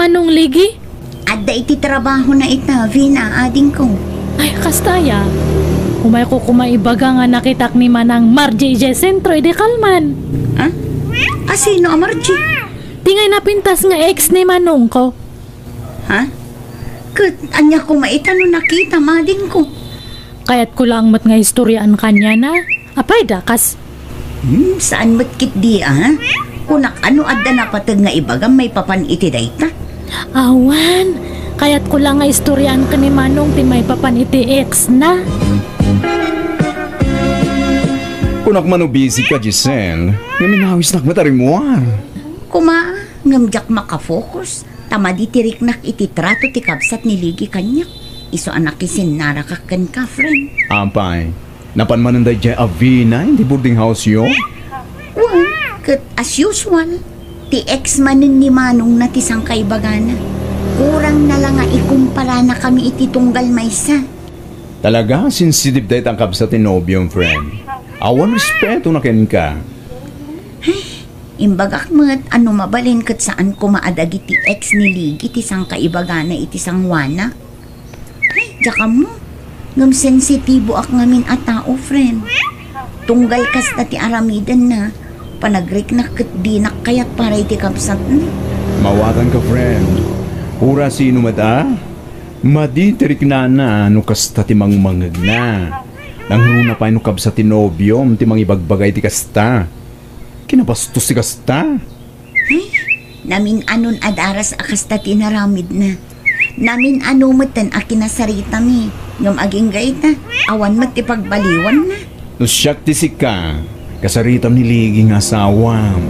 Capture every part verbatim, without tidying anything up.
Manong Ligi? Adda iti trabahona ita, Vina, adingko. Ay, kasta aya. Umayko koma ibaga nga nakitak ni Manang Margie idiay sentro idi kalman. Ha? A, sino a Margie? Ti ngay napintas nga ex ni manongko. Ha? Ket ania koma ita no nakitam, adingko? Kayatko laeng met nga istoriaan kaniana. Apay, dakas? Hmm, saan met ketdi, a? Kunak, no adda napateg nga ibagam maipapan iti dayta? Awan. Kayatko la nga istoriaan ken ni Manong ti maipapan iti ex na. Kunak man no busy ka, Giselle, ngem inawisnak met a rimmuar. Koma, ngem diak makafocus. Ta madi ti riknak iti trato ti kabsat ni Ligi kaniak, isu a nakisinnaraka kenka, friend. Apay, napan manen daydiay a Vina iti boarding house-yo? Wen, ket as usual, ti ex manen ni manongna ti sangkaibagana. Kurangna la nga ikumparana kami iti tunggal maysa. Talaga, sensitive dayta a kabsat ti nobiom, friend. Awan respetona kenka. Ay, imbagak met a no mabalin ket saan koma a dagiti ex ni Ligi ti sangkaibagana iti sangoana. Ay, diak ammo. Ngem sensitiboak ngamin a tao, friend. Tunggal kasta ti aramidenna, panagriknak ket dinak kayat para iti kabsatna. Mawatanka, friend. Pura sino met a? Madi ti riknana no kasta ti mangmangegna. Nangruna pay no kabsat ti nobiom ti mangibagbaga iti kasta. Kinabastos ti kasta. Ay, namin-anon a daras a kasta ti inaramidna. Namin-ano metten a kinasaritami, ngem agingga ita, awan met ti pagbaliwanna. No siak ti sika, kasaritam ni Ligi nga asawam.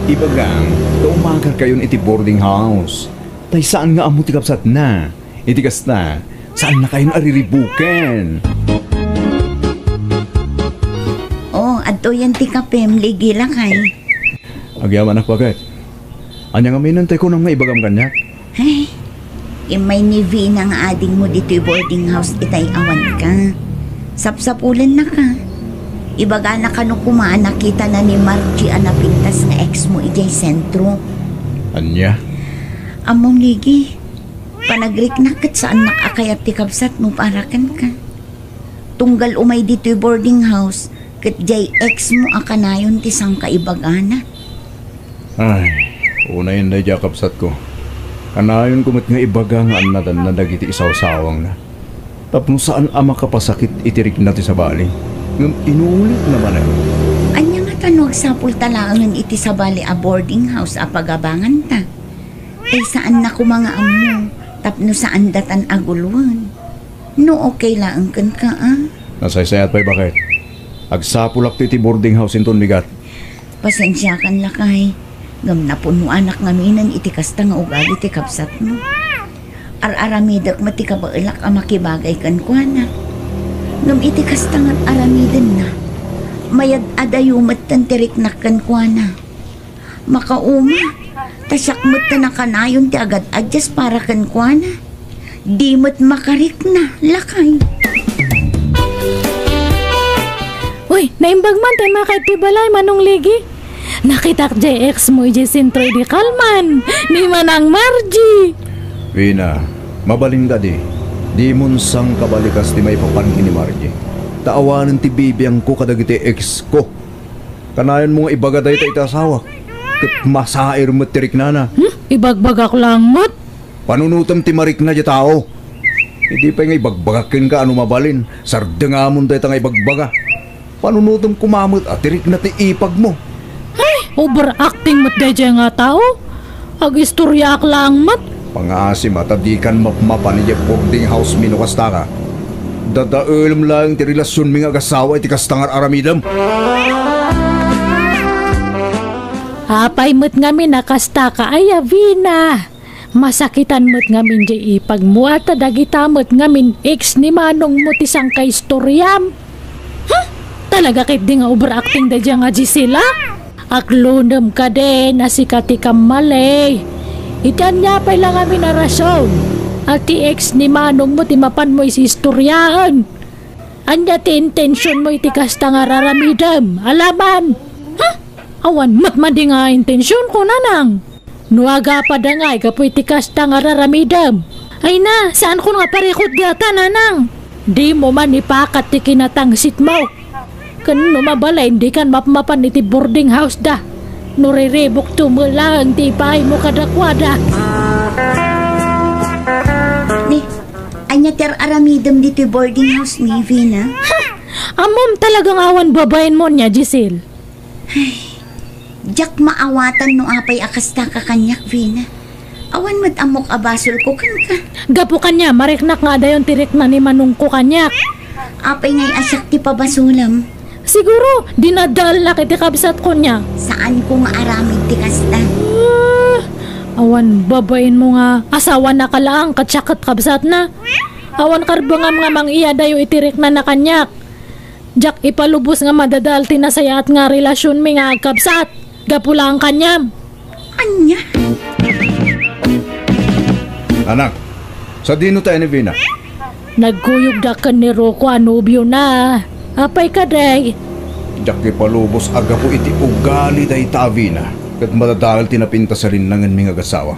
Ibagam, ta umagarkayon iti boarding house. Tay saan nga ammo ti kabsatna. Iti kasta, saannakayon a riribuken. Oh, adtoyen ti kapem, Ligi, lakay. Agyamanak, baket. Ania ngamin ti kunam nga ibagam kaniak? Ay, immay ni Vina nga adingmo ditoy boarding house itay awan ka. Sapsapulennaka. Ibagana kano koma a nakitana ni Margie a napintas nga ex mo idiay sentro. Ania? Ammom, Ligi, panagriknak ket saannak a kayat ti kabsatmo para kenka. Tunggal umay ditoy boarding house, ket diay ex mo a kanayon ti sangkaibagana. Ay, unayen daydiay a kabsatko. Kanayonko met nga ibaga nga annadanna dagiti isawsawangna. Tapno saan a makapasakit iti rikna ti sabali. Ngem inulitna manen. Ania ngata no agsapulta laengen iti sabali a boarding house a pagabanganta? Tay saanna koma nga ammo, tapno saandatan a guloen. No okay laeng kenka, a? Nasaysayat pay, baket. Agsapulakto iti boarding house inton bigat. Pasensiakan, lakay, ngem napunnoanak ngaminen iti kasta nga ugali ti kabsatmo. Ar-aramidek met ti kabaelak a makibagay kenkuana. Ngem iti kasta nga ar-aramidenna, mayad-adayo metten ti riknak kenkuana. Makauma, ta siak met ti nakanayon ti agad-addas para kenkuana. Di met makarikna, lakay. Uy, naimbag man tay makaitdi balay, Manong Ligi. Nakitak diay ex mo idiay sentro idi kalman, ni Manang Margie. Vina, mabalin kadi, dimon sangkabalikas ti maipapan ken ni Margie. Ta awanen ti bibiangko kadagiti ex ko. Kanayonmo nga ibaga dayta iti asawak, ket masair met ti riknana. Hmm? Ibagbagak laeng met? Panunotem ti marikna diay tao. Idi pay nga ibagbagak kenka a no mabalin, sardengamon dayta nga ibagbaga. Panunotem koma met a ti rikna ti ipagmo. Ay, overacting met daydiay nga tao. Agistoriaak laeng met. Pangaasim a ta dikan mapmapan idiay boarding house mi no kastaka. Dadaelem laeng ti relasionmi nga agasawa iti kasta nga ar-aramidem. Apay met ngamin a kastaka, aya, Vina? Masakitan met ngamin diay ipagmo, a ta dagita met ngamin ex ni manongmo ti sangkaistoriam. Huh? Talaga ketdi nga overacting daydiay nga Gisela? Aklonem kadin a sika ti kammali. Iti ania pay la ngamin a rason a ti ex ni manongmo ti mapanmo isistoriaen? Ania ti intensionmo iti kasta nga ar-aramidem? Alaman? Huh? Awan met madi nga intensionko, nanang. No agapada ngay gapu iti kasta nga raramidem. Ay na, saankon nga parikut dayta, nanang. Dimo man ipakat ti kinatangsitmo. Ken no mabalin, dikan mapmapan iti boarding house da. No riribukto met laeng ti ipaaymo kadakuada. Ni, ania ti ar-aramidem ditoy boarding house mi, Vina? Ha! Ammom talaga nga awan babaenmo nia, Giselle. Diak maawatan no apay a kasta ka kaniak, Vina. Awan met ammok a basolko kenka. Gapu kaniam, mariknak nga adayon ti rikna ni manongko kaniak. Apay ngay a siak ti pabasolem? Siguro, dinadalnak iti kabsatko nia. Saanko nga aramid ti kasta. Ah, awan babaenmo nga asawana ka laeng ket siak ket kabsatna. Awan karbengam nga mang-iyadayo iti riknana kaniak. Diak ipalubos nga madadael ti nasayaat nga relasionmi nga agkabsat. Gapu laeng kaniam. Ania? Anak, sadino tayo ni Vina? Nagkuyogda ken ni Rocco a nobiona. Apay kadi? Diak ipalubos a gapu iti ugali dayta a Vina ket madadael ti napintas a rinnangenmi nga agasawa.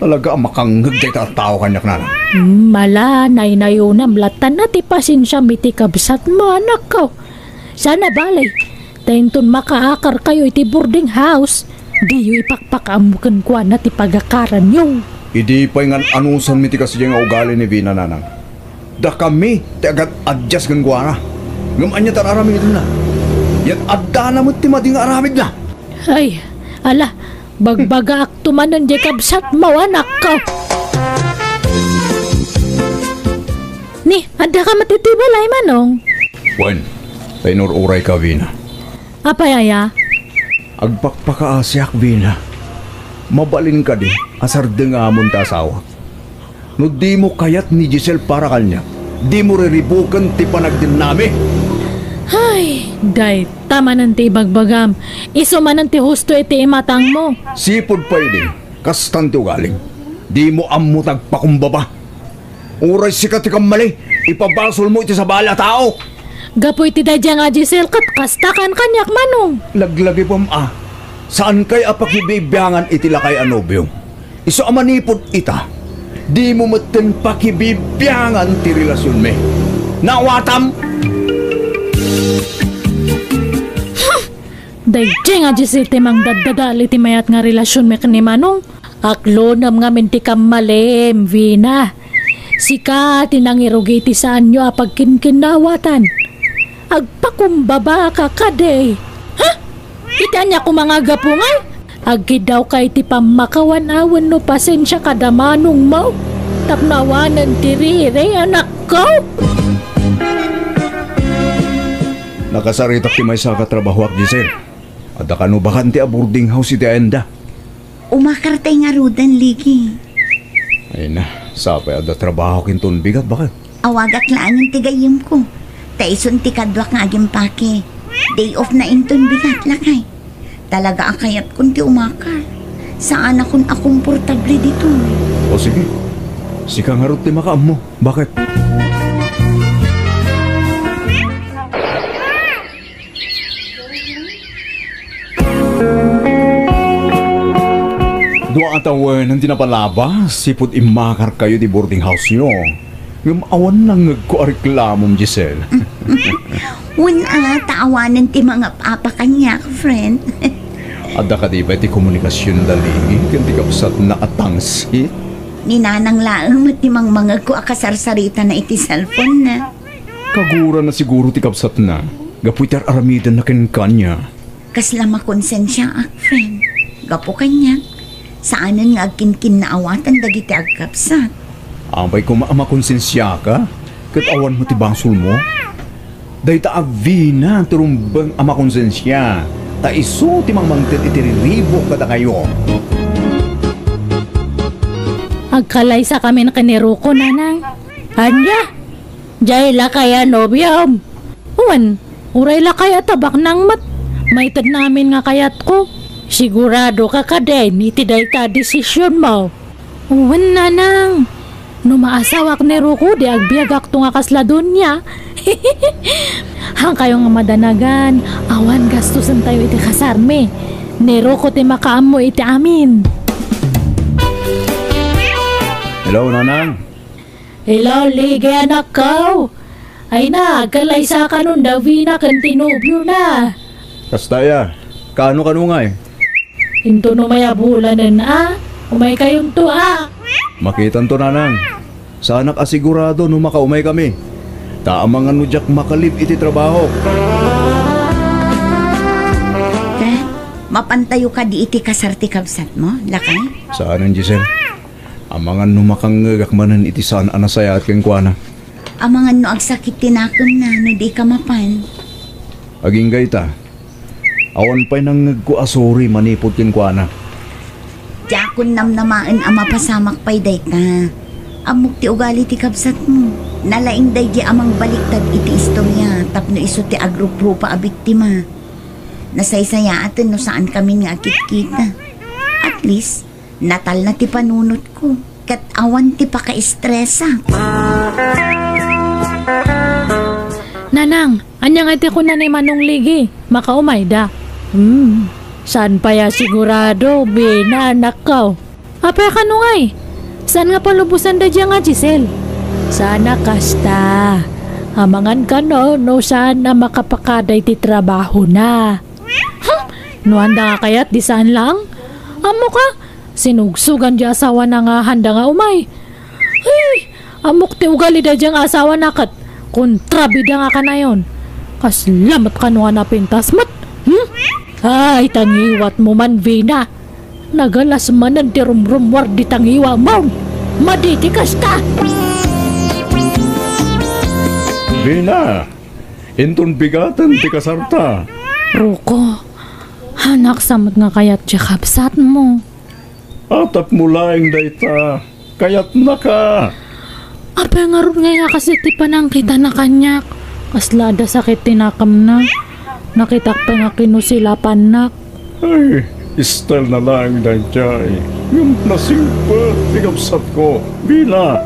Talaga a makangngeg dayta a tao kaniak, nanang. Hmm, ala, naynayonam latta ti pasensiam iti kabsatmo, anakko. Saan a bale, ta inton makaakarkayo iti boarding house, diyo ipakpakaammo kenkuana ti pagakaranyo. Idi pay ngan-anusanmi ti kasdiay nga ugali ni Vina, nanang. Dakami ti agad-adyas kenkuana. Ngem ania ti ar-aramidenna? Yan addana met ti madi nga aramidna. Ay, ala, bagbagaakto manen diay kabsatmo, anakko. Ni, addaka met iti balay, Manong? Wen, ta inur-urayka, Vina. Apay aya? Agpakpakaasiak, Vina. Mabalin kadi a sardengamon ti asawak? No dimo kayat ni Giselle para kaniak, dimo riribuken ti panagdennami. Ay, dayta manen ti ibagbagam. Isu manen ti husto iti imatangmo. Sipud pay idi, kastan ti ugalim. Dimo ammo ti agpakumbaba. Uray sika ti kammali, ipabasolmo iti sabali a tao. Gapu iti daydiay nga Giselle ket kasta kan kaniak, Manong. Laglagipem a, saankay a pakibibiangan iti lakay a nobiom. Isu a manipud ita, dimo metten pakibibiangan ti relasionmi. Naawatam? Hmm. Daydiay nga Giselle ti mangdaddadael iti mayat nga relasionmi ken ni Manong. Aklonem ngamin ti kammalim, Vina. Sika ti nangirugi iti saanyo a pagkinkinnaawatan. Agpakumbabaka kadi. Ha? Iti ania koma nga gapu ngay? Agkiddawka iti pammakawan wenno pasensia kada manongmo tapno awanen ti riri, anakko. Nakasaritak ti maysa a katrabahoak, Giselle. Adda kano bakante a boarding house iti ayanda. Umakar tay ngaruden, Ligi. Ay na, sapay adda trabahok inton bigat, baket. Awagak laengen ti gayyemko. Ta isun ti kaduak nga agimpake. Day off na inton bigat, lakay. Talaga a kayatkon ti umakar. Saanakon a komportable ditoy. O sige, sika ngarud ti makaammo. Baket? Dua a tawen ti napalabas, sipud immakarkayo ti boarding house-yo. Ngem awan nangngegko a reklamom, Giselle. Wen a, ta awanen ti mangap-apa kaniak, friend. Adda kadi pay ti komunikasion da Ligi ken ti kabsatna a tangsit? Ni Nanang laeng met ti mangmangegko a kasarsaritana iti cellphone-na. Kagurana siguro ti kabsatna, gapu iti ar-aramidenna kenkuana. Kasla makonsensiaak, friend. Gapu kaniak, saanen nga agkinkinnaawatan dagiti agkabsat. Apay koma a makonsensiaka, ket awan met ti basolmo? Dayta a Vina ti rumbeng a makonsensia, ta isu ti mangmangted iti riribuk kadakayo. Agkalaysakamin ken ni Rocco, Nanang. Ania? Diay lakay a nobiom? Wen, uray lakay a tabaknang met. Maitedna amin nga kayatko. Siguradoka kadin iti dayta a desisionmo? Wen, Nanang. No maasawak ni Rocco, di agbiagakto nga kasla donia. Hankayo nga madanagan, awan gastusentayo iti kasarmi. Ni Rocco ti makaammo iti amin. Hello, Nanang. Hello, Ligi, anakko. Ay na, agkallaysakanon da Vina ken ti nobiona. Kasta aya, kaano kano ngay? Inton umay a bulanen a, umaykayonto a. Makitanto, Nanang. Saanak a sigurado no makaumaykami. Ta amangan no diak makalib iti trabaho. Te, mapantayo kadi iti kasar ti kabsatmo, lakay? Saanen, Giselle. Amangan no makangngegak manen iti saan a nasayaat kenkuana. Amangan no agsakit ti nakemna no dika mapan. Agingga ita, awan pay nangngegko a sorry manipud kenkuana. Diakon namnamaen a mapasamak pay dayta. Ammok ti ugali ti kabsatmo. Nalaing daydi a mangbaliktad iti istoria tapno isu ti agruprupa a biktima. Nasaysayaaten no saankami nga agkitkita. At least, natalna ti panunotko, ket awan ti pakaestresak. Nanang, ania nga ti kuna ni Manong Ligi? Makaumayda. Hmm, saan pay a sigurado, Vina, anakko. Apay kano ngay? Saan nga palubosan daydiay nga Giselle? Saan a kasta. Amangan kano no saan a makapakaday ti trabahona. Hmm, no haanda nga kayat, di saan laeng. Ammok a, sinugsogan di asawana nga haanda nga umay. Ay, ammok ti ugali daydiay nga asawana ket kontrabida nga kanayon. Kasla met kano nga napintas met. Hmm? Ay, tangiwatmo man, Vina. Nagalas manen ti rumrummuar di tangiwamon. Madi ti kasta. Vina, inton bigaten ti kasarta. Rocco, hanaksa met nga kayat ti kabsatmo. A, tapno laeng dayta, kayatnaka. Apay ngarud ngay nga kas iti panangkitana kaniak? Kasla adda sakit ti nakemna. Nakitak pay nga kinusilapannak. Ay, style na laeng daydiay. Ngem nasingpet ti kabsatko. Vina.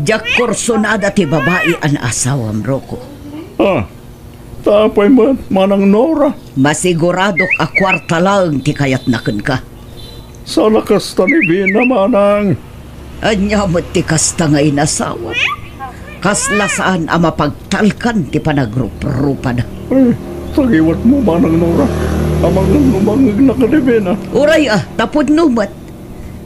Diak kursonada ti babai a naasawam, Rocco. Ah, ta apay met, Manang Nora? Masiguradok a kuarta laeng ti kayatna kenka. Saan a kasta ni Vina, Manang. Ania met ti kasta nga inasawa? Kasla saan a mapagtalkan ti panagruprupada. Ay, tangiwatmo, Manang Nora. Amangan no mangngegna ken ni Vina. Uray a, ta pudno met.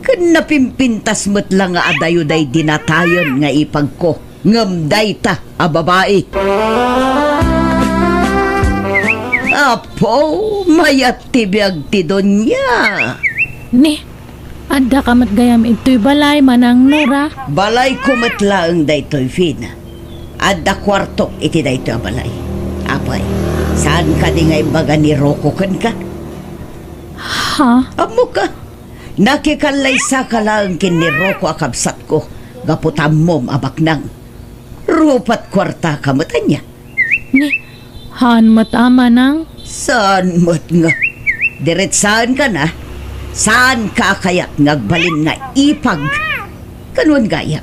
Ken napimpintas met la nga adayo daydi natayen nga ipagko. Ngem dayta a babai. Apo, mayat ti biag ti dunia. Ni, adda ka met gayam idtoy balay, Manang Nora? Balayko met laeng daytoy, Vina. Adda kuartok iti daytoy a balay. Apay, saan kadi nga imbaga ni Rocco kenka? Ha? Ammok a, nakikallaysaka laeng ken ni Rocco a kabsatko gapu ta ammom a baknang. Rupat kuartaka met ania? Ni, haan met a, Manang? Saan met nga? Diretsaenka na. Saanka a kayat nga agbalin nga ipag? Kanwan gayam,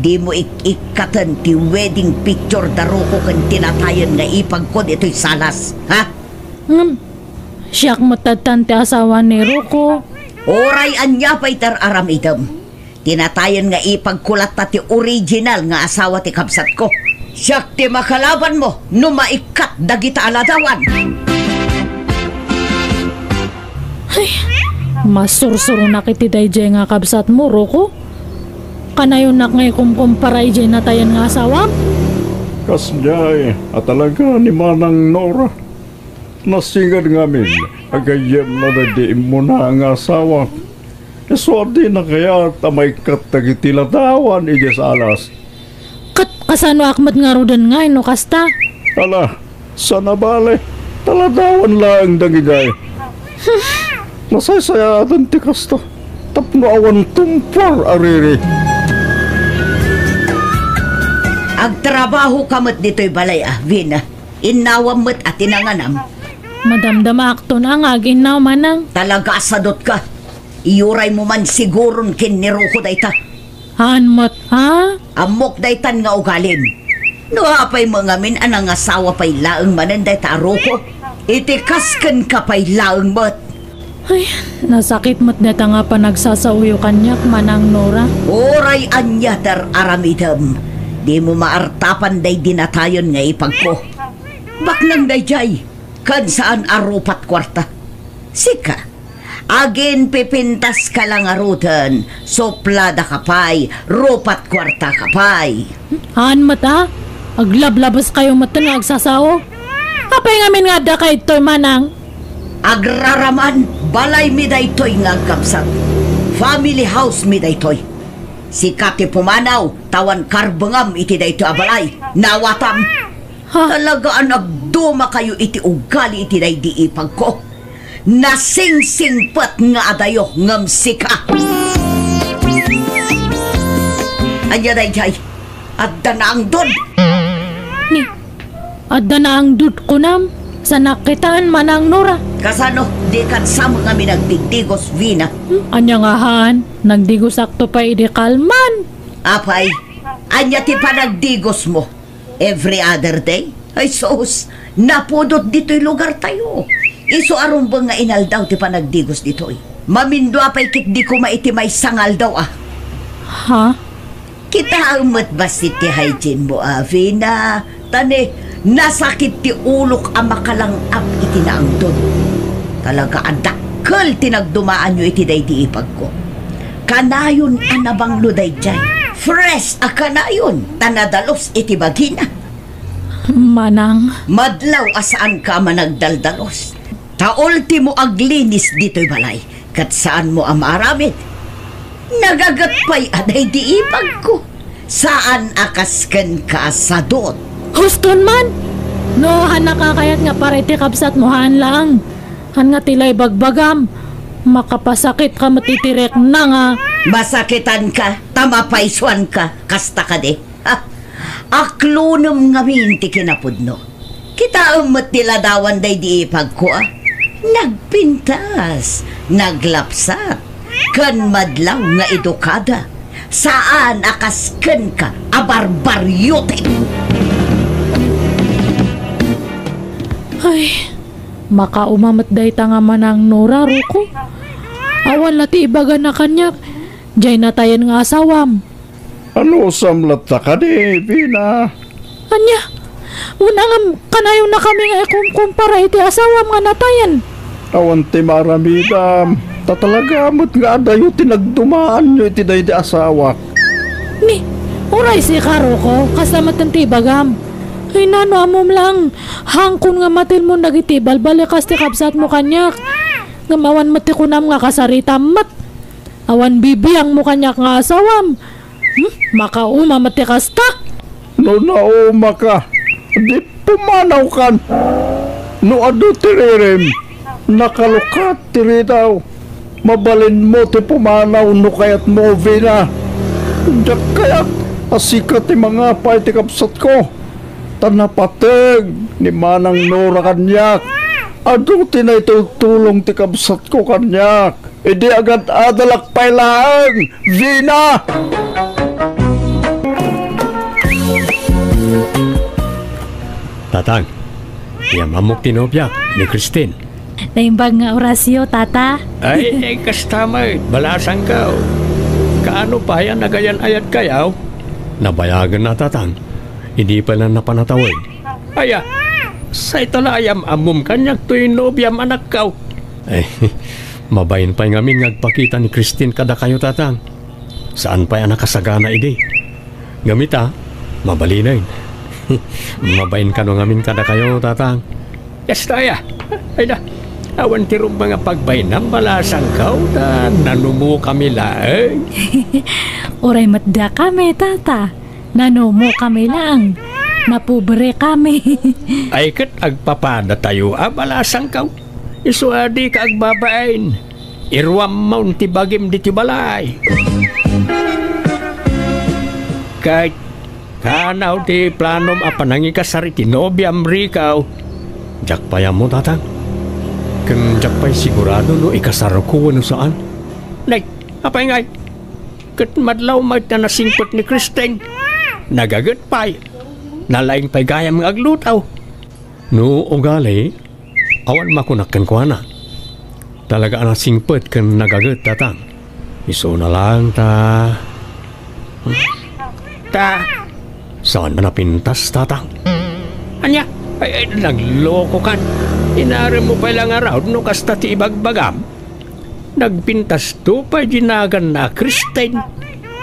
dimo ik-ikkaten ti wedding picture da Rocco ken ti natayen nga ipagko ditoy salas, ha? Ngem, siak met tattan ti asawa ni Rocco. Uray ania pay ti ar-aramidem. Ti natayen nga ipagko latta ti original nga asawa ti kabsatko. Siak ti makalabanmo no maikkat dagita a ladawan. Ay, masursuronak iti daydiay nga kabsatmo, Rocco. Kanayonak nga ikumkumpara idiay natayen nga asawam? Kasdiay a talaga ni Manang Nora. Nasinged ngamin a gayyemna daydi immuna nga asawa. Isu a dina kayat a maikkat dagiti ladawan idiay salas. Ket kasanoak met ngaruden ngay no kasta? Ala, saan a bale, ta ladawan laeng dagijay. Nasaysayaaten ti kasta, tapno awan tumpor a riri. Agtrabahoka met ditoy balay a, Vina. Innawam met a ti nanganam. Madamdamaakton a nga aginnaw, Manang. Talaga a sadotka. Iyuraymo man siguron ken ni Rocco dayta. Haan met, ha? Ammok daytan nga ugalim. No apay met ngamin a nangasawa pay laeng manen dayta a Rocco, iti kas kenka pay laeng met. Ay, nasakit met dayta nga panagsasaoyo kaniak, Manang Nora. Uray ania ti ar-aramidem, dimo maartapan daydi natayen nga ipagko. Baknang daydiay, ken saan a rupat kuarta. Sika, aginpipintaska la ngaruden, supladaka pay, rupat kuartaka pay. Haan met a, aglablabeskayo metten nga agsasao. Apay ngamin nga addaka ditoy, Manang? Agraraman, balaymi daytoy nga agkabsat. Family house mi daytoy. Sika ti pumanaw, ta awan karbengam iti daytoy a balay. Naawatam. Ha? Talaga a nagdumakayo iti ugali iti daydi ipagko. Nasingsingpet nga adayo ngem sika. Ania daydiay? Adda naangdod. Ni, adda naangdod kunam? Sanak kitaen, Manang Nora. Kasano? Dikan sa mga minagdigdigos, Vina. Hmm? Ania nga haan? Nagdigosakto pay idi kalman. Apay, ania ti panagdigosmo? Every other day? Ay sus, napudot ditoy lugartayo. Isu a rumbeng nga inaldaw ti panagdigos ditoy. Mamindua pay ketdi koma iti maysa nga aldaw a. Ha? Kitaem met bassit ti hygiene mo, Avina. Ta ne, nasakit ti ulok a makalang-ap iti naangdod. Talaga a dakkel ti nagdumaanyo iti daydi ipagko. Kanayon a nabanglo daydiay. Fresh a kanayon ta nadalus iti bagina. Manang. Madlaw a saanka a managdaldalus. Ta ultimo aglinis ditoy balay, ket saanmo a maaramid. Nagaget pay a daydi ipagko. Saan a kas kenka a sadut. Huston man! No, haan a kakayat nga para iti kabsatmo, haan laeng. Haan nga ti la ibagbagam. Makapasakitka met iti rikna nga. Masakitanka, ta mapaysuanka. Kasta kadi? Ha? Aklonem ngamin ti kinapudno. Kitaem met ti ladawan daydi ipagko a. Nagpintas, naglapsat, ken madlaw nga edukada. Saan a kas kenka a barbariote. Ay, makauma met dayta nga Manang Nora, Ruko. Awan la ti ibagana kaniak, diay natayen nga asawam. Anusam latta kadi, Vina? Ania? Una ngem, kanayonnakami nga ikumkumpara iti asawam nga natayen. Awan ti maaramidam. Ta talaga met nga adayo ti nagdumaanyo iti daydi asawak. Ni, uray sika, Ruko, kasta metten ti ibagam. Ay, nano, ammom laeng, hangkon nga matilmon dagiti balbalikas ti kabsatmo kaniak. Ngem awan met ti kunam nga kasaritam met. Awan bibiangmo kaniak nga asawam. Hmm? Makauma met ti kasta? No naumaka, di pumanawkan. No adu ti ririm, nakalukat ti ridaw. Mabalinmo ti pumanaw no kayatmo, Vina. Diak kayat a sika ti mangapa iti kabsatko. Ta napateg ni Manang Nora kaniak. Adu ti naitultulong ti kabsatko kaniak. Idi agad-adalak pay laeng, Vina! Tatang, iam-ammok ti nobiak, ni Christine. Naimbag nga orasyo, Tata. Ay, ay, kasta met, balasangko. Kaano pay a nagayan-ayadkayo? Nabayagenna, Tatang. Idi pay la napan a tawen. Aya, sayta la a iam-ammom kaniak toy nobiam, anakko. Ay, mabain pay ngamin nga agpakita ni Christine kadakayo, Tatang. Saan pay a nakasagana idi. Ngem ita, mabalinen. Mabain kano ngamin kadakayo, Tatang. Kasta aya. Ay da, awan ti rumbeng a pagbainam, balasangko, ta nanumokami laeng. Uray met dakami, Tata. Nanumokami laeng. Napobrekami. Ay ket agpapadatayo a, balasangko. Isu a dika agbabain. Iruammon ti bagim ditoy balay. Ket kanaw ti planom a panangikasar iti nobiam, Rico? Diak pay ammo, Tatang. Ken diak pay sigurado no ikasarko wenno saan. Nay, apay ngay? Ket madlaw met a nasingpet ni Christine. Nagaget pay. Nalaing pay gayam nga agluto. No ugali, awan makunak kenkuana. Talaga a nasingpet ken nagaget, Tatang. Isuna laeng ta. Ta. Saan a napintas, Tatang? Ania? Ay, ay, naglokokan. Inaremmo pay la ngarud no kasta ti ibagbagam. Nagpintasto pay dinaganna a Kristen.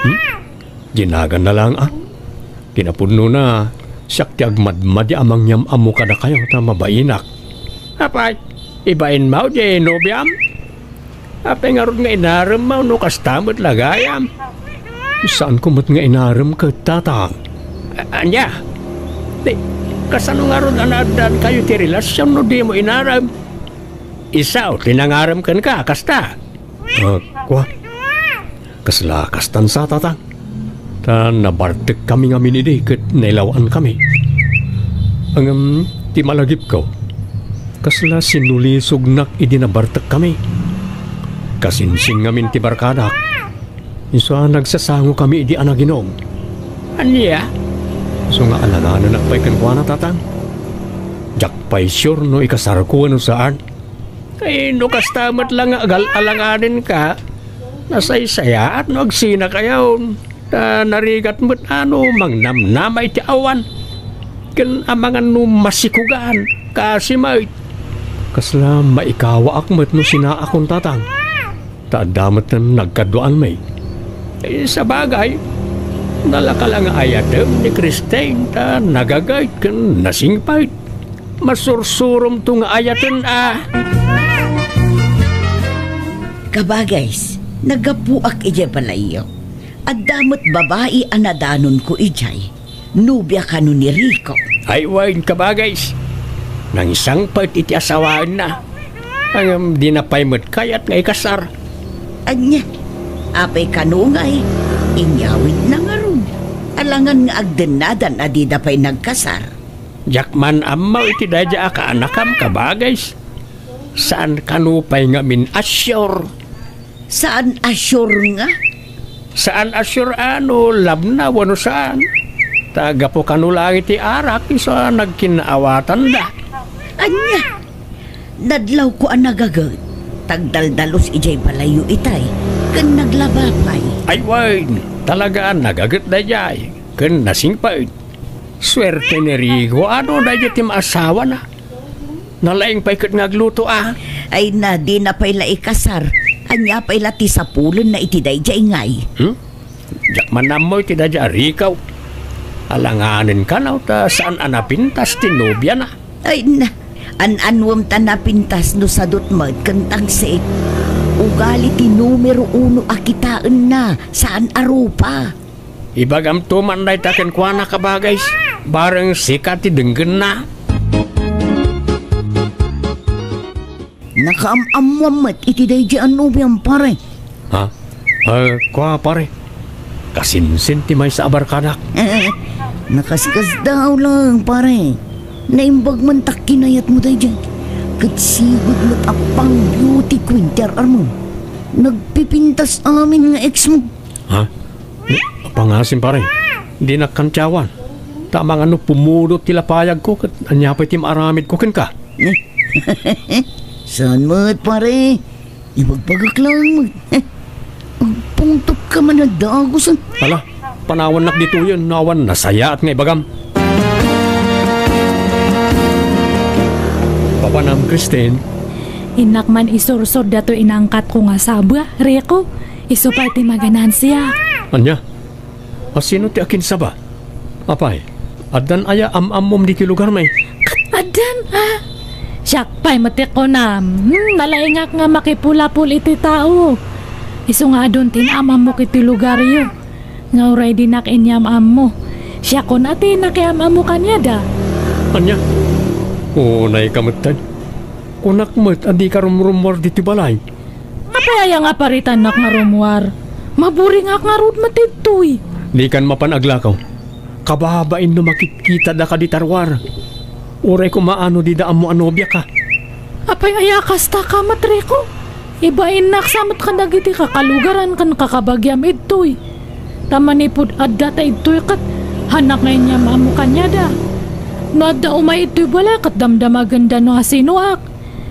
Hmm? Dinaganna laeng a. Kinapudnona, siak ti agmadmadi a mangyam-ammo kadakayo ta mabainak. Apay, ibainmo diay nobiam? Apay ngarud nga inaremmo no kasta met la gayam? Saanko met nga inarem ket, Tatang. A-, ania? Ti, kasano ngarud a naaddaankayo ti relasion no dimo inarem? Isu ti nangarem kenka, kasta? Ah, kua? Kasla kastan sa, Tatang. Ta nabartekkami ngamin idi ket nailaw-ankami. Ngem ti malagipko, kasla sinulisognak idi nabartekkami. Kasinsin ngamin ti barkadak. Isu a nagsasangokami idi a naginom. Ania? Isu nga alanganenak pay kenkuana, Tatang. Diak pay sure no ikasarko wenno saan. Ay, no kasta met la nga agal-alanganenka, nasaysayaat no agsinakayon. Ta narigat met a no mangnamnama iti awan. Ken amangan no masikugan, kaasi met. Kasla maikawaak met no sinaakon, Tatang. Ta adda met nagkaduaanmi. Eh, sabagay, nalaka la nga ayatem ni Kristen ta nagaget ken nasingpet. Masursuromto nga ayaten a. Kabagays, naggapuak idiay balayyo. Adda met babai a nadanonko idiay. Nobia kano ni Rico. Ay, wen, kabagays. Nangsangpet iti asawaenna. Ngem dina pay met kayat nga ikasar. Ania, apay kano ngay? Inyawidna ngarud. Alangan nga agdennadan a dida pay nagkasar. Diak man ammo iti daydiay a kaanakam, kabagays. Saan kano pay ngamin a sure? Saan a sure nga? Saan a sure a no labna wenno saan. Ta gapu kano laeng iti arak isu a nagkinnaawatanda. Ania? Nadlawko a nagaget. Tagdaldalus idiay balayyo itay, ken naglaba pay. Ay wen, talaga a nagaget daydiay, ken nasingpet. Suerte ni Rico a no daydiay ti maasawana. Nalaing pay ket nga agluto a. Ay na, dina pay la ikasar. Ania pay la ti sapulenna iti daydiay ngay? Hmm? Diak man ammo iti daydiay a Rico. Alanganen kano ta saan a napintas ti nobiana. Ay na, an-anuem ta napintas no sadut met ken tangsit. Ugali ti numero uno a kitaenna, saan a rupa. Ibagamto man dayta kenkuana, kabagays, bareng sika ti denggenna. Nakaam-ammoam met iti daydiay a nobiam, pare. Ha? Ah, kua, pare. Kasinsin ti maysa a barkadak. Nakaskasdaaw lang, pare. Naimbag man ta kinayatmo daydiay. Ket sigud met a pang beauty queen ti ar-armem. Nagpipintas amin nga ex mo. Ha? Pangasim, pare. Dinak kantiawan. Ta amangan no pumudot ti lapayagko ket ania pay ti maaramidko kenka? Saan met, pare? Ibagbagak lang met. Agpungtot ka man a dagusen. Ala, panawannak ditoyen no awan nasayaat nga ibagam. Papanam, Christine. Innak man isursor datoy inangkatko nga saba, Rico. Isu pay ti maganansiak. Ania? A, sino ti akinsaba? Apay, addan aya am-ammom ditoy lugarmi? Ket addan, a. Siak pay met ti kunam. Hmm, nalaingak nga makipulapol iti tao. Isu nga adun ti naam-ammok iti lugaryo. Nga uray dinak inyam-ammo. Siakon a ti nakiam-ammo kaniada. Ania? Unayka metten. Kunak met a dika rumrummuar ditoy balay. Apay aya nga paritannak nga rummuar? Maburingak ngarud met ditoy. Dikan mapan aglakaw. Kababain no makitkitada kadi ta ruar. Uray koma a no dida ammo a nobiaka. Apay aya kasta ka met, Rico? Ibainnak sa met kadagiti kakalugaran ken kakabagiam idtoy. Ta manipud adda ta idtoy ket hanak nga inyam-ammo kaniada. No adda umay idtoy balay ket damdamagenda no asinoak.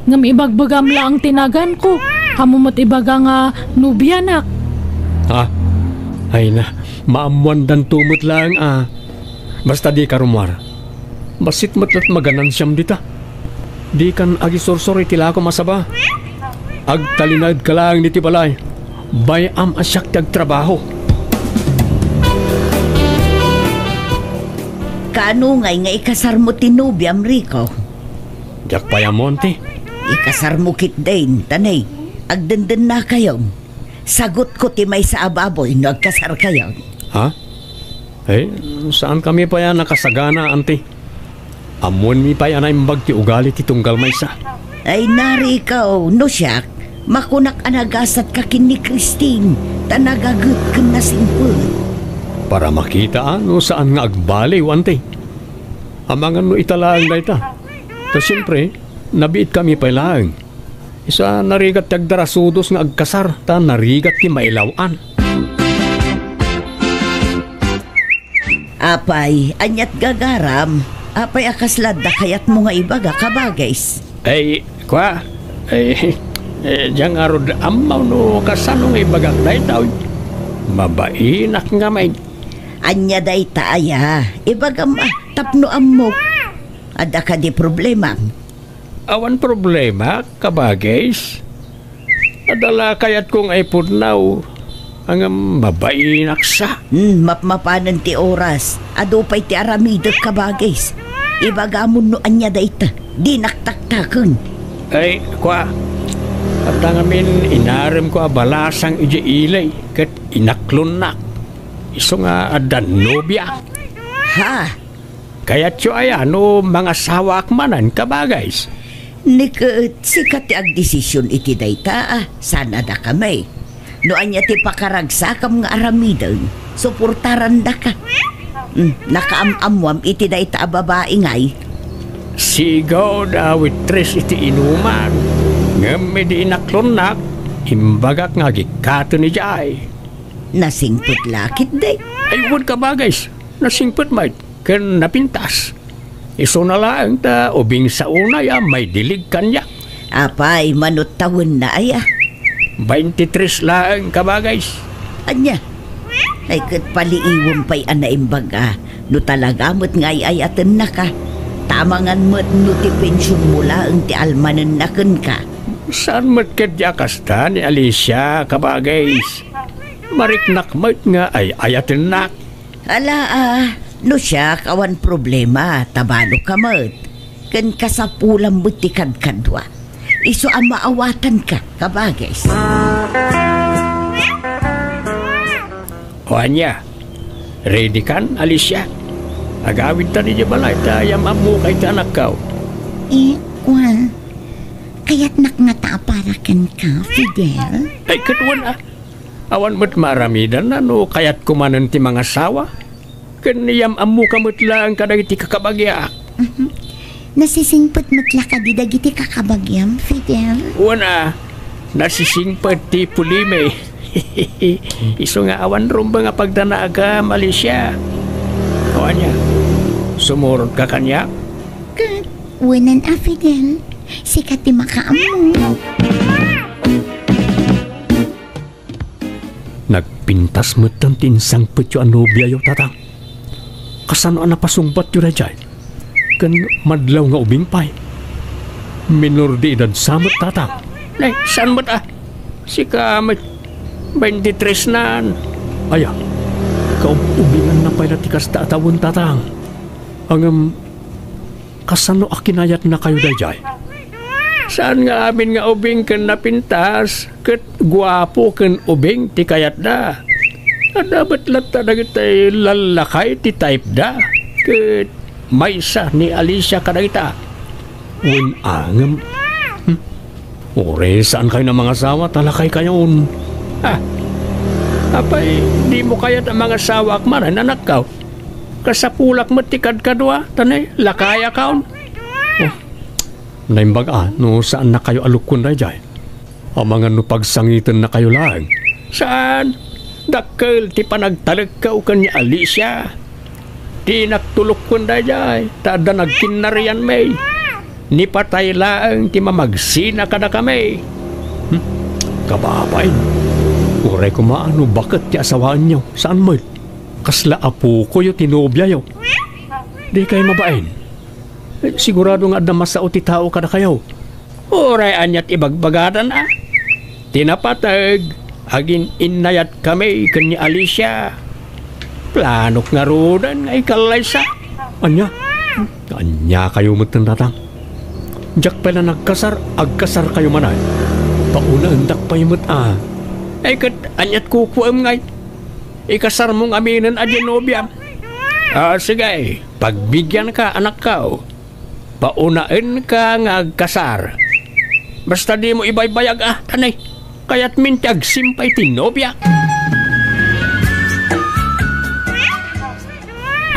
Ngem ibagbagam laeng ti naganko. Ammom met ibaga nga nobianak. Ah, ay na, maammoandanto met laeng a. Basta dika rummuar. Bassit met la't maganansiam dita. Dikan agisursor iti lakom a saba. Agtalinaedka laeng ditoy balay. Bay-am a siak ti agtrabaho. Kaano ngay nga ikasarmo ti nobiam, Rico? Diak pay ammo, anti. Ikasarmo ketdin, ta ne, agdendennakayon. Sagutko ti maysa a baboy no agkasarkayon. Ha? Eh, saankami pay a nakasagana, anti. Ammoenmi pay a naimbag ti ugali ti tunggal maysa. Ay, Rico, no siak, makunak a nagasatka ken ni Christine, ta nagaget ken nasingpet. Para makita a no saan nga agbaliw, anti. Amangan no ita laeng dayta. Ta siempre, nabiitkami pay laeng. Isu a narigat ti agdarasudos nga agkasar, ta narigat ti mailaw-an. Apay, ania't gagaram? Apay a kasla adda kayatmo nga ibaga, kabagis? Ay, kua, ay, eh, diak ngarud ammo no kasano nga ibagak dayta, uy. Mabainak nga may. Ania dayta aya? Ibagam, ah, tapno ammok. Adda kadi problema? Awan problema, kabagis. Adda la kayatko nga ipudnaw, ngem mabainak sa. Hmm, mapmapanen ti oras. Adu pay ti aramidek, kabagis. Ibagamon no ania dayta. Dinak taktaken. Ay, kua. Adda ngamin inaremko a balasang idiay ili, ket inaklonnak. Isu nga adda nobia. Ha? Kayatyo aya no mangasawaak manen, kabagis? Ni ket sika ti agdesision iti dayta, a, saan a dakami. No ania ti pakaragsakam nga aramiden, suportarandaka. Hmm, nakaam-ammoam iti dayta a babai ngay. Sigaw da waitress iti inuman. Ngem idi inaklonnak, imbagak nga agikkaten idiay. Nasingpet la ketdi? Ay, wen, kabagis. Nasingpet met ken napintas. Isuna laeng ta ubing sa unay a maidilig kaniak. Apay, mano ti tawenna aya? Baintitres laeng, kabagis. Ania? Ay, ket paliiwem pay a naimbag a no talaga met nga ay-ayatennaka. Ta amangan met no ti pensionmo laeng ti almanenna kenka. Saan met ketdi a kasta ni Alicia, kabagis? Mariknak met nga ay-ayatennak. Ala, a, no siak, awan problema, ta banoka met. Ken kasapulam met ti kadkadua. Isu a maawatanka, kabagis. O ania, ready kan, Alicia? Agawidtan idiay balay ta yam-ammoka iti anakko. Eh, kua, kayatnak ngata a para kenka, Fidel? Ay, ket wen, a. Awan met maaramidanna no kayatko manen ti mangasawa. Ken yam-ammoka met laeng kadagiti kakabagiak. Mhm. Nasisingpet met la kadi dagiti kakabagiam, Fidel? Wen a, nasisingpet ti pulimi. Isu nga awan rumbeng a pagdanaagam, Alicia. O ania, sumurotka kaniak? Ket, wenan a, Fidel, sika ti makaammo. Nagpintas metten ti insangpetyo a nobiayo, Tatang. Kasano a napasungbatyo daydiay? Ken madlaw nga ubing pay. Minor de edad sa met, Tatang. Nay, saan met a? Sika met, baintitres nan. Aya, kaub-ubinganna pay la ti kasta a tawen, Tatang. Ngem, kasano a kinayatnakayo daydiay? Saan nga amin nga ubing ken napintas, ket guapo ken ubing ti kayatda. Adda met latta dagiti lallakay ti typeda, ket maysa ni Alicia kadagita. Wen a ngem, hmm, uray saankayon a mangasawa, ta lakaykayon. Ah, apay, dimo kayat a mangasawaak manen, anakko? Kasapulak met ti kadkadua, ta ne, lakayakon. Oh, naimbag a no saannakayo a lukkuen daydiay. Amangan no pagsangitennakayo laeng. Saan? Dakkel ti panagtalekko ken ni Alicia. Dinak to lukkuen daydiay, ta adda nagkinnarianmi. Ni patay laeng ti mamagsina kadakami. Hmm? Kababain. Uray koma no baket ti asawaenyo, saan met? Kasla apokoyo ti nobiayo. Dikay mabain. Eh, sigurado nga adda masao ti tao kadakayo. Uray aniat ibagbagatan, a? Ti napateg, agin-innayatkami ken ni Alicia. Planok ngaruden nga ikallaysa. Ania? Ania kayo met, tatang? Diak pay la nagkasar, agkasar kayo manen. Paunaendak pay met, a. Ay, ket aniat kukuem ngay? Ikasarmo ngaminen a diay nobiam. A, sige, pagbigianka, anakko. Paunaenka nga agkasar. Basta dimo ibaybayag, a, tanay. Kayatmin ti agsimpa iti nobia.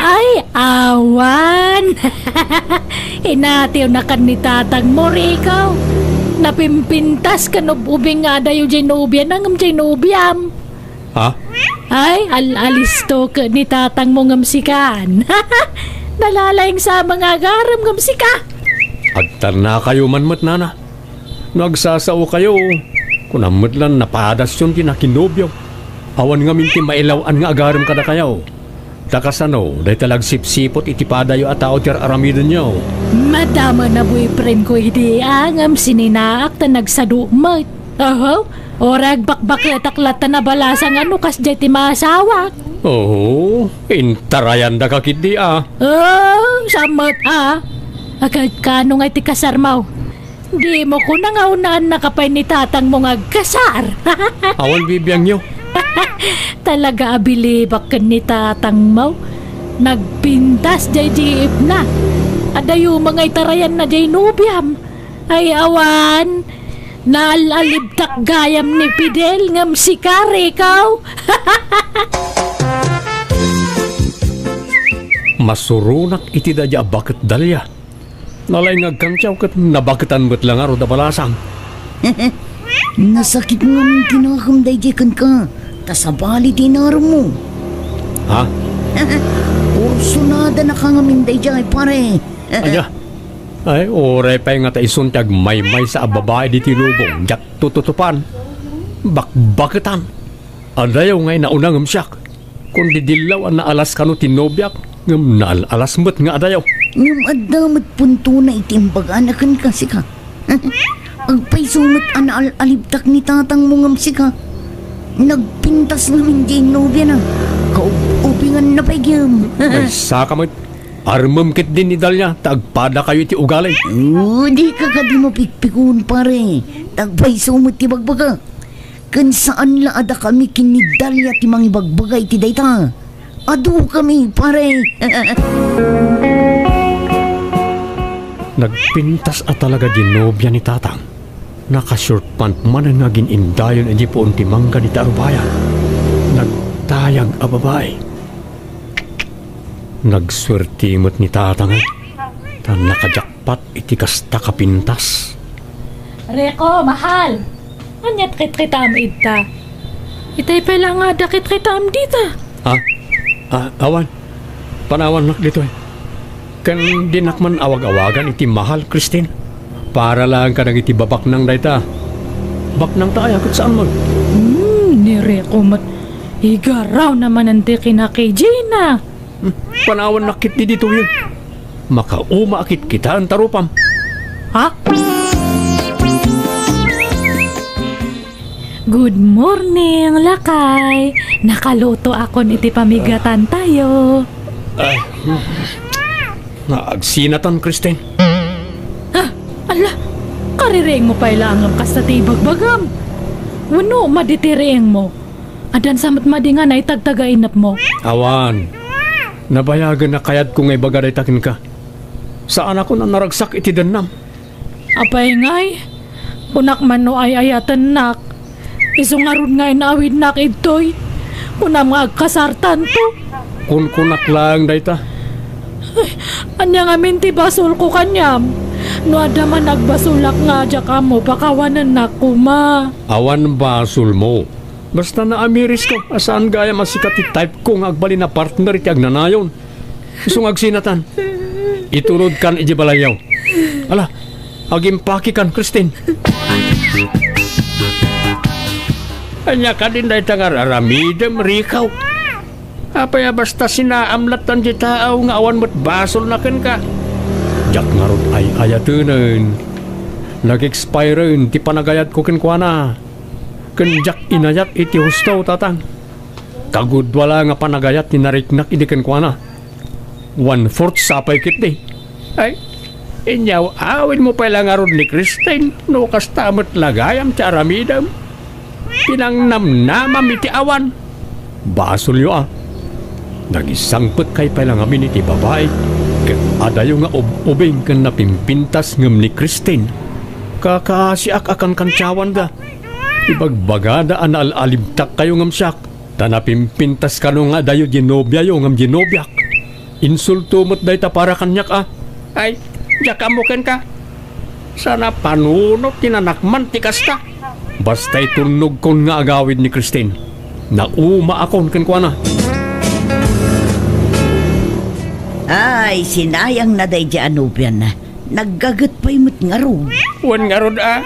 Ay, awan! Inatiw na kan ni tatang mo, Rico. Napimpintas ken ub-ubing nga adayo diay nobiana ngem diay nobiam. Ha? Ay, al-alisto ket ni tatang mo ngem sikan. Nalalaing sama nga agarem ngem sika. Agtarnakayo man met, nana. No agsasaokayo, kunam met lan napadasyon ti nakinobio. Awan ngamin ti mailaw-an nga agarem kadakayo. Ta kasano, dayta la agsipsipot iti padayo a tao ti ar-aramidenyo. Madama na boyfriend ko idi, a, ngem sininaak ta nagsado met. Oho, uray agbakbaketak latta nabalasang a no kasdiay ti maasawak. Oho, intarayandaka ketdi, a. Oh, samot, a. Agkano ngay ti kasarmo? Dimo kuna nga unaennaka pay ni tatangmo nga agkasar. Awan bibiangyo. Talaga a bilibak ken ni tatangmo. Nagpintas diay jeepna. Adayo nga itarayanna diay nobiam. Ay, awan. Naal-alibtak gayam ni Fidel ngem sika, Rico. Masuronak iti daydiay a baket, Dalia. Nalaing nga agkantiaw ket nabaketan met la ngarud a balasang. Nasakit ngamin ti nakem daydiay kenka, ta sabali ti inaremmo. Ha? Pursonada naka ngamin daydiay, pare. Ania? Ay, uray pay nga ta isun ti agmaymaysa a babai ditoy lubong, diak tututupan. Bakbaketan. Adayo nga inauna ngem siak. Kundi dillaw a naalas kano ti nobiak, ngem naal-alas met nga adayo. Ngem adda met puntona iti imbagana kenka, sika. Agpayso met a naal-alibtak ni tatangmo ngem sika. Nagpintas ngamin diay nobiana. Kaub-ubinganna pay gem. Ay, saka met. Armem ketdi ni Dalia ta agpadakayo iti ugali. O, dika kadi mapikpikon, pare. Ta agpayso met ti bagbagak. Ken saan la a dakami ken ni Dalia ti mangibagbaga iti dayta. Adukami, pare. Nagpintas a talaga diay nobia ni tatang. Naka-short pant manen nga agin-indayon idi puon ti mangga dita rubayan. Nagtayag a babai. Nagsuerte met ni tatang, eh. Ta naka-jackpot iti kasta kapintas. Rico, mahal! Aniat kitkitaem ita? Itay pay la nga adda kitkitaem dita. Ha? Ah, awan. Panawannak ditoy. Ken dinak man awag-awagan iti mahal, Christine. Para laeng kadagiti babaknang dayta. Baknang ta aya ket saan met? Hmm, ni Rico met. Igarawna manen ti kinakijina. Hmm, panawannak ketdi ditoy. Makauma a kitkitaen ta rupam. Ha? Good morning, lakay. Nakalutoakon iti pamigatantayo. Ay, hmm. Naagsinatan, Christine. Ah, ala, kaririingmo pay laeng ngem kasta ti ibagbagam. Wenno, madi ti riingmo. Addan sa met madi nga naitagtagainepmo. Awan. Nabayagen a kayatko nga ibaga dayta kenka. Saanakon a naragsak iti dennam. Apay ngay? Kunak man no ay-ayatennak. Isu ngarud nga inaawidnak idtoy. Kunam nga agkasartanto. Kunkunak laeng dayta. Ay, ania ngamin ti basolko kaniam? No adda man agbasolak nga diak ammo, pakawanennak koma. Awan basolmo. Basta naamirisko a saan gayam a sika ti type ko nga agbalin a partner iti agnanayon. Isu nga agsinatan. Iturod kan iti balayyo. Ala, agimpakikan, Christine. Ania kadin dayta nga ar-aramidem, Rico? Apay a basta sinaam lattan ti taaw nga awan met basolna kenka? Diak ngarud ay-ayatenen. Nag-expiren ti panagayatko kenkuana. Ken diak inayat iti husto, Tatang. Kagudua la nga panagayat ti nariknak idi kenkuana. One-fourth sa pay ketdi. Ay, inyaw-awidmo pay la ngarud ni Christine no kasta met la gayam ti aramidem. Pinangnamnamam iti awan. Basolyo a. Nagisangpetkay pay la ngamin iti babai ket adayo nga ub-ubing ken napimpintas ngem ni Christine. Kakaasiak a kankantiawanda. Ibagbagada a naal-alibtakkayo ngem siak, ta napimpintas kano nga adayo di nobiayo ngem di nobiak. Insulto met dayta para kaniak a. Ay, diak ammo kenka. Sana panunot ti nanakman ti kasta. Basta itulnogkon nga agawid ni Christine. Naumaakon kenkuana. Ay, sinayangna daydi a nobiana. Naggaget pay met ngarud. Wen ngarud a.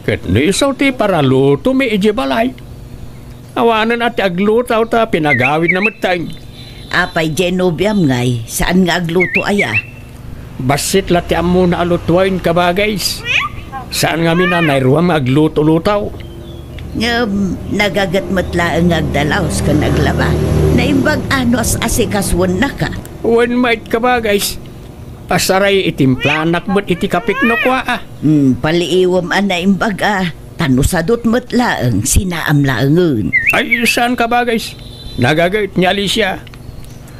Ket no isu ti paralutomi idiay balay. Awanen a ti agluto ta pinagawidna metten. Apay diay nobiam ngay, saan nga agluto aya? Bassit la ti ammona a lutoen, kabagays. Saan ngamin a nairuam nga agluto-luto. Ngem, nagaget met laeng nga agdalaus ken aglaba. Naimbag a no as-asikasuennaka. Wen met, kabagays. Pasaray itimplanak met iti kapik no kua a. Hmm, paliiwem a naimbag a. Ta no sadut met laeng, sinaam laengen. Ay, saan, kabagays. Nagaget ni Alicia.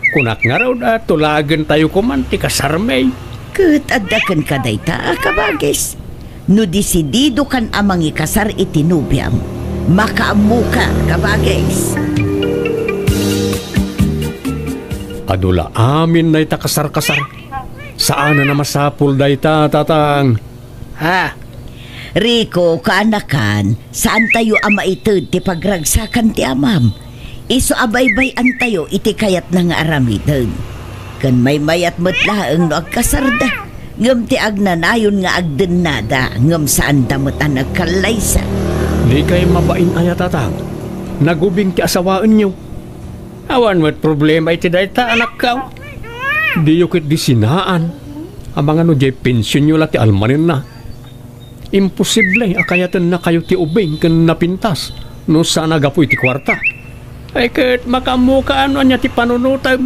Kunak ngarud a tulagentayo koman ti kasarmi. Ket adda kenka dayta a kabagis. No disididokan a mangikasar iti nobiam, makaammoka, kabagis. Adu la amin dayta kasar-kasar. Saan a masapul dayta, Tatang. Ha? Rico, kaanakan, saantayo a maited ti pagragsakan ti amam. Isu a baybay-antayo iti kayatna nga aramiden. Ken maymayat met laeng no agkasarda. Ngem ti agnanayon nga agdennada, ngem saanda met a nagkallaysa. Dikay mabain aya, Tatang. Nagubing ti asawaenyo. Awan met problema iti dayta, anakkaw. Diyo ketdi sinaan. Amangan no diay pensionyo la ti almanenna. Imposible a kayatennakayo ti ubing ken napintas no saan a gapu iti kuarta. Ay ket makaammoka no ania ti panunotem.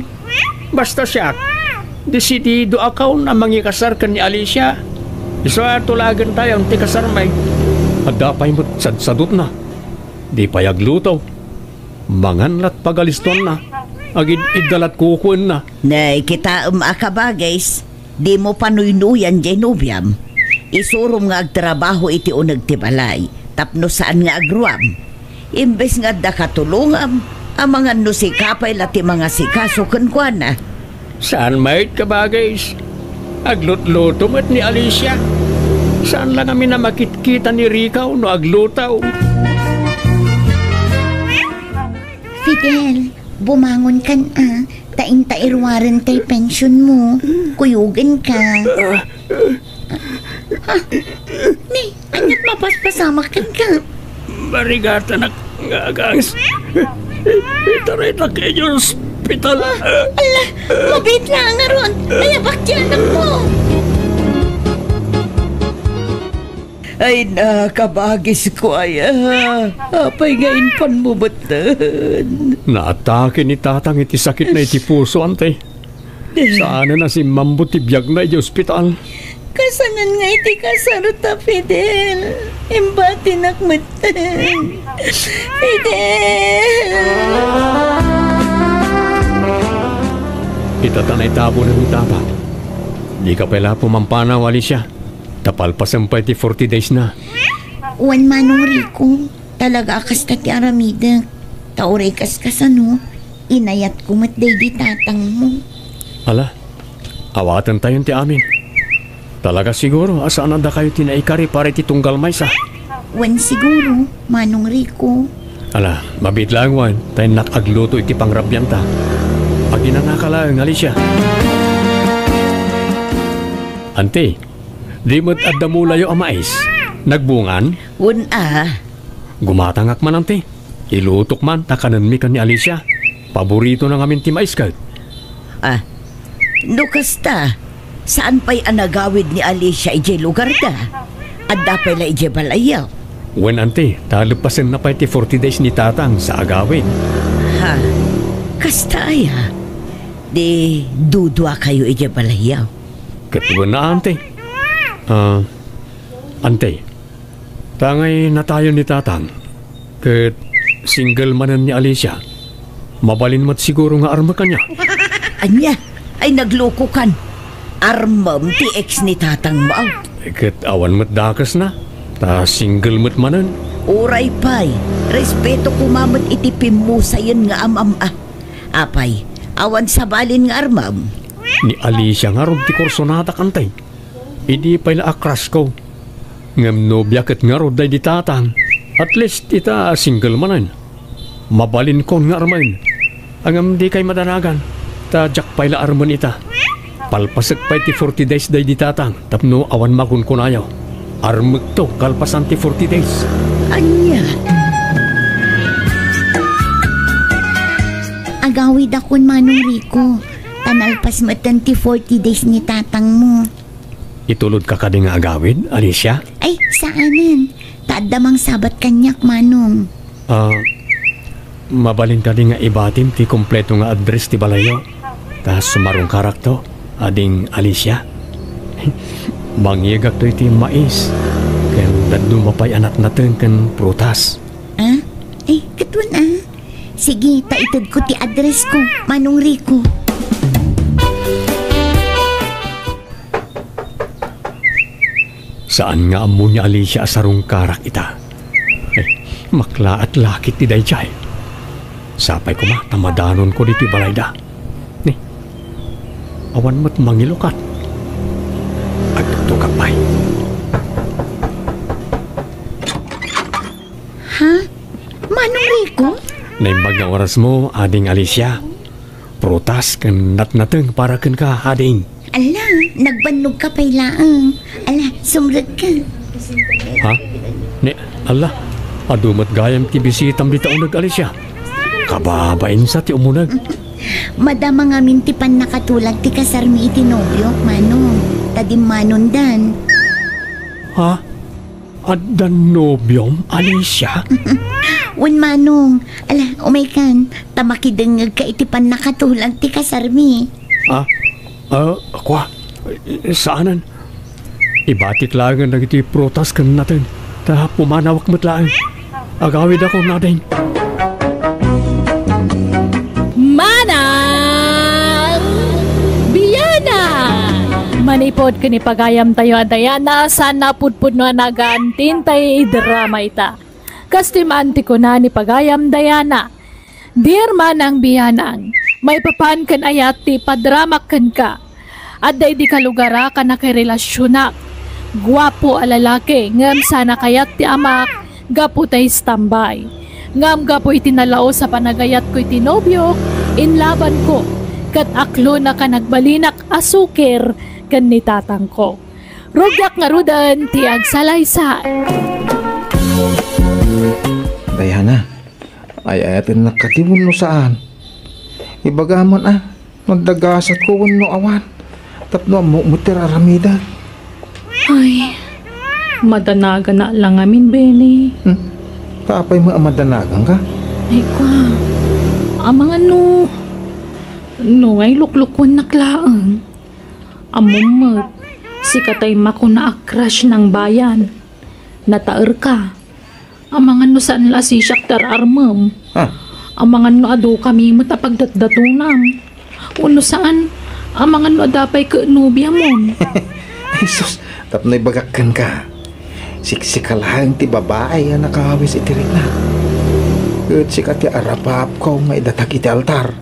Basta siak, disididoakon a mangikasar ken ni Alicia. Isu a tulagentayon ti kasarmi. Adda pay met sadsadutna. Di pay agluto. Mangan lat pagalistuanna. Agid-idda lat kukuenna. Nay, kitaem a kabagis. Dimo panuynuyan diay nobiam. Isurom nga agtrabaho iti uneg ti balay tapno saan nga agruam. Imbes nga adda katulongam, amangan no sika pay la ti mangasikaso kenkuana. Saan met, kabagis. Aglutluto met ni Alicia. Saan la ngamin a makitkita ni Rico no agluto. Fidel, bumangon kan a, ta inta iruaren tay pension mo. Kuyogen ka. Ah, ni, aniat mapaspasamak kenka? Marigatanak nga agangs. Itaritak idiay ospital. Ala, mabiit laeng ngarud. Ayabak ti anak mo. Ay, nakabagis ko aya. Apay nga inpan mo metten? Naatake ni Tatang iti sakitna iti puso, ante. Saanen a simmambut ti biagna iti ospital. Kasanon nga iti kasarta, Fidel? Imbatinak metten. Fidel! Ita ta naitabunan ni Tatang. Dika pay la pumampanaw, Alicia. Ta palpasen pay ti forty days na. Wen, Manong Rico, talaga a kasta ti aramidek. Ta uray kaskasano, inayatko met daydi tatangmo. Ala, awatentayon ti amin. Talaga siguro a saan a dakayo ti naikari para iti tunggal maysa. Wen siguro, Manong Rico. Ala, mabiit laeng wen, ta innak agluto iti pangrabianta. Aginanaka laeng, Alicia. Anti, Di met adda mulayo a mais. Nagbungan? Wen a. Gumatangak man, anti. Ilutok man ta kanenmi ken ni Alicia. Paboritona ngamin ti mais ket. Ah, no kasta, saan pay a nagawid ni Alicia idiay lugarda? Adda pay la idiay balayyo? Wen, anti, ta leppasenna pay ti forty days ni Tatang sa agawid. Ha? Kasta aya? Di duduakayo idiay balayyo? Ket wen a, anti. Ah, anti. Ta ngay natayon ni Tatang, ket single manen ni Alicia. Mabalin met siguro nga armek ania. Ania? Ay, naglokokan. Armem ti ex ni Tatangmo, aw. Ket awan met dakesna, ta single met manen. Uray pay, respeto koma met iti pimmusayen nga am-am-a. Apay, awan sabalin nga armem? Ni Alicia ngarud ti kursonadak, anti. Idi pay la a crush ko. Ngem nobia ket ngarud daydi Tatang. At least ita single manen. Mabalinkon nga armen. Ngem dikay madanagan. Ta diak pay la armen ita. Palpasek pay ti forty days daydi Tatang tapno awan makunkunayo. Armekto kalpasan ti forty days. Ania? Agawidakon, Manong Rico. Ta nalpas metten ti forty days ni Tatangmo. Itulodka kadi nga agawid, Alicia? Ay, saanen. Ta adda mangsabat kaniak, Manong. Ah, mabalin kadi nga ibatim ti kompleto nga address ti balayyo? Ta sumarungkarakto, ading Alicia. Mangyegakto iti mais, ken dadduma pay a natnateng ken prutas. Ah? Ay, ket wen a. Sige, ta itedko ti address ko, Manong Rico. Saan nga ammo ni Alicia a sarungkarak ita? Ay, maklaat lakit ti daydiay. Sapay koma ta madanonko ditoy balayda. Ni, awan met mangilukat. Agtugtugak pay. Ha? Manong Rico? Naimbag nga orasmo, Ading Alicia. Prutas ken natnateng para kenka, ading. Ala, nagbannogka pay laeng. Ala, sumrekka. Ha? Ni, ala, adu met gayam ti bisitam dita uneg, Alicia. Kababainsa ti umuneg. Madama ngamin ti pannakatulag ti kasarmi iti nobiok, Manong. Ta dimmanondan. Ha? Adda nobiom, Alicia? Wen, Manong. Ala, umaykan, ta makidengngegka iti pannakatulag ti kasarmi. Ah? Ah, kua? Saanen? Ibatik laengen dagiti prutas ken nateng, ta pumanawak met laeng. Agawidakon, ading. Manang Biana! Manipud ken ipagayamtayo a Diana, saan a pudpudno a nagaan ti intay idrama ita. Kas ti maan ti kuna ni pagayam Diana, Dear Manang Bianang, maipapan ken ayat ti ipadramak kenka. Adda idi kalugarak a nakirelasionak. Guapo a lalaki, ngem saan a kayat ti amak gapu ta istambay. Ngem gapu iti nalaus a panagayatko iti nobiok, inlabanko, ket aklona ka nagbalinak a sukir ken ni tatangko. Rugiak ngaruden ti agsalaysay. Diana, ay-ayatennak kadi wenno saan? Ibagam man a, no adda gasatko wenno awan, tapno ammok met ti ar-aramidek. Ay, madanaganak la ngamin, Benny. Hmm? Ta apay met a madanaganka? Ay, kua. Amangan no, no ngay luklukuennak laeng. Ammom met, sika tay makuna a crush nang bayan. Nataerka. Amangan no saan la a sisiak ti ar-armem. Ah. Amangan no adu kami met a pagdatdatonam. Wenno saan, amangan no adda pay ket nobiamon. Ay, sus, tapno ibagak kenka. Siksika laeng ti babai a nakawis iti rikna. Ket sika ti arapaapko nga idatag iti altar.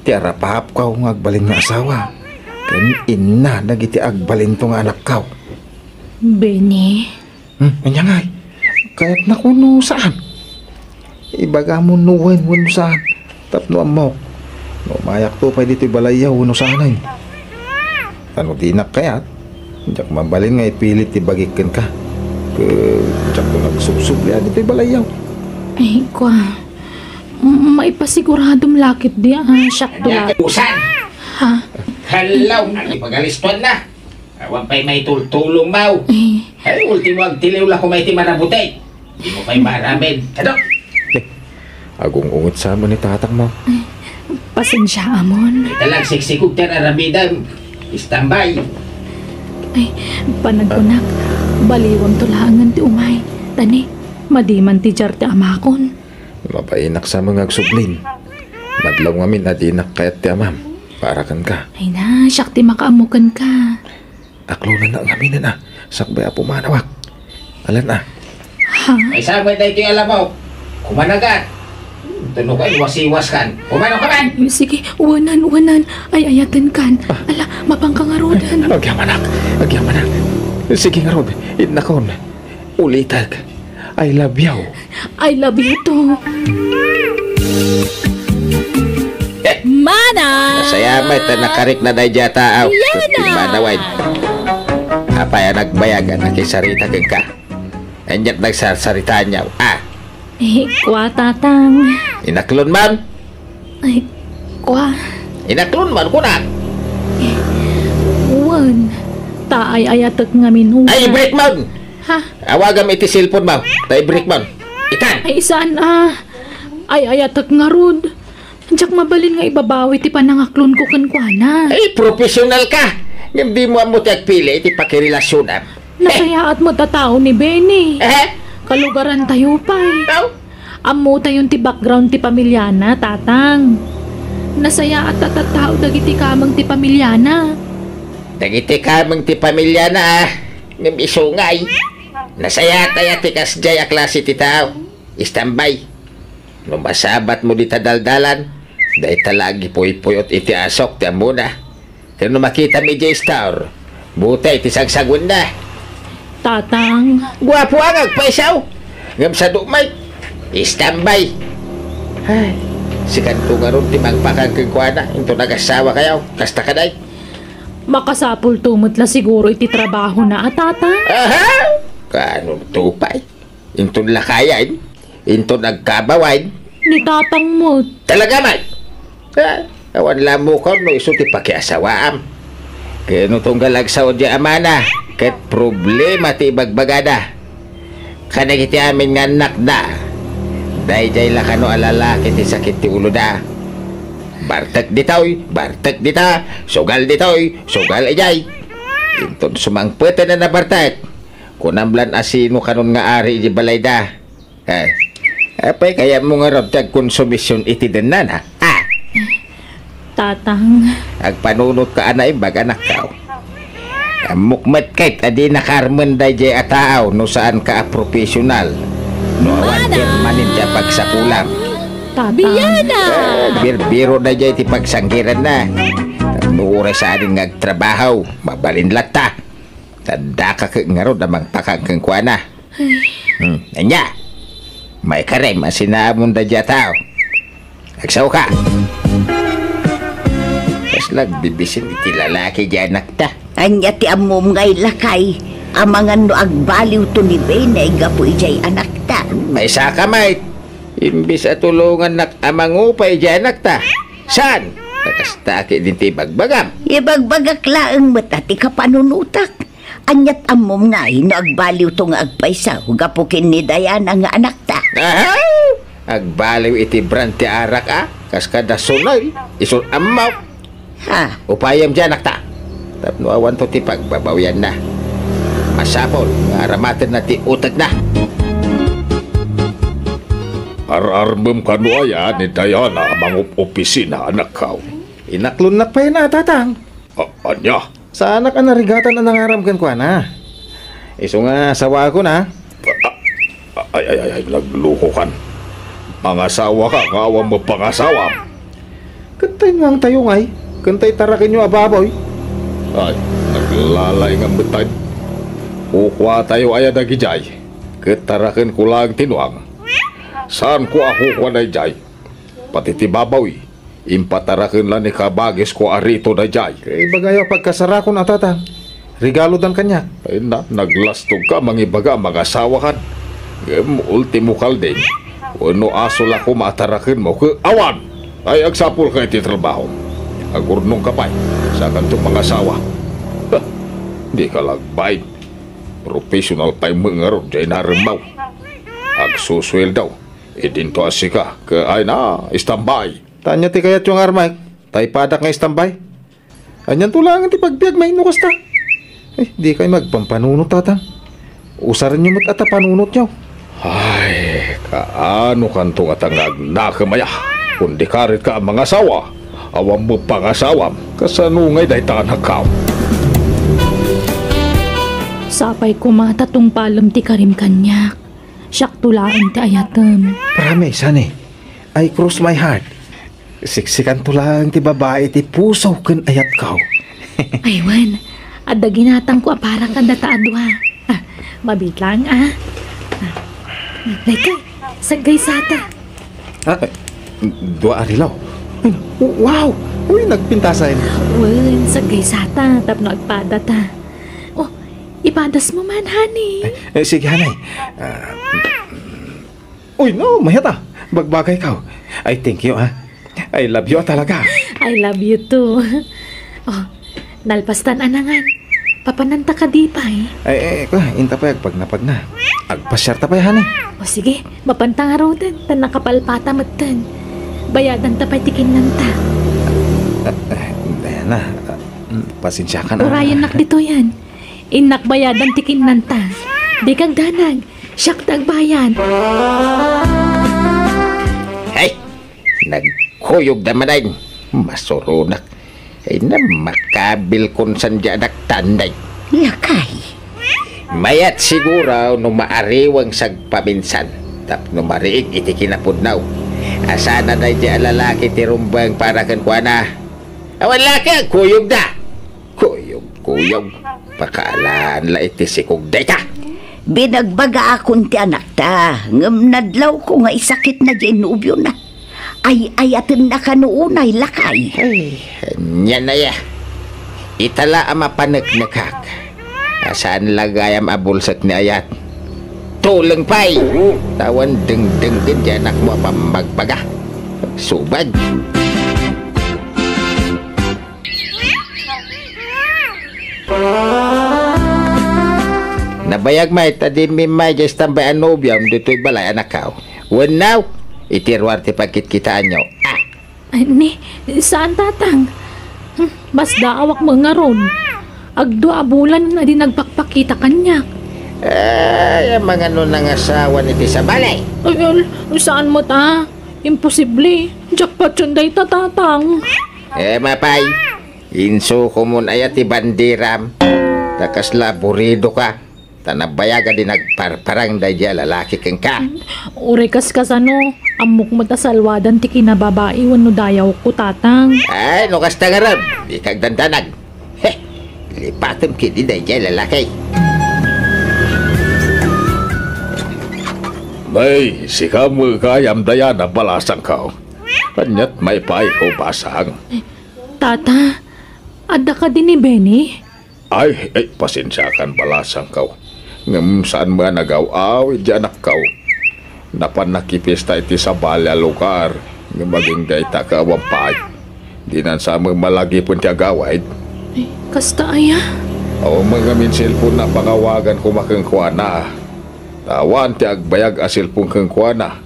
Ti arapaapko nga agbalin nga asawa. Ken inna dagiti agbalinto nga anakko. Benny? Hmm, ania ngay? Kayatnak wenno saan? Ibagam no wen wenno saan, tapno ammok no umayakto pay ditoy balayyo wenno saanen. Ta no dinak kayat, Diak mabalin nga ipilit ti bagik kenka. Ket diakto nagsubsubli a ditoy balayyo. Ay, kua. M-, maipasiguradom la ketdi a siakto la. Ania ket usan? Ha? Hello, ania pagalistuanna? Awan pay maitultulongmo. Eh. Ay, ultimo agtiliw la koma iti marabuti. Dimo pay maaramid. Kadok! Eh, agung-unget sa met ni tatangmo. Pasensiaamon. Ita lang siksikog ti aramidem. Istambay. Ay, panagkunak, baliwamto laengen ti umay. Tani, madi man ti diar ti amakon. Mabainak sa met nga agsublin. Madlaw ngamin a dinak kayat ti amam para kenka. Ay na, siak ti makaammo kenka. Aklonennak ngaminen a, sakbay a pumanawak. Alan a. Ha? Ay, sabay daytoy a lamok. Kumanagan. Tunugan, wasiwas kan. Kumano ka man? Sige, uwanan, uwanan. Ay, ayaten kan. Ah. Ala, mapangka ngaruden. Agyamanak, agyamanak. Sige ngarud, innakon. Ulitek. I love you. I love you too. Mana! Nasayamay ta nakarikna daydiay a taaw. Yana! Ket pimmanawen. Apay a nagbayag a nakisarita kenka? Aniat nagsarsaritaanyo? Ah. Eh, kua, Tatang. Inaklon man? Ay, kua. Inaklon man, kunak. Wen, ta ay-ayatek ngamin. Ay, i-break man! Ha? Awagam iti cellphone mo. Ta i-break mo. Itan! Ay, saan a? Ay-ayatek ngarud. Diak mabalin nga ibabawi ti panangaklonko kenkuana. Ay, professional ka. Ngem dimo ammo ti agpili iti pakirelasionam. Nasayaat met a tao ni Benny. Eh? Kalugarantayo pay. Tao? Ammotayon ti background ti pamiliana, Tatang. Nasayaat a tattao dagiti kameng ti pamiliana. Dagiti kameng ti pamiliana, ah. Ngem isu ngay. Nasayaat aya ti kasdiay a klase ti tao? Istambay. No masabatmo dita daldalan, dayta la agipuypuyot iti asok ti ammona. Ken no makitam idiay store, butay ti sagsaguenna. Tatang. Guapo a nga agpaisaw. Ngem sadu met. Istambay. Ay, sikanto ngarud ti mangpakang kenkuana, inton agassawa kayo. Kasta kadi. Makasapulto met la siguro iti trabahona a, Tatang? Aha! Kaanonto pay? Inton lakayen, inton agkabawen. Ni Tatang met. Talaga met? Ah, awan la ammokaon no isu ti pakiasawaam. Ken no tunggal agsao diay amana, ket problema ti ibagbagada. Kadagiti amin nga annakda, daydiay la kano a lalaki ti sakit ti uloda. Bartek ditoy, bartek dita, sugal ditoy, sugal idiay. Inton sumangpeten a nabartek, kunam lan a sino kanon nga ari iti balayda. Eh, apay kayatmo ngarud ti agkonsumision iti dennana? Ah! Tatang. Agpanunotka a naimbag, anakko. Ammok met ket a dinaka armen daydiay a tao no saanka a professional. No awan permanente a pagsapulam. Tatang. Eh, birbiro daydiay ti pagsanggiranna. No uray saanen nga agtrabaho, mabalin latta. Tadda ka ket ngarud a mangpakang kenkuana. Hmm, ania? Maikarem a sinaamon daydiay a tao. Agsaoka. Kasla agbibisin iti lalaki diay anakta. Ania ti ammom ngay, lakay, amangan no agbaliwto ni Benny gapu idiay anakta? Maisaka met. Imbes a tulongannak a mangupay idiay anakta. Saan? Kasta ketdin ti ibagbagam. Ibagbagak laeng met a ti kapanunotak. Aniat ammom ngay no agbaliwto nga agpaisaw gapu ken ni Diana nga anakta? Aha! Agbaliw iti brand ti arak a, kas kada Sunil, isu ammok. Ha? Upayem diay anakta. Tapno awanto ti pagbabawianna. Masapul nga aramatenna ti utekna. Ar-armem kano aya ni Diana a mangup-opisina, anakko? Inaklonnak pay a, tatang. A-, ania? Saanak a narigatan a nangaram kenkuana. Isu nga asawaakon a. A-, a-, ay, ay, ay, ay, naglukokan. Mangasawaka nga awan met pangasawam. Ket tay nuangtayo ngay, ken tay tarakenyo a baboy? Ay, naglalaingan met tay. Kukuatayo aya dagidiay, ket tarakenko laeng ti nuang. Saanko a kukua daydiay. Pati ti baboy, impataraken la ni kabagisko a Rito daydiay. Ibagayo a pagkasarakon a, tatang. Regalodan kaniak. Ay na, naglastog ka mangibaga a mangasawakan. Ngem ultimo kalding, wenno aso la koma a tarakenmo ket awan! Ay, agsapulka iti trabaho. Agurnongka pay, sakanto mangasawa. Ha! Dika la agbain. Professional pay met ngarud diay naremmaw. Agsusueldo. Idinto a sika, ket ay na, istambay. Ta ania ti kayatyo nga armek? Ta ipadak nga istambay? Anianto laeng ti pagbiag, May, no kasta? Ay, dikay agpampanunot, Tatang. Usarenyo met a ta panunotyo. Ay, kaano kanto ngata nga agnakem aya? Kundi karit ka a mangasawa, awan met pangasawam, kasano ngay dayta anakkaw? Sapay koma ta tungpalem ti karim kaniak. Siakto laeng ti ayatem. Promise, honey. I cross my heart. Siksikanto laeng ti babai ti puso ken ayatko. Ay, wen. Adda ginatangko a para kadata a dua. Ah, mabiit laeng, ah. Ah, daytoy, saggaysata. Ah, eh, dua a relo. Ay, wow! Uy, nagpintasen. Wen, saggaysata tapno agpadata. Oh, ipadasmo man, honey. Eh, eh, sige, honey. Ah, Uy, no, mayat a. Bagbagayko. Ay, thank you, ah. I love you, ah, talaga. I love you too. Oh, nalpastan a nangan. Papananta kadi pay? Ay, eh, kwa, inta pay agpagnapagna. Agpasiarta pay, honey. O sige, mapanta ngaruden, ta nakapalpata metten. Bayadanta pay ti kinnanta. Ah, ah, Diana, ah, mm, pasensiakan, ah. Urayennak ditoyen. Innak bayadan ti kinnanta. Dika agdanag. Siak ti agbayad. Hey! Nagkuyogda manen. Masuronak. Ay, namakabilkon san di anak tanday. Lakay. Mayat siguro no maariwang sagpaminsan tapno mariig iti kinapudno. Asana daydi a lalaki ti rumbeng para kenkuana. Awan laki, agkuyogda. Kuyog, kuyog. Pakaalan la iti sikog dayta. Binagbagaakon ti anakta, ngem nadlawko nga isakitna diay nobiona. Ay-ayatenna kano unay, lakay. Ay, ania aya. Ita la a mapaneknekak. A saan la gayam a bulsek ni ayat. Tuleng pay. Tawan dengdenggen ti anakmo a pammagbaga. Subag. Nabayag met a dimmi may diay tambay a nobiom ditoy balay, anakko. Wenno, iti ruar ti pagkitkitaanyo. Ah! Ay, ni, saan, Tatang? Hmm, masdaawak met ngarud. Agdua a bulan a di nagpakpakita kaniak. Ay, amangan no nangasawan iti sabali. Ay, al-, saan met a? Imposible. Jackpot yun dayta, Tatang. Eh, mapay. Insukomon aya ti banderam? Ta kasla aburidoka, ta nabayag a di nagparparang daydi a lalaki kenka. Uray kas kasano, ammok met a salwadan ti kinababai wenno dayawko, Tatang. Ay, no kasta ngarud, dika agdandanag. He, lipatem ketdi daydi a lalaki. May, sika met gayam, Diana, balasangko. Aniat maipayko, basang? Tata, adda kadi ni Benny? Ay, ay, pasensiakan, balasangko. Ngem saan met a nagaw-awid diay anakko. Napan nakipista iti sabali a lugar, ngem agingga ita ket awan pay. Dinan sa met malagipen ti agawid. Ay, kasta aya? Awan met ngamin cellphone-na, pangawagan koma kenkuana. Ta awan ti agbayag a cellphone kenkuana.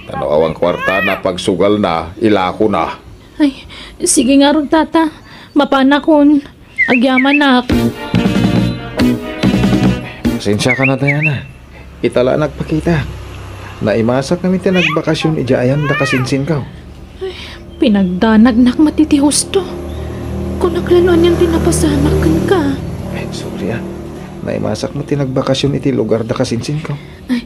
Ta no awan kuartana, pagsugalna, ilakona. Ay, sige ngarud, Tata. Mapanakon. Agyamanak. Pasensiakan a, Diana. Ita la a nagpakita. Naimasak ngamin ti nagbakasyon idiay ayan da kasinsinko. Ay, pinagdanagnak met iti husto. Kunak la no anian ti napasamak kenka. Ay, sorry, ah. Naimasak met ti nagbakasyon iti lugar da kasinsinko. Ay,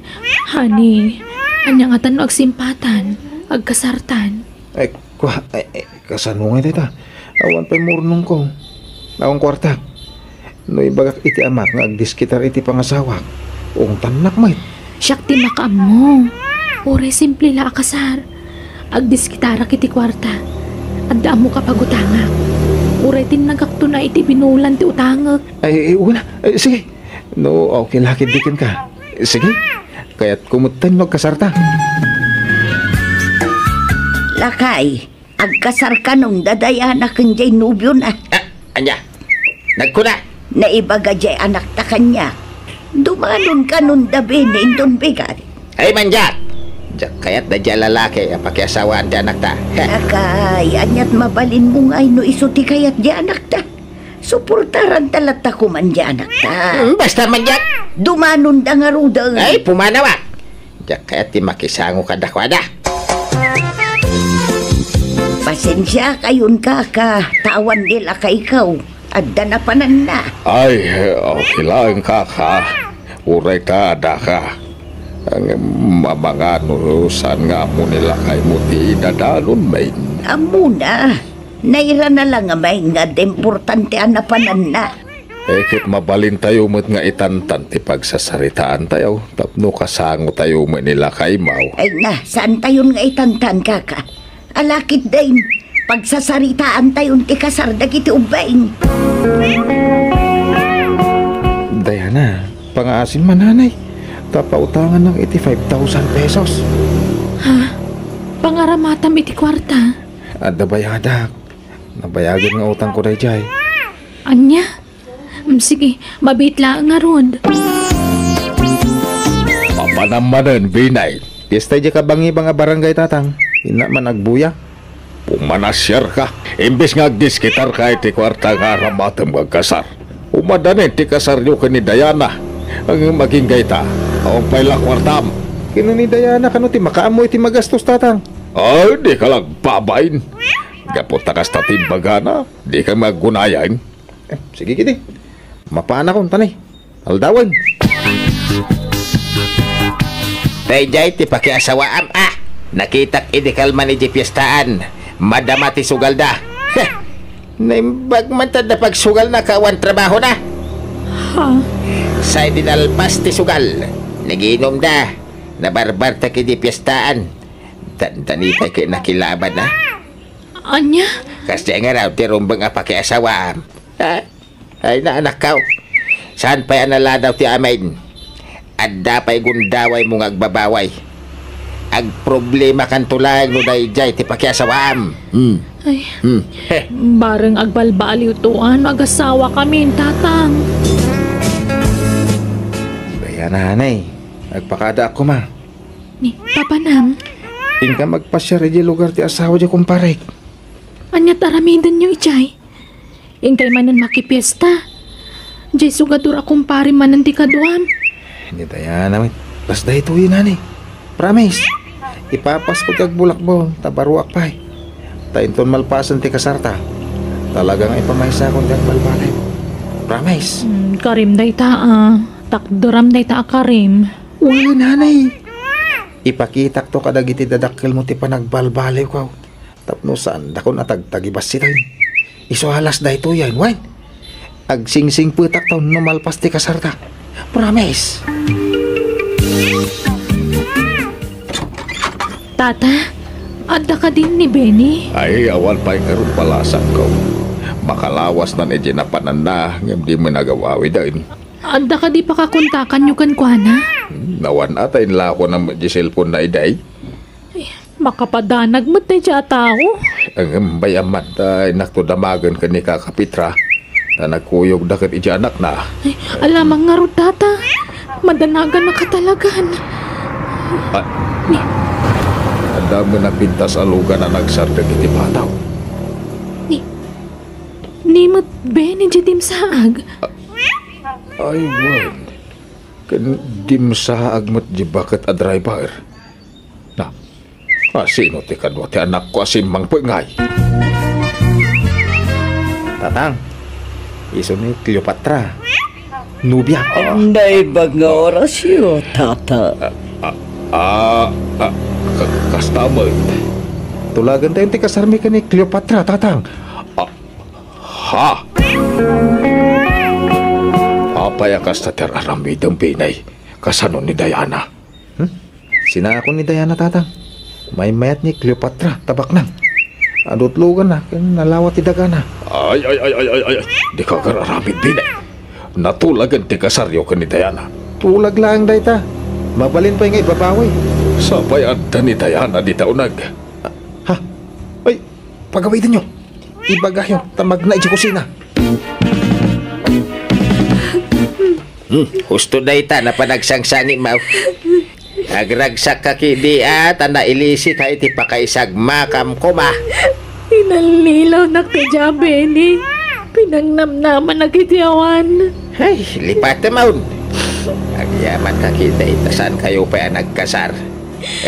honey, ania ngata no agsimpatan, agkasartan? Ay, kwa, ay, ay, kasano ngay dayta? Awan pay murnongko. Awan kuartak. No ibagak iti amak nga agdiskitar iti pangasawak, ungtannak met. Siak ti makaammo. Uray simple la a kasar. Agdiskitarak iti kuarta. Adda ammok a pagutangak. Uray Tinnagakto na iti binulan ti utangek. Ay, una. Ay, sige. No, okay la ketdi kenka. Sige. Kayatko metten no agkasarta. Lakay, agkasarka no dayana ken jay nobiona. Ah, ania? Nagkuna? Naibaga jay anakta kaniak. Dumanonka no da Beni inton bigat. Ay, mandiak! Diak kayat daydiay a lalaki a pakiasawaan ti anakta. Lakay, aniat mabalinmo ngay no isu ti kayat jay anakta? Suportaranta latta koma jay anakta. Hmm, basta mandiak! Dumanonda ngaruden. Ay, pumanawak! Diak kayat ti makisango kadakuada. Pasensiakayon, kaka, ta awan ni lakayko. Adda napananna. Ay, okay laeng, kaka. Uray ta adda ka. Ngem amangan no saan nga ammo ni lakaymo ti idadanon, main. Ammona. Nairana la nga main nga adda importante a napananna. Eh, ket mabalintayo met nga itantan ti pagsasaritaantayo tapno kasangotayo met ni lakaymo. Ay na, saantayon nga itantan, kaka. Ala ketdin, pagsasaritaantayon ti kasar dagiti ubbing. Diana, pangaasim man, nanay. Ta pautangannak iti five thousand pesos. Ha? Pangaramatam iti kuarta? Adda bayadak. Nabayagen nga utangko daydiay. Ania? Mm, sige, mabiit laeng ngarud. Mapanam manen, Binay. Fiesta idiay kabangibang a barangay, tatang. Inna man agbuya. Pumanasiarka. Imbes nga agdiskitarka iti kuarta nga aramatem nga agkasar. Umadanin ti kasaryo ken ni Diana. Ngem agingga ita, awan pay la kuartam. Ken ni Diana kano ti makaammo iti magastos, tatang? Ay, dika la agbabain. Gapu ta kasta ti imbagana, dika aggunayan. Eh, sige, kidi. Mapanakon, tanay. Aldawen. Daydiay ti pakiasawaam, ah! Nakitak idi kalman idiay piestaan. Madama ti sugalda. Heh! Naimbag man ta da pagsugalna ket awan trabahona. Ha? Say dinalpas ti sugal. Nagiinumda. Nabarbartek idiay piestaan. Dandani pay ket nakilaban, ah. Ania? Kasdiay ngarud ti rumbeng a pakiasawaam. Ha? Ay, naanakkaw. Saan pay a naladaw ti amin? Adda pay gundawaymo nga agbabaway. Agproblemakanto laeng no daydiay ti pakiasawaam. Hmm. Ay, Hmm. Heh. Bareng agbalbaliwto no agasawakamin, tatang. Kaya, nanay, agpakadaak koma. Ni, papanam? Inka magpasiar idiay lugar ti asawa diay kumparek. Aniat aramidenyo idiay? Inkay manen makipiesta. Diay sugadur a kumpare manen ti kaduam. Ni Diana met. Kas daytoy, nanay. Promise. Ipapasko ti agbulakbon, ta baruak pay. Ta inton malpasen ti kasarta, talaga nga ipamaysakon ti agbalbaliw. Promise. Hmm, karim dayta, ah. Takderam dayta a karim. Wen, nanay. Ipakitakto kadagiti dadakkelmo ti panagbalbaliwko. Tapno saandakon a tagtagibassiten. Isu a alas daytoyen, wen? Agsingsingpetakto no malpas ti kasarta. Promise! Tata, adda kadin ni Benny? Ay, awan pay ngarud balasangko. Makalawasnan idiay napananna, ngem di met agawawiden. Adda kadi pakakontakanyo kenkuana? Hmm, awan a ta inlako na met di cellphone na iday. Ay, makapadanag met daydiay a tao. Ngem bay-am man ta innakto damagen ken ni Kaka Petra. Ta nagkuyogda ket idiay anakna. Ay, alamang ngarud, tata. Madanagannaka talagan. Ah, adda met napintas a lugan a nagsardeng iti bataw. Ni, ni met Benny diay dimsaag. Ay, wen. Ken dimsaag met di baket a driver. Na, a, sino ti kadua ti anakko a simmangpet ngay? Tatang, isu ni Cleopatra. Nobia. Ah. Naimbag nga orasyo, tata. Ah, ah, ah, ka-, kasta met. Tulagentayon ti kasarmi ken ni Cleopatra, tatang. Ah, Ha? Apay a kasta ti ar-aramidem, Benny? Kasano ni Diana? Hmm? Sinakon ni Diana, tatang. Maymayat ni Cleopatra, ta baknang. Adutloganna, ken nalawa ti dagana. Ay, ay, ay, ay, ay, ay, ay. Dika agar-aramid, Bini. Natulagen ti kasaryo ken ni Diana. Tulag laeng dayta. Mabalin pay nga ibabawi. Sapay adda ni Diana dita uneg. Ha? Ay, pagawidenyo. Ibagayo, ta magna idiay kusina. Hmm, husto dayta, napan agsangsangitmo. Agragsak ka kadi a, ta nailisi ka iti pakaisagmakam koma. Inallilaw nak ti Bini. Pinangnamnamanak iti awan. Ay, lipatem awn. Agyaman ka kadi, ta saan kayo pay a nagkasar.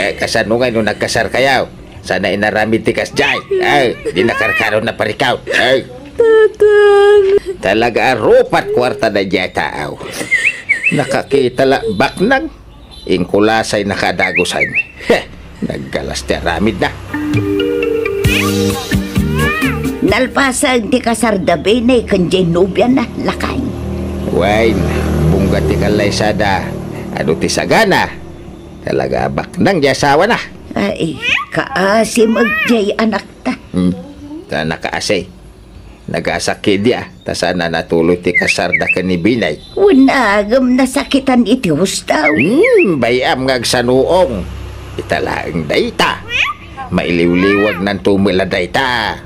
Eh, kasano ngay no nagkasar kayo? Saan a inaramid ti kasdiay. Ay, di nakarkaro na parikaw. Ay. Tatang. Talaga a rupat kuarta daydiay a tao. Nakakita la baknang. Inkulasay na kadagusan. Heh, naggalas ti aramid na. Nalpasen ti kasar da Bini ken diay nobiana, lakay. Wen, bungga ti kallaysada. Adu ti sagana? Talaga a baknang diay asawana. Ay, kaasi met diay anakta. Hmm, ta nakaasi. Nagasak kadi a, ta saan a natuloy ti kasarda ken ni Bini. Wen, ngem nasakitan iti husto. Hmm, bay-am nga agsanuong. Ita laeng dayta. Mailiwliwagnanto met la dayta.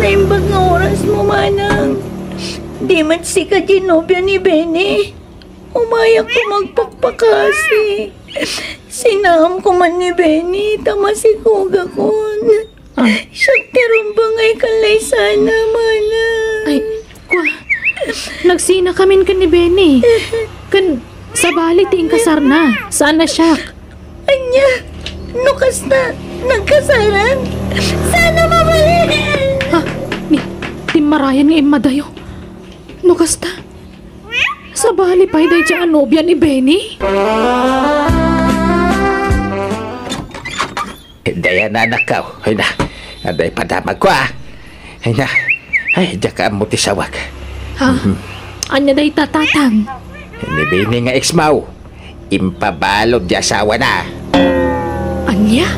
Naimbag nga orasmo, manang. Di met sika diay nobia ni Bini. Umayakko agpakpakasi. Sinaamko man ni Bini, ta masikogakon. Ah. Siak ti rumbeng a kallaysana, manang. Ay, kua, nagsinakamin ken ni Bini. Ken sabali ti inkasarna, saan a siak. Ania? No kasta, nagkasaran? Saan a mabalin? Ha? Ni, timmarayan nga immadayo. No kasta, sabali pay daydiay a nobia ni Bini? Diana, anakko. Ay na, adda ipadamagko, a. Ay na, ay, diak ammo ti sawag. Ha? Mhm. Ania dayta, tatang? Ni Bini nga exmo. Impabalud diay asawana. Ania?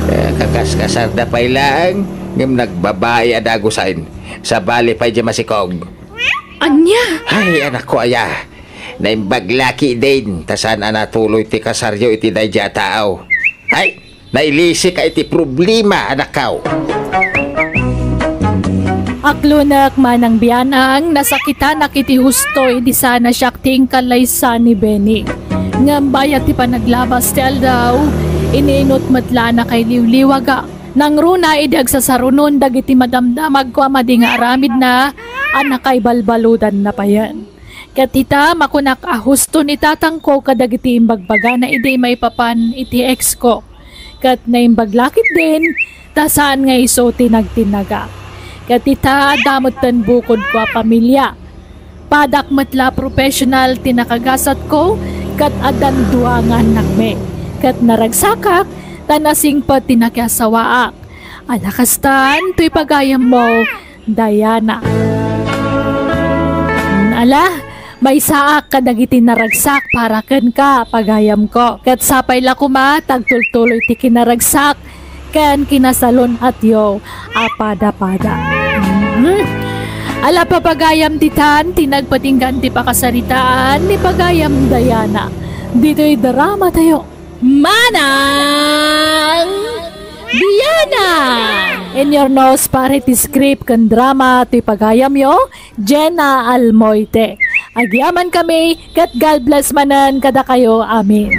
Eh, kakaskasarda pay laeng, ngem nagbabai a dagusen. Sabali pay diay masikog. Ania? Ay, anakko aya. Naimbag la ketdin, ta saan a natuloy ti kasaryo iti daydiay a tao. Ay, nailisika iti problema, anakko. Aklonek, manang bianang, nasakitanak iti husto idi saan a siak ti inkallaysa ni Bini. Ngem bayat ti panaglabas ti aldaw, ininut met la a nakailiwliwagak. Nangruna idi agsasarunon dagiti madamdamagko a madi nga aramidna a nakaibalbaludanna payen. Ket ita, makunak a husto ni tatangko kadagiti imbagbagana idi maipapan iti exko. Ket naimbag la ketdin, ta saan nga isu ti nagtinnagak. Ket ita, adda metten bukodko a pamilia. Padak met la a professional ti nakagasatko, ket addan dua nga annakmi. Ket naragsakak, ta nasingpet ti nakiasawaak. Ala kastan, toy pagayammo, Diana. Ala, maysaak kadagiti naragsak para kenka, pagayamko. Ket sapay la koma ta agtultuloy ti kinaragsak ken kinasalun-atyo a pada-pada. Mhm. Ala, pagayam, ditan ti nagpatinggan ti pakasaritaan ni pagayam Diana. Ditoy drama tayo. Manang Diana! In your nose, pare ti script ken drama ti pagayamyo, Jenna Almoite. Agyamankami, ket God bless manen kadakayo. Amen.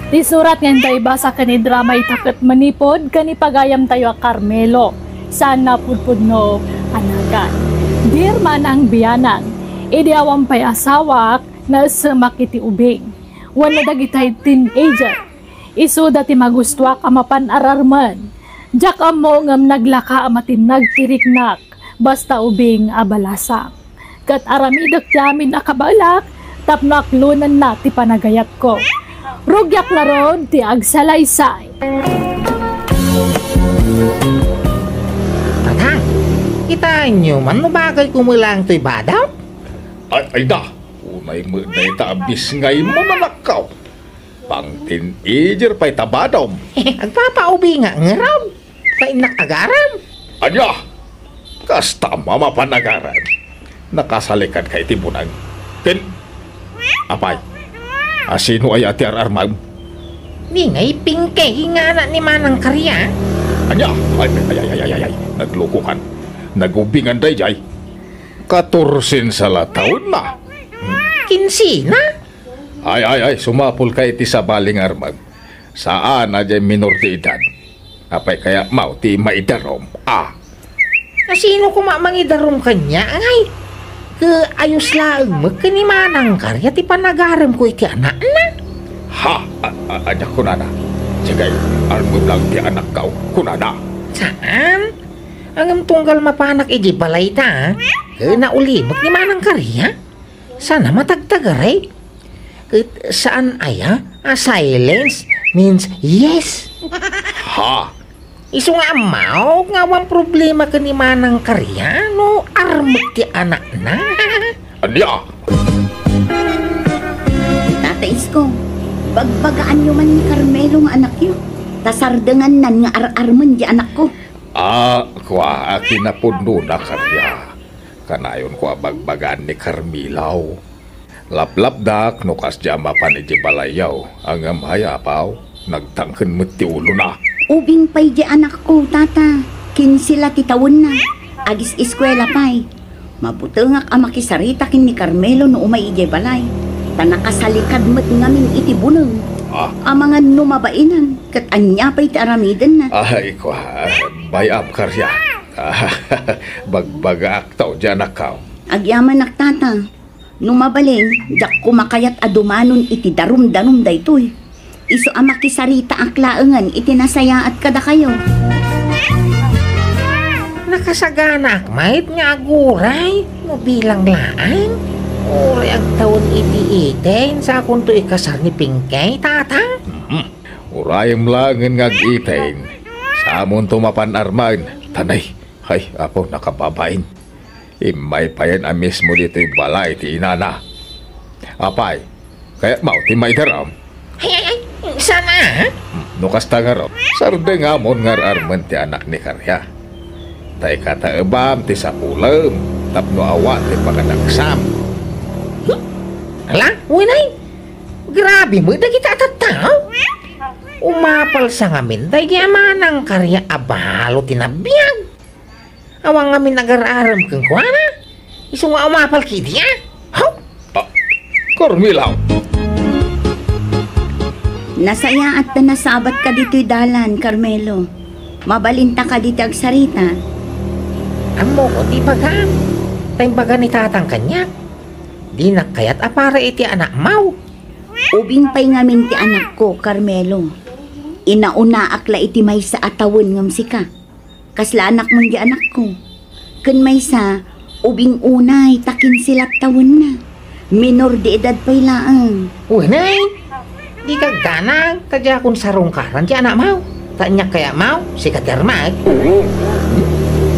Ti surat nga inta ibasa ken idrama ita ket manipud ken ni pagayamtayo a Carmelo, saan a pudpudno a nagan. Dear Manang Bianang, idi awan pay asawak, naessemak iti ubing. Wenno dagitay teenager. Isuda ti magustuak a mapan ararmen. Diak ammo ngem naglaka a matinnag ti riknak, basta ubing a balasang. Ket aramidek ti amin a kabaelak tapno aklonenna ti panagayatko. Rugiak ngarud ti agsalaysay. Tatang, kitaenyo man no bagay kumelang toy badaw? Ay, ay da, unay met dayta a bisngaymo, anakko. Pangtin-ijer pay ta badom. Agpapaubingak ngarud. Kainnak agaram. Ania? Kasta a mapan agaram. Nakasalikadka iti buneng. Ken, apay, asino aya ti ar-armem? Ni ngay Pingkay nga anak ni Manang Karya. Ania? Ay, ay, ay, ay, ay, ay, ay. Naglukokan. Nagubingan daydiay. Katorsen sa la taonna. Kinsena? Ay, ay, ay, sumapulka iti sabali nga armem. Saan a diay minor ti edad. Apay kayatmo ti maidarum? Ah. Asino koma mangidarum kaniak, ngay? Ket ayos laeng met ken ni Manang Karya ti panagaremko iti anakna. Ha? A, a, ania kunana? Sige, armem laeng ti anakko, kunana. Saan? Ngem tunggal mapanak idiay balayda, ket naulimek ni Manang Karya. Saan a matagtagari? Ket saan aya a silence means yes? Ha? Isu nga ammaok nga awan problema ken ni Manang Karya no armek ti anakna. Ania? Tata Isko, bagbagaanyo man ni Carmelo nga anakyo, ta sardengannan nga ar-armen ti anakko. Ah, kua, a kinapudnona, Karya. Kanayonko a bagbagaan ni Carmelo. Laplapdak no kasdiay a mapan idiay balayyo, ngem hay apaw, nagtangken met ti ulona. Ubing pay diay anakko, tata. Kinse la ti tawenna. Agis-eskuela pay. Mabutengak a makisarita ken ni Carmelo no umay idiay balay. Ta nakasalikad met ngamin iti buneng. Ah. Amangan no mabainan, ket ania pay ti aramidenna? Ay, kua, bay-am, Karya. Bagbagaakto diay anakko. Agyamanak, tata. No mabalin, diak koma kayat a dumanon iti darumdanum daytoy. Isu a makisaritaak laengen iti nasayaat kadakayo. Nakasaganaak met nga aguray no bilang laeng. Uray agtawen iti eighteen, sakonto ikasar ni Pingkay, tata. Mhm. Urayem laengen nga ag-eighteen. Samonto mapan armen. Tanay, hay, apo, nakababain. Immay payen a mismo ditoy balay ti inana. Apay, kayatmo ti maidarum? Ay, ay, ay, saan a? Hmm, no kasta ngarud, sardengamon nga ar-armen ti anak ni Karya. Ta ikataebam ti sapulem tapno awan ti pakanagsam. Hmm? Ala, uy, nay, grabe met dagita a tattao. Umapalsa ngamin daydi a Manang Karya a balo ti nabiag. Awan ngamin agar-arem kenkuana. Isu nga umapal kidi, a? Haw? Ah, Carmelo! Nasayaat ta nasabatka ditoy dalan, Carmelo. Mabalinta kadi ti agsarita? Ammok ti ibagam. Ta imbaga ni tatang kaniak, dinak kayat a para iti anakmo. Ubing pay ngamin ti anakko, Carmelo. Inaunaak la iti maysa a tawen ngem sika. Kasla anakmon di anakko. Ken maysa, ubing unay ta kinse la tawenna. Minor de edad pay laeng. Unay? Dika agdanag, ta diakon sarungkaran ti anakmo. Ta aniak kayatmo, sika ti armek.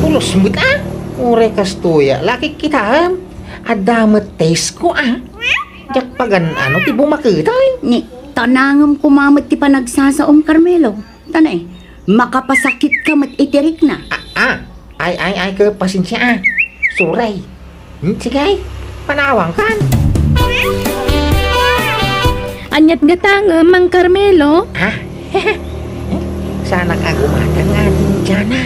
Pulos met a. Uray kastoy a, lakik kitaem. Adda met test ko a. Diak pagan-ano ti bumaketay. Ni, tanangem koma met ti panagsasaom, Carmelo. Tanay, makapasakitka met iti rikna. Ah, ah. Ay, ay, ay, ke, pasensia, a. Suray. Hmm, sige, ay. Panawangkan. Aniat gatangem, Mang Carmelo? Ha? Saanak a gumatang nga din dyan, a.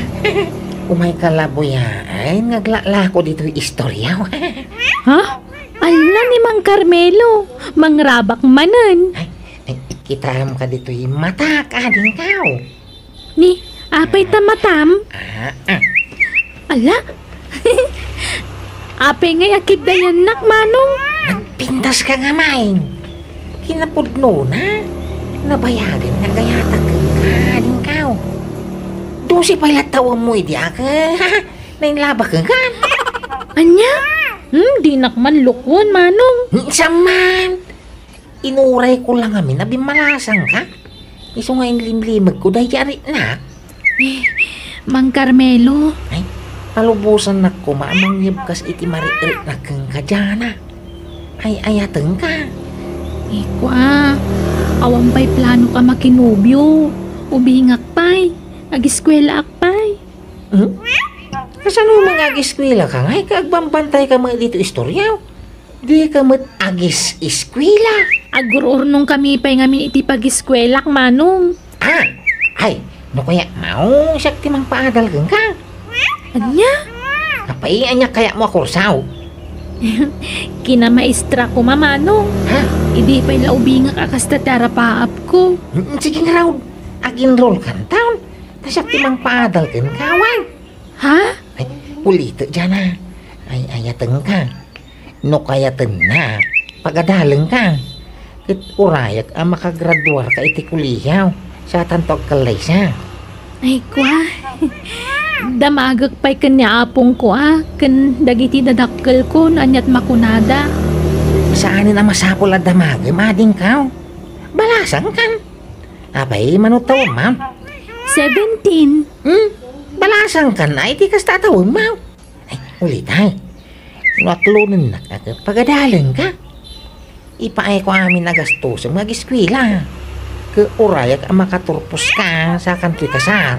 Umayka la buyaen nga aglalako ditoy istorya. Ha? Ala ni Mang Carmelo, mangrabak manen. Ay, ay, kitaem ka ditoy matak, adingkaw. Ni, apay ta matam? Ah, ah. Ala? Apay ngay a kiddayannak, Manong? Nagpintas ka nga, Maing. Kinapudnona, nabayagen nga agayatak kenka, adingkaw. Dose pay la tawenmo idi ak, nainlabak kenka. Ania? Hmm, dinak man lukon, Manong. Saan man? Inurayko la ngamin a bimmalasangka. Isu nga inlimlimegko daydi a riknak. Eh, Mang Carmelo. Ay, palubosannak koma a mangyebkas iti maririknak kenka, Diana. Ay-ayatenka. Kua, awan pay plano ka makinobio. Ubingak pay. Agiskwelaak pay. Hmm? Kasano nga agiskwela ka ngay? Ket agbambantay ka met dito istorya. Di ka met agis-iskwela. Agururnong kami pay ngamin iti pagiskwelak, Manong. Ah! Ay, no kaya, mao siak ti mangpaadal kenka. Ania? Apay, ania kayatmo a kursaw? Kinamaestra ko, Manong. Ha? Idi pay la ubingak a kasta ti arapaap ko. Mm, sige ngarud, ag-enroll kanton. Ta siak ti mangpaadal kenka, wen. Ha? Ay, ulite, Jana. Ay, ayatenka. No kayatennak, pagadalengka. Ket urayak a makagraduarka iti kolehiyo, satanto agkallaysa. Ay, kua. Damagek pay ken ni apongko a, ken dagiti dadakkelko no aniat makunada. Saanen a masapul a damagem, adingko. Balasangkan. Apay, mano tawem, ma'am? Seventeen. Hmm? Balasangkan, ay, ti kasta a tawem, ma'am. Ay, ulitay. No aklonennak a ket pagadalengka. Ipaayko amin a gastosem nga agiskwela. Ket urayak a makaturposka, sakantoy kasar.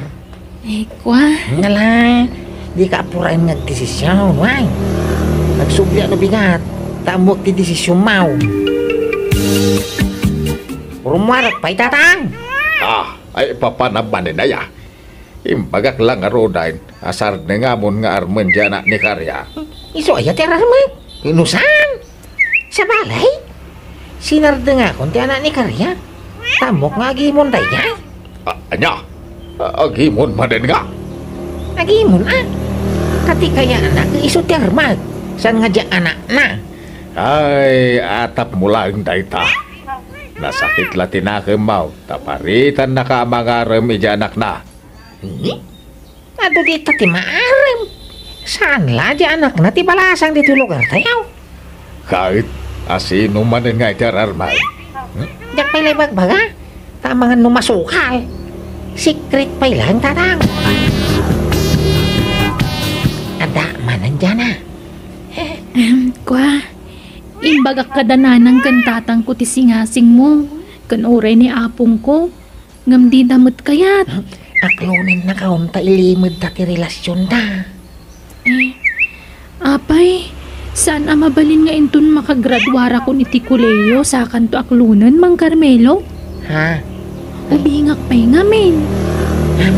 Ay, kua. Ngala, dika apuraen nga agdesision, wen. Agsubliak no bigat, ta ammoak ti desisionmo. Rummuarek pay, Tatang! Ah, ay, papanam manen aya? Imbagak la ngaruden a sardengam nga armen ti anak ni Karia. Isu aya ti ararmek? No saan? Sabali? Sinardengakon ti anak ni Karia. Ta ammok nga agimon daydiay. Ah, ania? Ah, agimon manen nga? Agimon, a? Ta ti kayatna isu ti armek. Saan nga diak anakna? Ay, atapmo laeng dayta. Nasakit la ti nakemmo, ta paritannaka a mangarem iti anakna. Hmm? Adu dita ti maarem. Saan la diay anakna ti balasang ditoy lugartayo? Ket asino manen nga iti ararmek? Hmm? Diak pay la ibagbaga. Ta amangan no masukal. Secret pay laeng, Tatang. Adda manen diay a. Ahem, kua, imbagak kada nanang ken tatangko ti singasingmo, ken uray ni apongko. Ngem dida met kayat. Aklonennakon ta ilimedta ti relasionda. Eh, apay, saan a mabalin nga inton makagraduarakon iti kolehiyo, sakanto aklonen, Mang Carmelo? Ha? Ubingak pay ngamin. Am,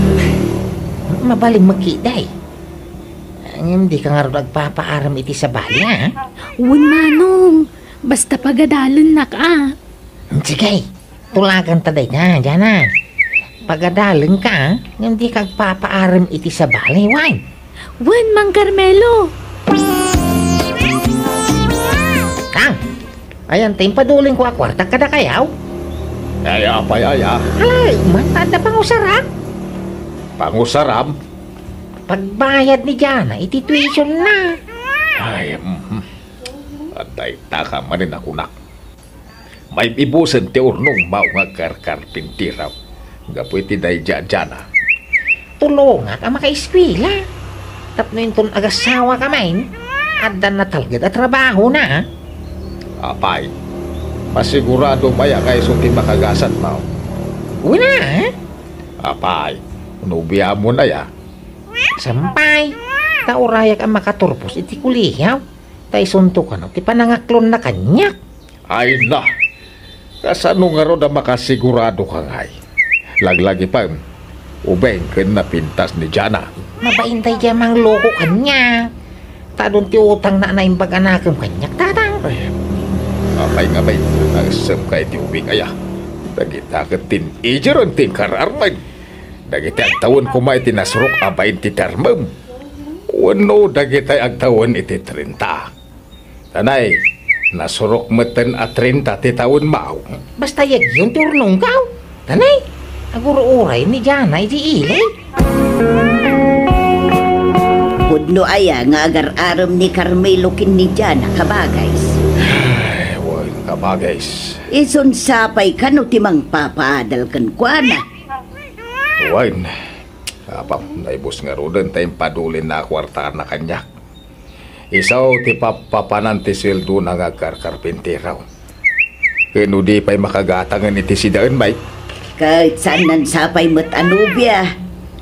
mabalin met ketdi. Ngem dika ngarud agpapaarem iti sabali, a? Wen, Manong. Basta pagadalennak, a. Sige. Tulaganta dayta, Jana. Pagadalenka, a, ngem dika agpapaarem iti sabali, wen? Wen, Mang Carmelo. Kang, ayan ti impadulinko a kuarta kadakayo? Ay, apay aya? Alay, man, ta adda pangusaram. Pangusaram? Pagbayad ni Jana iti tuition na. Ay, mhm. Adda ita ka manen a kunak. Maib-ibusen ti urnongmo nga agkarkarpintiro gapu iti daydi a Jana. Tulongak a makaeskuela. Tapno inton agasawaka manen, adda natalged a trabahona. Apay, masiguradom aya nga isu ti makagasatmo? Wen a. Apay, nobiamon aya? Saan pay, ta urayak a makaturpos iti kolehiyo, ta isunto kano ti panangaklonna kaniak. Ay na! Kasano ngarud a makasigurado ka ngay? Laglagipem, ubing ken napintas ni Jana. Mabain daydi a mangloko kaniak. Ta adun ti utangna a naimbag a nakem kaniak, Tatang. Ay, apay nga bain, naessem ka iti ubing aya. Dagita ket teenager ti inkararmed. Dagiti agtawen koma iti nasurok a bain ti termem. Wenno dagiti agtawen iti trenta. Tanay, nasurok metten a trenta ti tawenmo. Basta yagyon ti urnongko. Tanay, agur-uray ni Jana iti ili. Pudno aya nga agar-arem ni Carmelo ken ni Jana, kabagays? Ay, wen, kabagays. Isun sapay kano ti mangpapaadal kenkuana? Wen, apam, naibus ngaruden ta impadulinna a kuartana kaniak. Isu ti pappapanan ti sueldona nga agkarkarpintiro. Ken no di pay makagatangen iti sidaen, Mike? Ket saannan sapay met a nobia.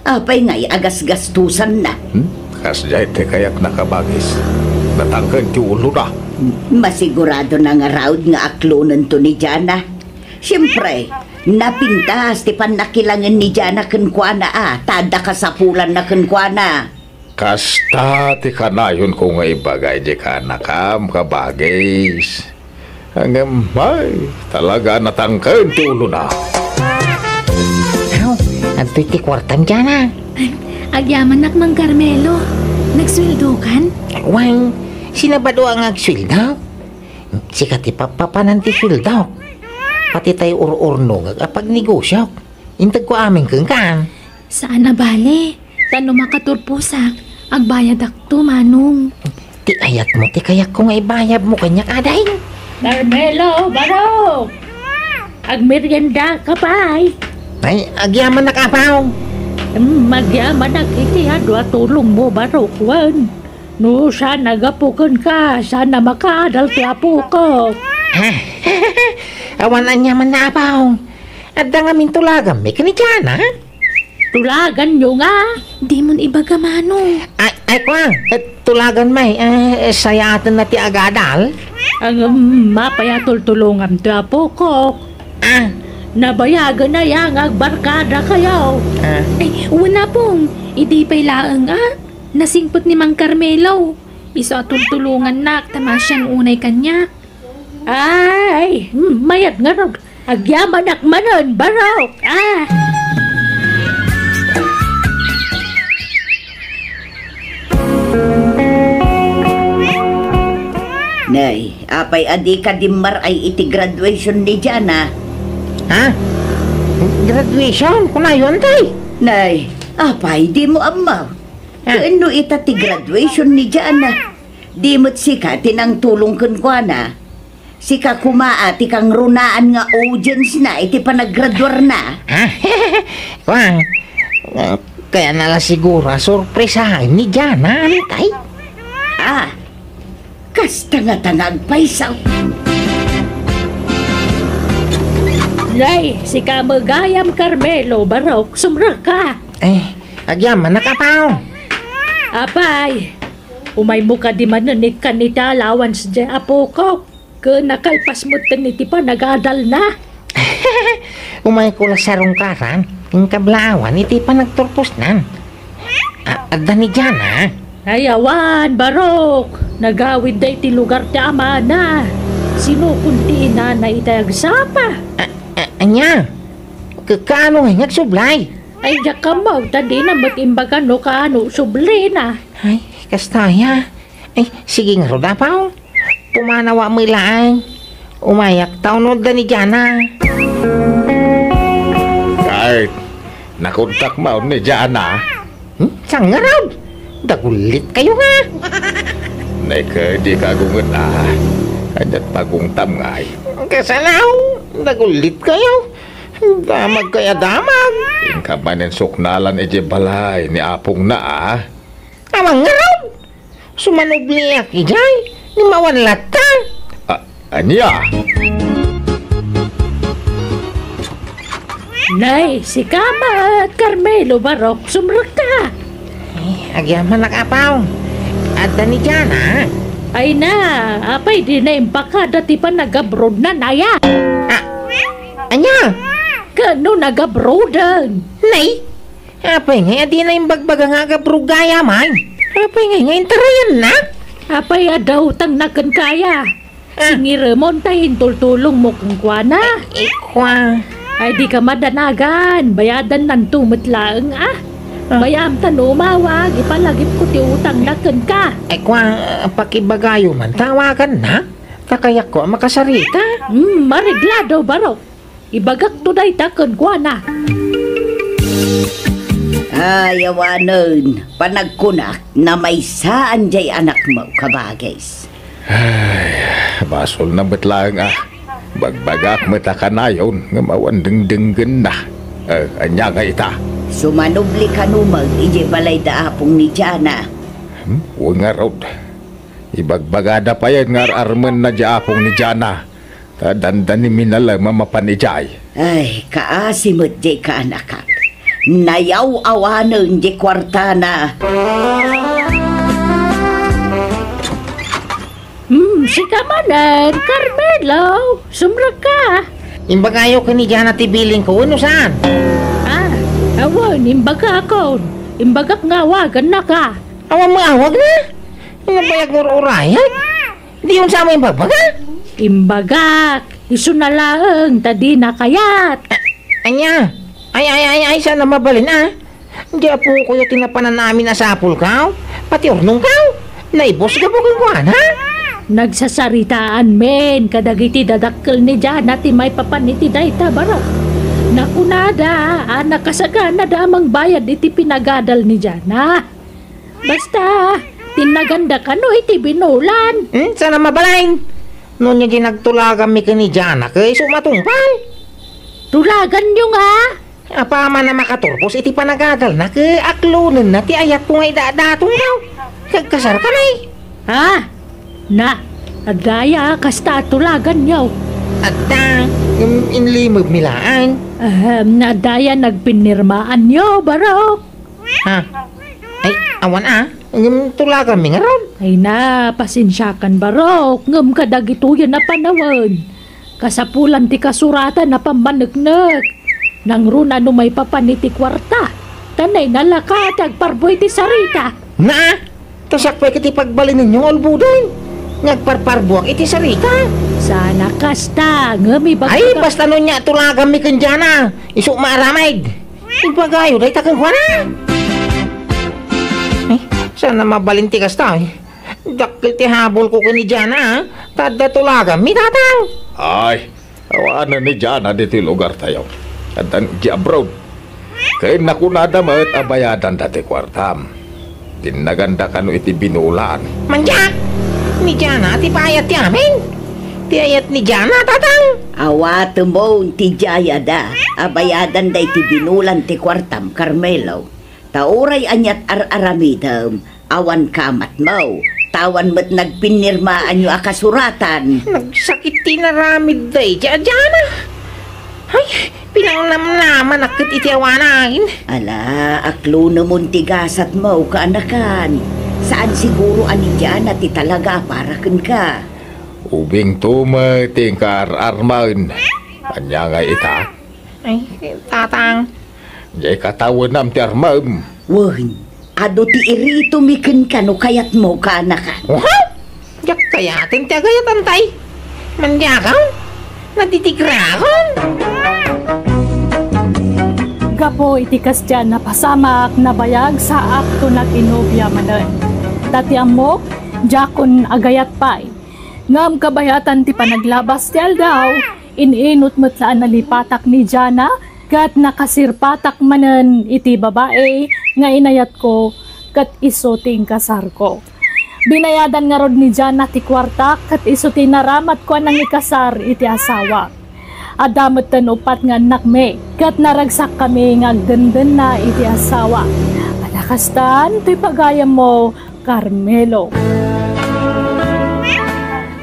Apay ngay a gasgastosanna? Hmm? Kasdiay ti kayatna, kabagis. Natangken ti ulona. Masigurado na ngarud nga aklonento ni Jana. Siempre, napintas ti pannakilangen ni Jana kenkuana a, ta adda kasapulanna kenkuana. Kasta ti kanayonko nga ibaga iti kaanakam, kabagis. Ngem, ay, talaga natangken ti ulona. Aw, adtoy ti kuartam, Jana. Agyamanak, Mang Carmelo. Nagsueldokan? Wen, sino bado nga agsueldo? Sika ti papapanan ti sueldok. Pati tay ur-urnongek a pagnegosiok. Integko amin kenka. Saan a bale. Ta no makaturposak, agbayadakto, Manong. Ti ayatmo ti kayatko nga ibayadmo kaniak, aday. Carmelo, Barok! Agmeriendaka pay. Ay, agyamanak, Apo. Hmm, agyamanak iti adu a tulongmo, Barok, wen. No saan a gapu kenka, saan a makaadal ti apok. Awan aniamanna, Apo. Adda ngamin tulaganmi ken ni Jana. Tulaganyo nga? Dimon ibaga, Manong. Ay, ay, kua, eh, tulagan may, eh, sayaatenna ti agadal? Ngem, apay a tultulongam ti apok? Ah. Nabayagen aya nga agbarkadakayo? Ah. Ay, wen, Apong, idi pay laeng, ah. Nasingpet ni Mang Carmelo. Isu a tultulongannak ta masian unay kaniak. Ay, hmm, mayat ngarud. Agyamanak manen, Barok. Ah. Nay, apay a dika dimmaray iti graduation ni Jana? Ha? Graduation? Kunayon, tay? Nay, apay, dimo ammo? Ah. Ken no ita ti graduation ni Jana, di met sika ti nangtulong kenkuana. Sika koma a ti kangrunaan nga audience na iti panaggraduarna. Ah, kuan, ah, kayatna la siguro a sorpresaen ni Jana, tay? Ah, kasta ngata nga agpayso. Nay, sika met gayam, Carmelo, Barok, sumrekka. Eh, agyamanak, Apo. Apay, umaymo kadi manen ikkan iti allowance diay apok? Ken nakalpas metten iti panagadalna. Umayko la sarungkaran ken kablaawan iti panagturposnan. A-, adda ni Jana? Ay, awan, Barok. Nagawidda iti lugar ti amana. Sinukon ti inana itay agsapa. A-, a-, ania? Ka-, kaano ngay nga agsublay? Ay, diak ammo, ta dina met imbaga no kaano sublina. Ay, kasta aya. Ay, sige ngarud, Apo. Pumanawa met laeng. Umayak ta unay adda ni Jana. Ay, nakontak manen ni Jana. Hmm? Saan ngarud? Dagullit kayo nga. Nay, kadi ka agunget a. Ania ti pagungtam ngay? Kasano? Dagullit kayo. Damag kaya damag. Inka manen suknalan idiay balay ni apongna a. Awan ngarud. Sumanubliak idiay. Ni mawan latta. A-, ania? Nay, sika met, Carmelo, Barok, sumrekka. Eh, agyamanak, Apo. Adda ni Jana? Ay na, apay dina impakada ti panagabrodna, aya? Ah, ania? Ken no nagabroden? Nay, apay ngay a dina imbagbaga nga agabrod gayam? Apay ngay nga intarayanna? Apay a dautangna kenka aya? Ah. Singiremon ta intultulongmo kenkuana. Ay, ikua. Ay, dika madanagan. Bayadannanto met laeng, ah. Ah. Bayam ta no umawag, ipalagipko ti utangna kenka. Ikua, pakibagayo man, tawaganna. Ta kayatko a makasarita. Hmm, mareglado, Barok. Ibagakto dayta kenkuana. Ay, awanen, panagkunak, namaysaan diay anakmo, kabagis. Ay, basolna met laeng a. Bagbagak met a kanayon ngem awan dengdenggenna. Eh, ania ngay ita? Sumanubli kano met idiay balay da apong ni Jana. Hmm? Wen ngarud. Ibagbagada payen nga ar-armenna diay apong ni Jana. Ta dandani minalem a mapan idiay. Ay, kaasi met diay kaanakak. Nayaw-awanen diay kuartana. Hmm, sika manen, Carmelo, sumrekka. Imbagayo ken ni Jana ti bilingko, wenno saan? Ah, awan, imbagakon. Imbagak nga awagannaka. Awan mo awagna? Nabayag mo urayak? Diyon sa mo imbagbaga? Imbagak, isuna laeng ta dina kayat. Ania? Ay, ay, ay, ay, saan a mabalin, a? Diay apokoyo ti napanan amin a sapulkaw, pati urnongkaw. Naibus gapon kenkuana. Nagsasaritaan men kadagiti dadakkel ni Jana ti maipapan iti dayta, barok. Nakunada a nakasaganada a mangbayad iti pinagadal ni Jana. Basta, tinnaganda kano iti binulan. Hmm, saan a mabalin? No nia diay nagtulaganmi ken ni Jana, ket isu matungpal. Tulaganyo nga? Apaman a makaturpos iti panagadalna, ket aklonenna ti ayatko nga idadaton, daw. Kagkasarkami. Ha? Na, adda aya kasta a tulaganyo? Adda, ngem inlimebmi laeng. Ahem, adda aya nagpinnirmaanyo, barok? Ha? Ay, awan a. Ngem tulaganmi ngarud. Ay na, pasensiakan, barok, ngem kadagitoyen a panawen, kasapulan ti kasuratan a pammaneknek. Nangruna no maipapan iti kuarta, ta nainalaka ti agparbo iti sarita. Na, ta siak pay ket ti pagbalinenyo nga ulboden nga agparparbuak iti sarita. Saan a kasta, ngem ibagak. Ay, basta no nia tulaganmi ken Jana, isu maaramid. Ibagayo dayta kenkuana. Eh, saan a mabalin ti kasta, eh? Dakkel ti habol ko ken ni Jana, a? Ta adda tulaganmi, tatang. Ay, awanen ni Jana ditoy lugartayo. Adda idiay abroad. Ken nakunada met a bayadanda ti kuartam. Tinnaganda kano iti binulan. Mandiak! Ni Jana ti paayat ti amin? Ti ayat ni Jana, tatang? Awatemon ti diay ada a bayadanda iti binulan ti kuartam, Carmelo. Ta uray aniat ar-aramidem, awan kamatmo, ta awan met nagpinnirmaanyo a kasuratan. Nagsakit ti inaramid daydiay a Jana. Ay, pinangnamnamanak ket iti awanen. Ala, aklonemon ti gasatmo, kaanakan. Saan siguro a ni Jana ti talaga a para kenka. Ubingto met ti inka ar-armen. Ania ngay ita? Ay, tatang. Diay katawenam ti armem. Wen, adu ti iritomi kenka no kayatmo, kaanakan. Oha? Diak kayaten ti agayatan tay. Mandiakon? Nadidikrakon? Gapu iti kasdiay a napasamak, nabayag saak tonak inobia manen. Ta ti ammok, diakon agayat pay. Ngem kabayatan ti panaglabas ti aldaw, in-inut met la a nalipatak ni Jana, ket nakasirpatak manen iti babai nga inayatko, ket isu ti inkasarko. Binayadan ngarud ni Jana ti kuarta, ket isu ti naramatko a nangikasar iti asawak. Adda metten uppat nga annakmi, ket naragsakkami nga agdendenna iti asawa. Ala kastan, toy pagayammo, Carmelo.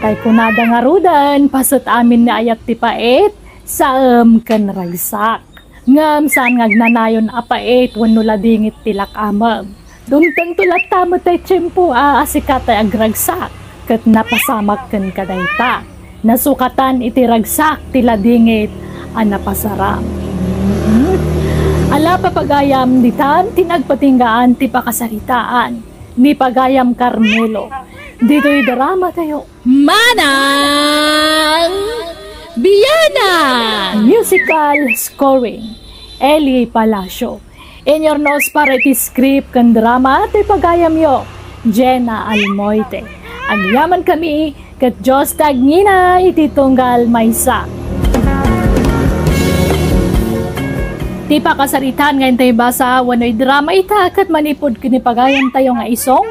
Tay kunada ngaruden, paset amin ni ayat ti pait, saem ken ragsak. Ngem saan nga agnanayon a pait wenno ladingit ti lak-amem. Dumtengto latta met tay tiempo a asika tay agragsak, ket napasamak ken kadayta. Nasukatan iti ragsak ti ladingit a napasaram. Mhm. Ala, papagayam, ditan ti nagpatinggaan ti pakasaritaan ni pagayam Carmelo. Ditoy drama tayo. Manang Biana! Musical scoring, Eli Palacio. Inyurnos para iti script ken drama ti pagayamyo, Jenna Almoite. Agyamankami, ket Dios ti agngina iti tunggal maysa. Ti pakasaritaan nga intay basa wenno idrama ita ket manipud ken ni pagayamtayo nga isong,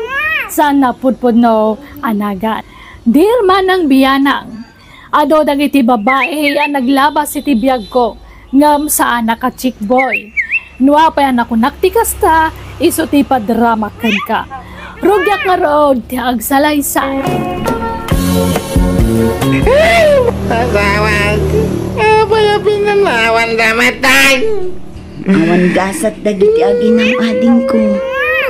saan napudpudno a nagan. Dear Manang Bianang, adu dagiti babai a naglabas iti biagko, ngem saanak a chick boy. No apay a nakunak ti kasta, isu ti ipadramak kenka. Rugiak ngarud ti agsalaysay. Ay, pasawag. Apay a pinanawan da matay? Awan gasat dagiti aginam, adingko.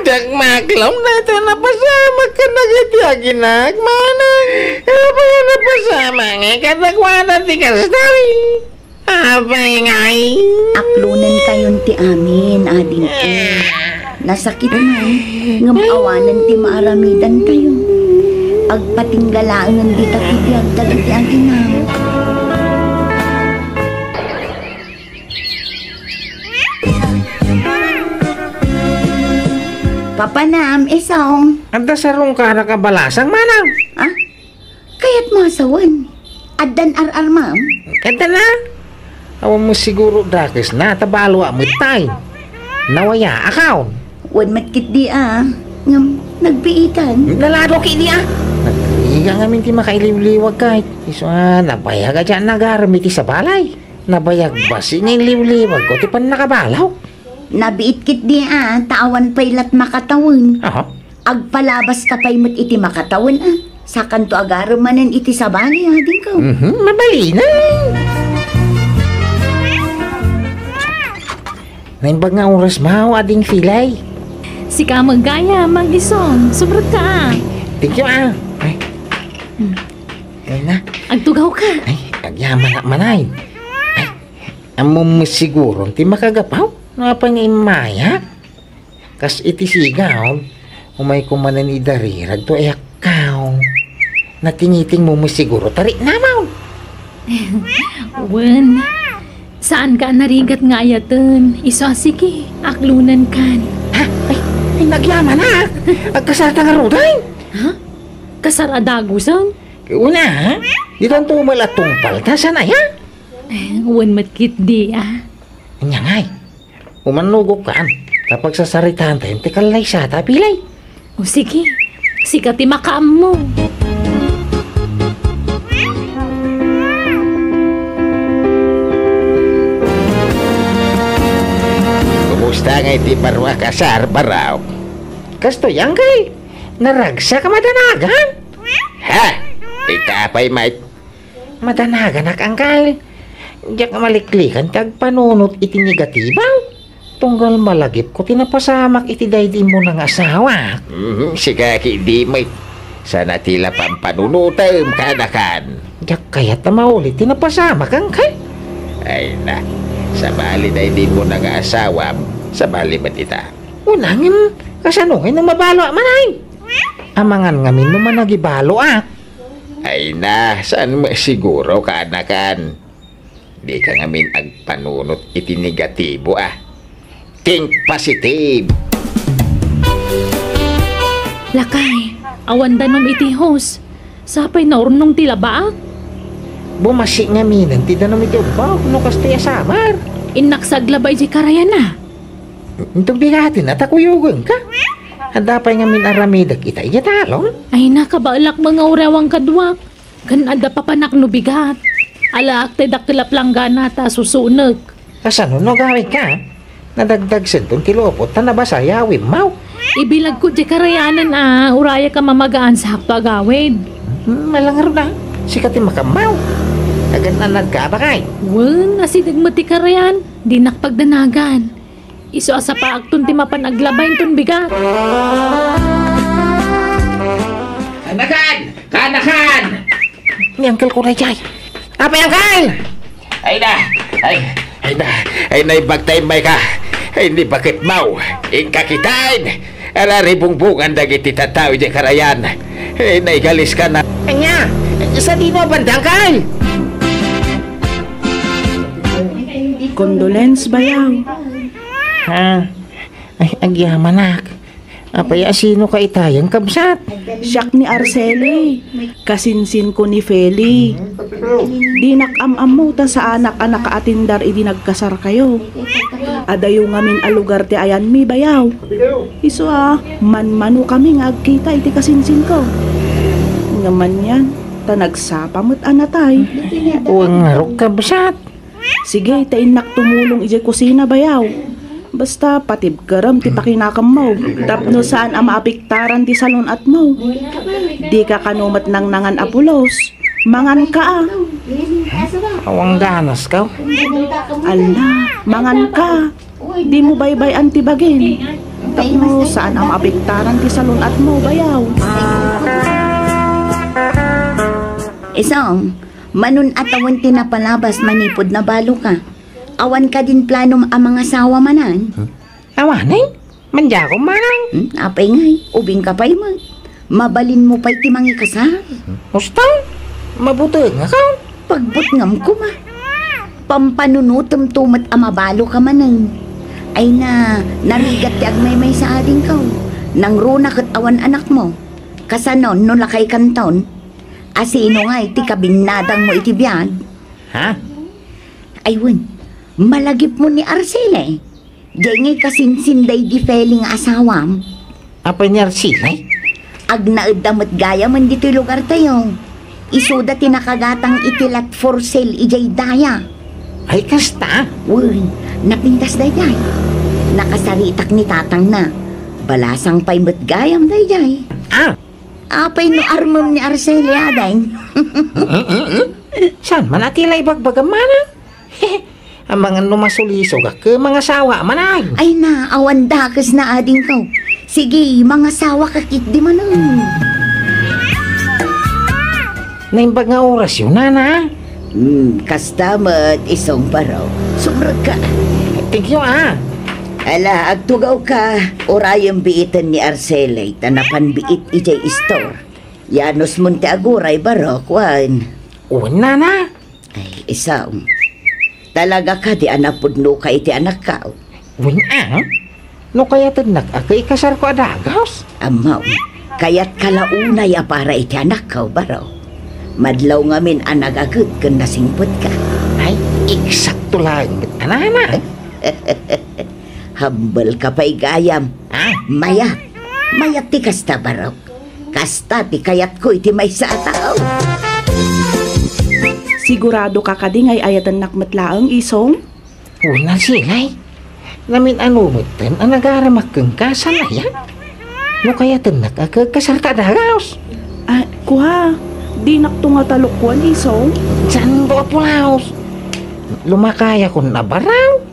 Diak maklom dayta napasamak kadagiti aginak, manang. Apay a napasamak nga kadakuada ti kasta? Apay ngay? Aklonentayon ti amin, adingko. Nasakit man, ngem awanen ti maaramidantayo. Agpatinggalaengen dita ti biag dagiti aginam. Papanam, isong. Adda sarungkanak a balasang, manang? Ah? Kayatmo a sawen, addan ar-armam? Adda na. Awan mo siguro dakes na, ta balo a met tay. Nawaya, akaw. Wen met ketdi a, ngem nagbiitan. Nalado ketdi a. Nagriga ngamin ti makailiwliwag kay. Isu a, nabayag a diak nagaram iti sabalay. Nabayag basi nga iliwliwag ko ti pannakabalaw. Nabiit ketdi a, ta awan pay lat makatawen. Aha. Agpalabas ka pay met iti makatawen a. Sakanto agaram manen iti sabali, adingko. Mhm, mabalinen. Naimbag nga oras mo, ading Filay. Sika met gayam, Mang Isong. Subrat ka a. Thank you a. Ay. Hmm. Ay na. Agtugaw ka. Ay, agyamanak manay. Ay, ammom met siguro ti makagapaw? No apay nga immaya? Kas iti sigaw, umayko manen idarirag to ayakkaw. Natingitingmo met siguro, ta riknamaw. Wen, saanka a narigat nga ayaten. Isu a sige, aklonenkan. Ha? Ay, ay, nagyamanak. Agkasarta ngaruden. Ha? Kasar a dagusen? Una, ha? Ditanto umay la tungpal, ta saan aya? Eh, wen met ketdi a. Ania ngay? Umannugokkan, ta pagsasaritaantayon ti kallaysata, Pilay. O sige, sika ti makaammo. Kumusta ngay ti baro a kasar, Baraw? Kastoy, Angkel. Naragsak a madanagan? Ha? Ita pay met. Madanaganak, Angkel. Diak maliklikan ti agpanunot iti negatibo. Tunggal malagipko ti napasamak iti daydi immuna nga asawak. Mhm, sika ketdi met. Saan a ti la pampanunotem, kanakan. Diak kayat a maulit ti napasamak, Angkel. Ay na, sabali daydi immuna nga asawam, sabali met ita. Una ngem, kasano ngay no mabaloak manay? Amangan ngamin no managibaloak. Ay na, saan met siguro, kanakan. Dika ngamin agpanunot iti negatibo a. Think positive. Lakay, awan danom iti hose. Sapay naurnong ti labaak. Bumasi ngaminen ti danom iti ubbak no kastoy a samar. Innak sa aglaba idiay karayan a. Inton bigaten a ta kuyogenka. Adda pay ngamin aramidek ita idiay talon. Ay, nakabaelak met nga uray awan kaduak. Ken adda papanak no bigat. Alaak ti dakkel a planggana ta susunek. Kasano no agawidka? Nadagdagsenton ti lupot ta nabasa yawimmaw. Ibilagko diay karayanen a urayak a mamagaan sa hakto agawid. Hmm, malangarod a. Sika ti makammaw. Agan-anadka a bakay. Wen, asideg met ti karayan. Dinak pagdanagan. Isu a sapaakton ti mapan aglaba inton bigat. Kanakan! Kanakan! Ni Uncle ko na jay. Apay, Uncle! Ay na! Ay, ay na! Ay na, ibagta immayka! Ay, ni bakit mau! Inka kitain! Araribungbungan dagiti tattao idiay karayan! Ay, naigaliska na! Anya? Sadino a banda, Uncle? Condolence, bayaw. Ha? Ay, agyamanak. Apay a sino ka itayen, kabsat? Siak ni Arceli. Kasinsinko ni Feli. Dinak am-ammo ta saanak a nakaatindar idi nagkasarkayo. Adayo ngamin a lugar ti ayanmi, bayaw. Isu a, manmanokami nga agkita iti kasinsinko. Ngem anian, ta nagsapa met a natay. Wen ngarud, kabsat. Sige, ta innak tumulong idiay kusina, bayaw. Basta, patibkerem ti pakinakemmo tapno saan a maapiktaran ti salun-atmo. Dika kano met nangnangan a pulos. Mangan ka, a. Awan ganas ka. Ala, mangan ka. Di mo baybay-an ti bagin. Tapno saan a maapektaran ti salun-at mo, bayaw. Isong, manun-at awan ti napalabas manipud nabalo ka. Awan kadin planom a mangasawa manen? Awanen? Mandiakon manang. Hmm, apay ngay, ubing ka pay met. Mabalin mo pay ti mangikasar. Usto? Mabuteng a ka? Pagbutngam koma. Pampanunotem to met a mabalo ka manen. Ay na, narigat ti agmaymaysa adingko. Nangruna ket awan anakmo. Kasanon no lakay kanton? Asino ngay ti kabinnadang mo iti biag? Ha? Ay wen, malagip mo ni Arcele. Diay ngay kasinsin daydi Feli nga asawam. Apay ni Arcele? Agnaedda met gayamen ditoy lugartayo. Isuda ti nakagatang iti lot for sale idiay daya. Ay, kasta? Wen, napintas daydiay. Nakasaritak ni tatangna. Balasang pay met gayam daydiay. Ah! Apay no armem ni Arcele, ading? Saan man a ti la ibagbagam, manang? Amangan no masulisogak ket mangasawa manen. Ay na, awan dakes na, adingko. Sige, mangasawa ka ketdi manen. Naimbag nga orasyo, nana. Hmm, kasta met, isong baro. Sumrek ka. Thank you, ah. Ala, agtugaw ka. Urayem biiten ni Arcele, ta napan biit idiay istor. Yanos mon ti aguray, baro, kuan. Wen, nana. Ay, isong. Talaga kadi a napudno ka iti anakko? Wen, a? No kayatennak a ket ikasarko a dagus? Ammo, kayat ka la unay a para iti anakko, baro. Madlaw ngamin a nagaged ken nasingpet ka. Ay, eksakto laeng met a nana. Hambal ka pay gayam. Ah? Mayat. Mayat ti kasta, barok. Kasta ti kayatko iti maysa a tao. Sigurado ka kadi nga ay-ayatennak met laeng, isong? Una, silay. Namin-ano metten a nagaramak kenka, saan aya? No kayatennak a ket kasarka a dagus. Ah, kua, dinakto nga talukwan, isong? Saan ko a pulaos? Lumakayakon a baraw.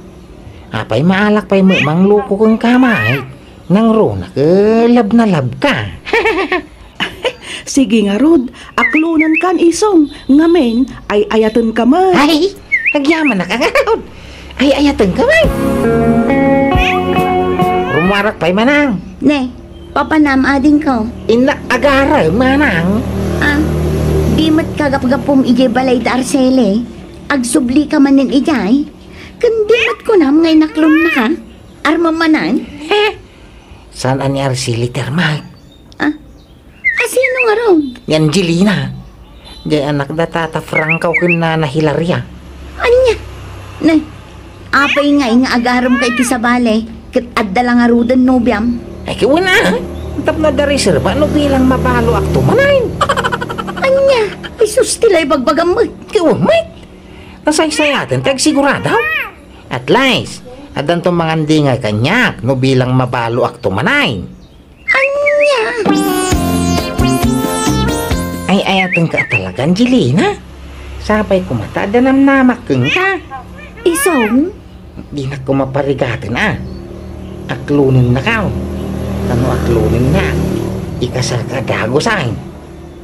Apay, maalak pay met mangloko kenka, may? Nangruna ket love na love ka. Sige ngarud, aklonenkan, isong, ngamin, ay-ayatenka met. Ay, agyamanak ngarud. Ay-ayatenka met. Rumuarak pay, manang. Ne, papanam, adingko. Innak agarem, manang. Ah, di met kagapgapum idiay balay da Arcele. Agsubli ka manen idiay. Ken di met kunam nga inaklonnaka. Armam manen? Eh, saan a ni Arcele ti armak? Ah? Asino ngarud? Ni Angelina. Diay anak da Tata Franco ken Nana Hilaria. Ania? Ne, apay ngay nga agaremka iti sabali, ket adda la ngaruden nobiam? Ay, ket wen a. Tapno adda reserba no bilang mabaloakto manen. Ania? Ay sus, ti la ibagbagam met. Ket wen met. Nasaysayaten ti agsigurado. At least, addanto mangandingay kaniak no bilang mabaloakto manen. Ania? Ay-ayatenka talaga, Angelina. Sapay koma ta adda namnamak kenka. Isong? Dinak koma parigaten a. Aklonennaka. Ta no aklonennak, ikasarka a dagus, ay.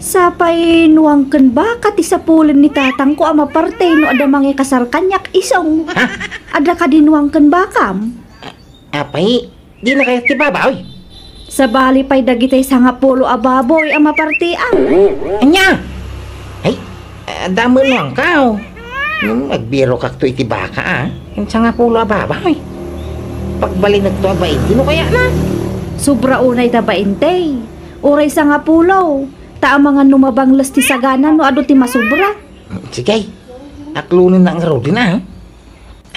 Sapay nuang ken baka ti sapulen ni tatangko a maparte no adda mangikasar kaniak, isong. Ha? Adda kadi nuang ken bakam? Apay, dina kayat ti babaw? Sabali pay dagiti sangapulo a baboy a mapartiam. Ania? Ay, adda met nuangko. Ngem agbirokakto iti baka, a. Ken sangapulo a baboy. Pagbalinekto a bainte no kayatna. Sobra unay ta bainte. Uray sangapulo. Ta amangan no mabangles ti sagana no adu ti masobra. Sige. Aklonennak ngaruden a.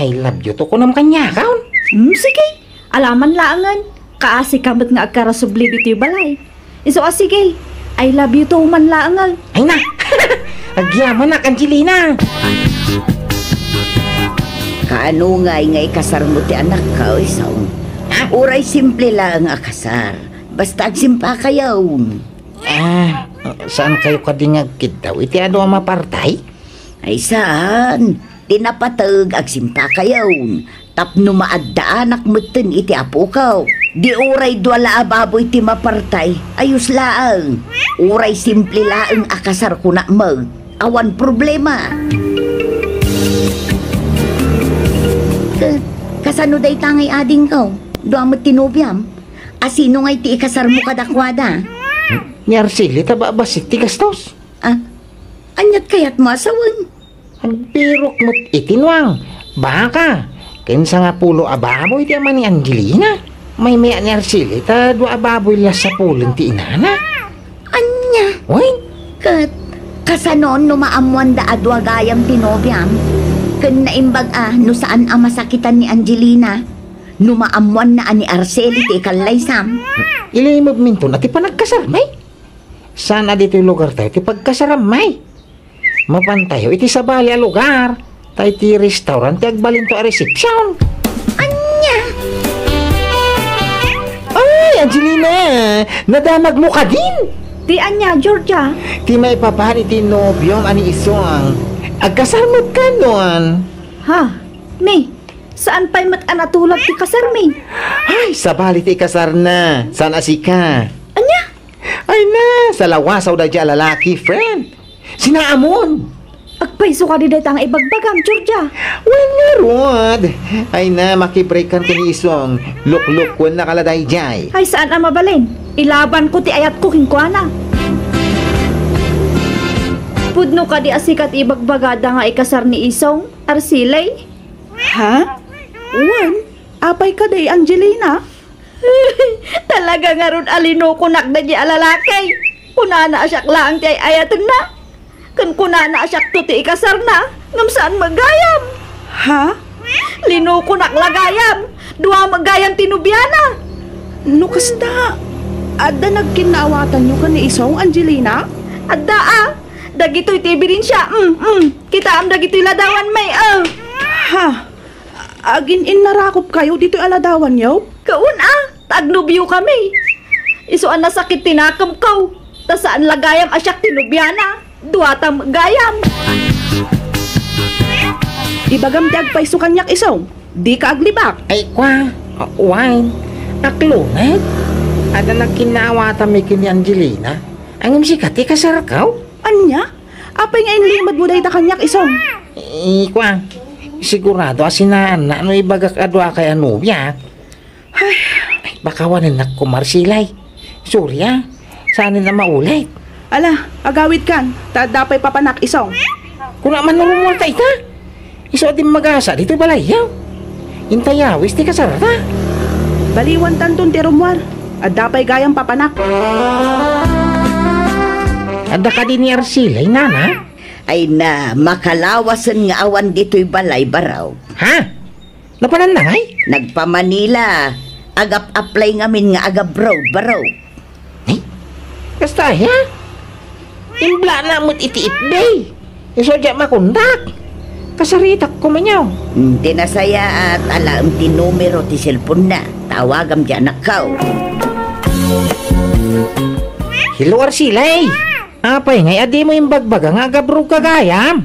I love you to, kunam kaniakon. Hmm, sige. Alaman laengen. Kaasika met nga agkarasubli ditoy balay. Isu a sige. I love you to man laengen. Ay na! Agyamanak, Angelina! Kaano ngay nga ikasarmo ti anakko, isong? Ha? Uray simple laeng a kasar. Basta agsimpakayon. Ah, Saankayo kadi nga agkiddaw iti adu a mapartay? Ay, saan. Ti napateg, agsimpakayon. Tapno maaddaanak metten iti apok. Di uray dua la a baboy ti mapartay, ayos laeng. Uray simple laeng a kasar, kunak met, awan problema. Ka-, kasano dayta ngay adingko? Dua met ti nobiam? A sino ngay ti ikasarmo kadakuada? Ni Arceli ta babassit ti gastos. Ah, ania't kayatmo a sawen? Agbirok met iti nuang, baka, ken sangapulo a baboy ti ama ni Angelina. Maymay-at ni Arceli ta dua a baboy la sapulen ti inana. Ania? Wen? Ket kasano no maammoanda a dua gayam ti nobiam? Ken naimbag a no saan a masakitan ni Angelina no maammoanna a ni Arceli ti ikallaysam? Ilimebminto na ti panagkasarmi. Saan a ditoy lugartayo ti pagkasarammi? Mapantayo iti sabali a lugar, ta iti restaurant ti agbalinto a resepsiyon. Ania? Ay, Angelina! Nadamagmo kadin? Ti ania, Georgia? Ti maipapan iti nobiom a ni Isong. Agkasar met kanon. Ha? Ni, saan pay met a natulad ti kasarmi? Ay, sabali ti ikasarna. Saan a sika? Ania? Ay na, salawasaw daydiay a lalaki, friend. Sinaamon. Agpayso kadi dayta nga ibagbagam, Georgia. Wen ngarud. Ay na, makibreak-an ken ni Isong. Luklukuen na kala daydiay. Ay, saan a mabalin. Ilabanko ti ayatko kenkuana. Pudno kadi a sika ti ibagbagada nga ikasar ni Isong, Arceli? Ha? Wen, apay kadi, Angelina? Talaga ngarud a linukonak daydiay a lalaki. Kunana a siak laeng ti ay-ayatenna. Ken kunana a siakto ti ikasarna, ngem saan met gayam. Ha? Linukonak la gayam. Dua met gayam ti nobiana. No kasta, adda nagkinnaawatanyo ken ni Isong, Angelina? Adda a. Dagitoy ti ebidensia. Mm, mm. Kitaem dagitoy ladawanmi, a. Ha? Agin-innarakopkayo ditoy a ladawanyo? Kaun a, ta agnobiokami. Isu a nasakit ti nakemko, ta saan la gayam a siak ti nobiana. Duata met gayam. Ibagam ti agpayso kaniak, Isong. Dika aglibak. Ay, kua, a, wen. Aklonget. Adda nagkinnaawatanmi ken ni Angelina. Ngem sika ti kasarko? Ania? Apay nga inlimedmo dayta kaniak, Isong? I-, kua, sigurado a sinaanna no ibagak a duakay a nobia. Ay. Ay, baka wanennak koma, Arceli. Sorry, a. Saanen a maulit. Ala, agawidkan, ta adda pay papanak, Isong. Kuna man no Romuald ta ita. Isu a dimmagasa ditoy balayyo. Inta yawis ti kasarta. Baliwantanton ti Romuald. Adda pay gayam papanak. Adda kadi ni Arceli, nana? Ay na, makalawasen nga awan ditoy balay, baro. Ha? Napananna ngay? Nagpa-Manila. Agap-apply ngamin nga agabroad, baro. Eh? Kasta aya? Imblana met iti F B. Isu diak makontak. Kasaritak koma niya. Hmm, ti nasayaat, alaem ti numero ti cellphone na. Tawagam ti anakko. Hello, Arceli. Apay ngay a dimo imbagbaga nga agabroad ka gayam?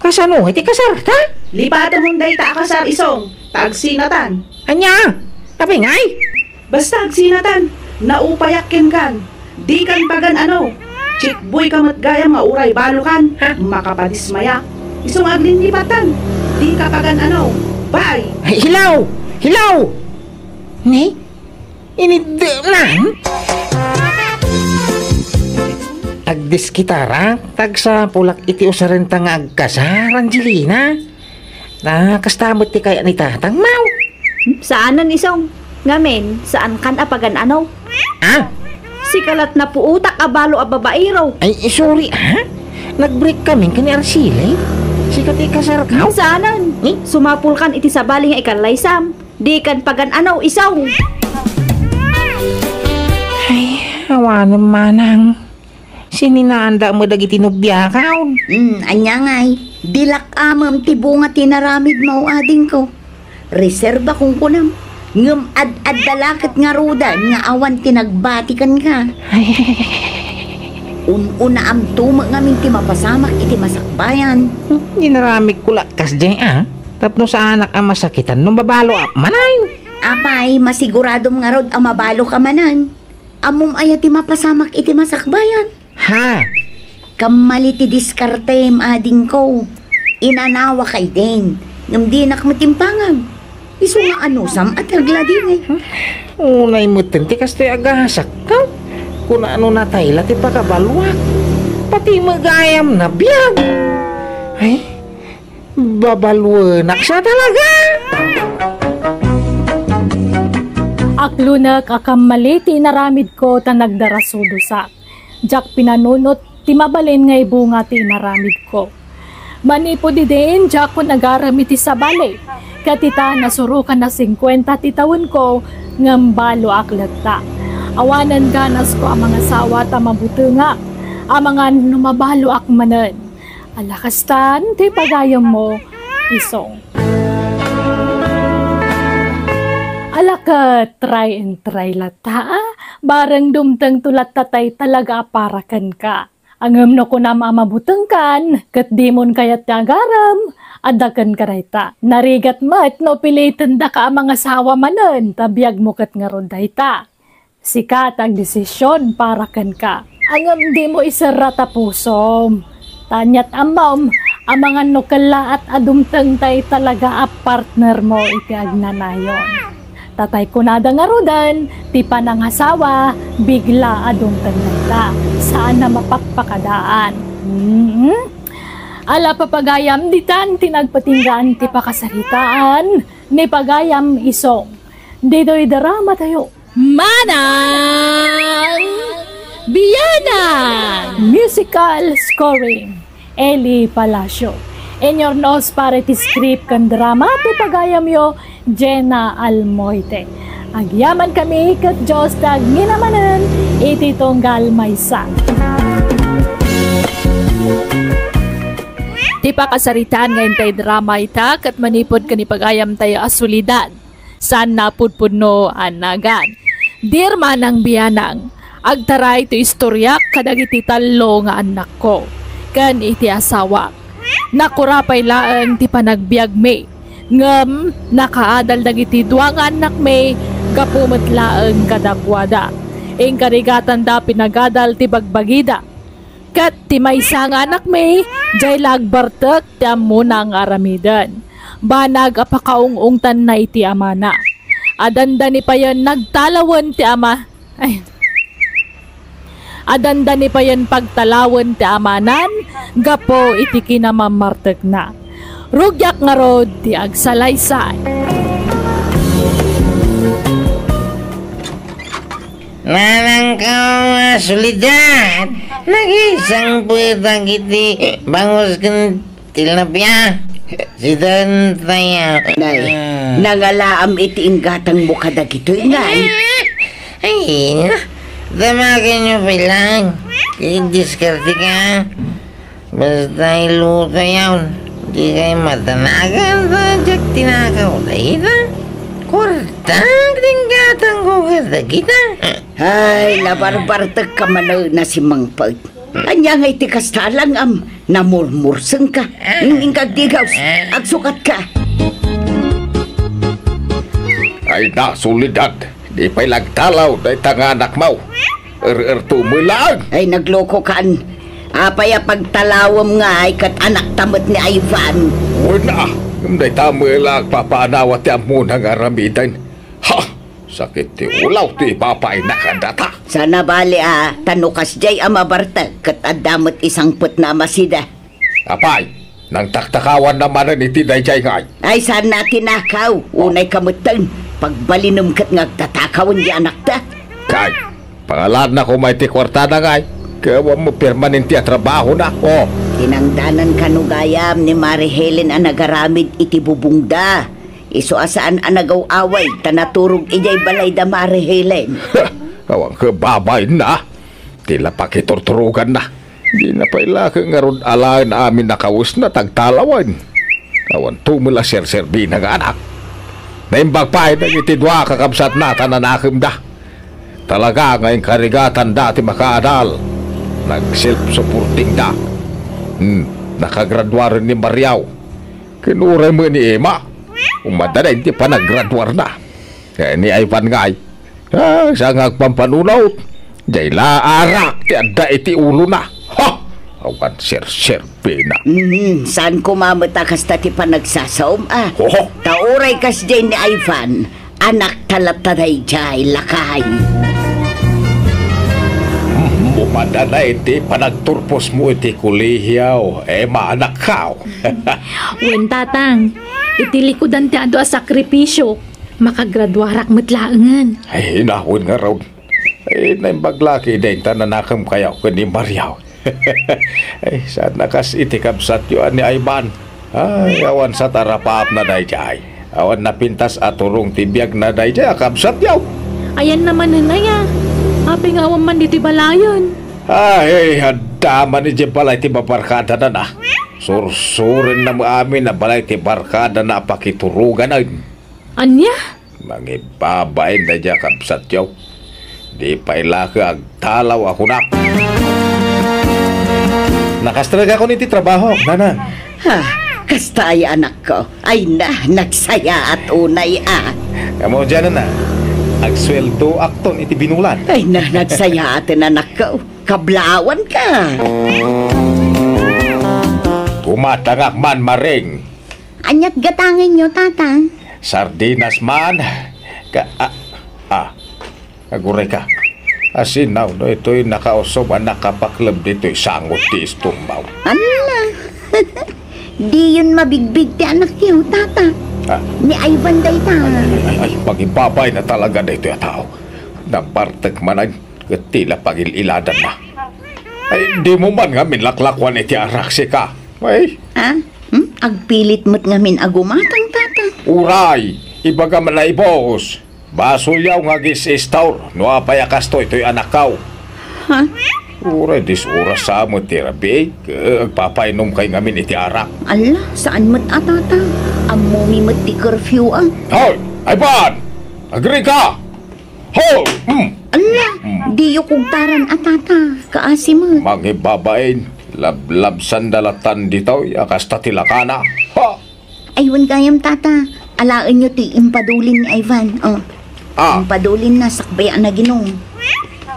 Kasano ngay ti kasarta? Lipatemon dayta a kasar, Isong, ta agsinatan. Ania? Apay ngay? Basta agsinatan, naupayak kenkan. Dikan pagan-ano. Chickboy ka met gayam nga uray balokan. Ha? Makapadismaya. Isong aglinnipatan. Dika pagan-ano. Bye. Ay, hello! Hello! Ni? Iniddenan? Agdiskitarak, ta agsapulak iti usarenta nga agkasar, Angelina. Ta kasta met ti kayat ni tatang, maw? Hmm, saanen, Isong. Ngamin, saankan a pagan-ano. Ah? Sika la't napuotak a balo a babaero. Ay, sorry, ha? Nag-break kami ken ni Arceli. Sika ti kasarko? Hmm, saanen. Eh? Sumapulkan iti sabali nga ikallaysam. Dikan pagan-ano, Isong. Ay, awanen manang. Sininaanda met dagiti nobiakon. Hmm, ania ngay? Dilak amem ti bunga ti naramidmo, adingko. Reserba kunkunam. Ngem ad-adda la ket ngaruden nga awan ti nagbati kenka. Ay, Un-unaamto met ngamin ti mapasamak iti masakbayan. Hmm, inaramidko la kasdiay a. Tapno saanak a masakitan no mabaloak manen. Apay, masiguradom ngarud a mabaloka manen. Ammom aya ti mapasamak iti masakbayan? Ha? Kammali ti diskartem, adingko. Inanawaka idin, ngem dinak met impangag. Isu nga anusam a ti agladingay. Unay metten ti kastoy a gasak, ha? Kuna no natay la ti pakabaluak. Pati met gayam nabiag. Ay, babaluenak sa talaga. Aklunek a kammali ti inaramidko ta nagdarasudosak. Diak pinanunot ti mabalin nga ibunga ti inaramidko. Manipud idin, diakon agarem iti sabali. Ket ita, nasurokan a singkuenta ti tawenko, ngem baloak latta. Awanen ganasko a mangasawa ta mabutengak. Amangan no mabaloak manen. Ala kastan ti pagayammo, isong. Ala ket, try and try latta, a. Bareng dumtengto latta tay talaga a para kenka. Ngem no kunam a mabutengkan, ket dimon kayat ti agarem, adda kenka dayta. Narigat met no pilitendaka a mangasawa manen, ta biagmo ket ngarud dayta. Sika ti agdesision para kenka. Ngem dimo iserra ta pusom. Ta aniat ammom, amangan no kellaat a dumteng tay talaga a partnermo iti agnanayon. Ta tay kunada ngaruden, ti panangasawa, bigla a dumteng dayta. Saan a mapakpakadaan. Mm. Ala, papagayam, ditan ti nagpatinggaan ti pakasaritaan ni pagayam isong. Ditoy drama tayo. Manang Bianang! Musical scoring, Eli Palacio. Inurnos para iti script ken drama ti pagayamyo, Jenna Almoite. Agyamankami ket Dios ti agngina manen iti tunggal maysa. Ti pakasaritaan nga intay drama ita ket manipud ken ni pagayamtayo a Soledad. Saan a pudpudno a nagan. Dear Manang Bianang, agtaray ti istoriak kadagiti tallo nga annakko ken iti asawak. Nakura pay laeng ti panagbiagmi, ngem nakaadal dagiti dua nga annakmi gapu met laeng kadakuada. Inkarigatanda pinagadal ti bagbagida. Ket ti maysa nga anakmi, diay la agbartek ti ammona nga aramiden. Banag a pakaung-ungtanna iti amana. Adanda ni payen nagtalawen ti ama, ay. Adanda ni payen pagtalawen ti amanan gapu iti kinamammartekna. Rugiak ngarud ti agsalaysay. Nanangkaw a Soledad, nagisangpetak iti bangus ken tilapia. Sidan tayo. Nay, nangalaam iti inggatangmo kadagitoy, ngay. Ay, na. Damagenyo pay laeng. Kay diskarte ka. Basta iluto yaon, di kay matanagan ta diak tinakaw dayta. Kurtag dinggatangko kadagita. Ay, nabarbartek ka manen a simangpet. Ania nga iti kasta lang am namurmurseng ka? Ingkagdigaw, agsukat ka. Ay na, Soledad, di pay lagtalaw dayta nga anakmo. Er-erto met laeng. Ay, naglokokan. Apay a pagtalawem ngay ket anakta met ni Ivan? Wen a, ngem dayta met la agpapaanawa ti ammona nga aramiden. Ha! Sakit ti ulaw ti ipapaaynak a data. Saan a bali a, ta no kasdiay a mabartek ket adda met isangpetna a masida. Apay, nangtaktakawanna manen iti daydiay ngay. Ay, saan a tinakaw. Unay ka metten, pagbalinem ket nga agtatakawen ti anakta. Kay, pangalaanna koma iti kuartada ngay. Kay awan met permanente a trabahona. Oh. Tinangdanan kano gayam ni Mari Helen a nagaramid iti bubongda. Isu a saan a nagaw-away ta naturog idiay balayda Mari Helen. Awan ket babainna. Ti la pakiturturoganna. Dina pay la ket ngarud alaen amin a kawesna ti agtalawen. Awan to met la serserbina nga anak. Naimbag pay dagiti dua a kakabsatna ta nanakemda. Talaga nga inkarigatanda ti makaadal. Nag-self-supporting da. Hmm, nakagraduaren ni Mariaw. Ken uray met ni Emma. Umadada iti panagraduarna. Eh, ni Ivan ngay. Ah, sa nga agpampanunot. Jay la arak ti adda iti ulona. Ha! Awan serserbina. Hmm, saan koma met a kasta ti panagsasaom, ah. Oho. Ta uray kasdiay ni Ivan, anakta latta daydiay, lakay. Hmm, umadana iti panagturposmo iti kolehio, Emma, anakko. Wen, Tatang, iti likudan ti adu a sakripisio, makagraduarak met laengen. Ay, inawen ngarud. Ay, naimbag la ketdin ta nanakem kayo ken ni Mariaw. Ay, saan a kas iti kabsatyo a ni Ivan. Ay, awan sa tarapapna daydiay. Awan napintas a turong ti biagna daydiay a kabsatyo. Ayanna manen aya. Apay nga awan man ditoy balayen? Ay, adda man idiay balay ti babarkadana. Sursurenna met amin a balay ti barkadana a pakituroganen. Ania? Mangibabain daydiay a kabsatyo. Di pay la ket agtalaw a kunak. Nakastrek ako iti trabaho, nanang. Ha, kasta aya, anakko? Ay na, nagsayaat unay a. Kamo diyan na, agsueldo akton iti binulan. Ay na, nagsayaaten, anakko. Kablawan ka. Tumatangak man, Maring. Aniat gatangenyo, Tatang? Sardinas man. Ka, ah, ah, aguray ka. Asinaw no itoy nakausog a nakapakleb ditoy sangot ti istumbaw. Ala! Diyon mabigbig ti anakyo, Tata. Ah. Ni Ivan dayta. Ay, ay, ay, ay, pagibabay na talaga daytoy a tao. Nabartek man ay ket tila pagil-iladanna. Ay, di mo man ngamin laklakuan iti arak, sika. Ay. Ah? Hmm? Agpilit met ngamin a gumatang, Tata. Uray, ibaga man a ibus. Basolyaw nga agis-istor no apay a kastoy toy anakkaw. Ha? Uray, dis oras sa met ti rabii, agpapainom kay ngamin iti arak. Ala, saan met a, Tata? Ammomi met ti curfew, ah. Hoy! Ivan! Agrika! Ho! Mm. Ala, mm, diyo kugtaran a, Tata. Kaasi met. Mangibabain, lablabsanda latan ditoy a kasta ti lakana. Ha! Ay, wen gayam, Tata. Alaenyo ti impadulin ni Ivan. Oh. Ah. Impadulin na sakbay a naginom.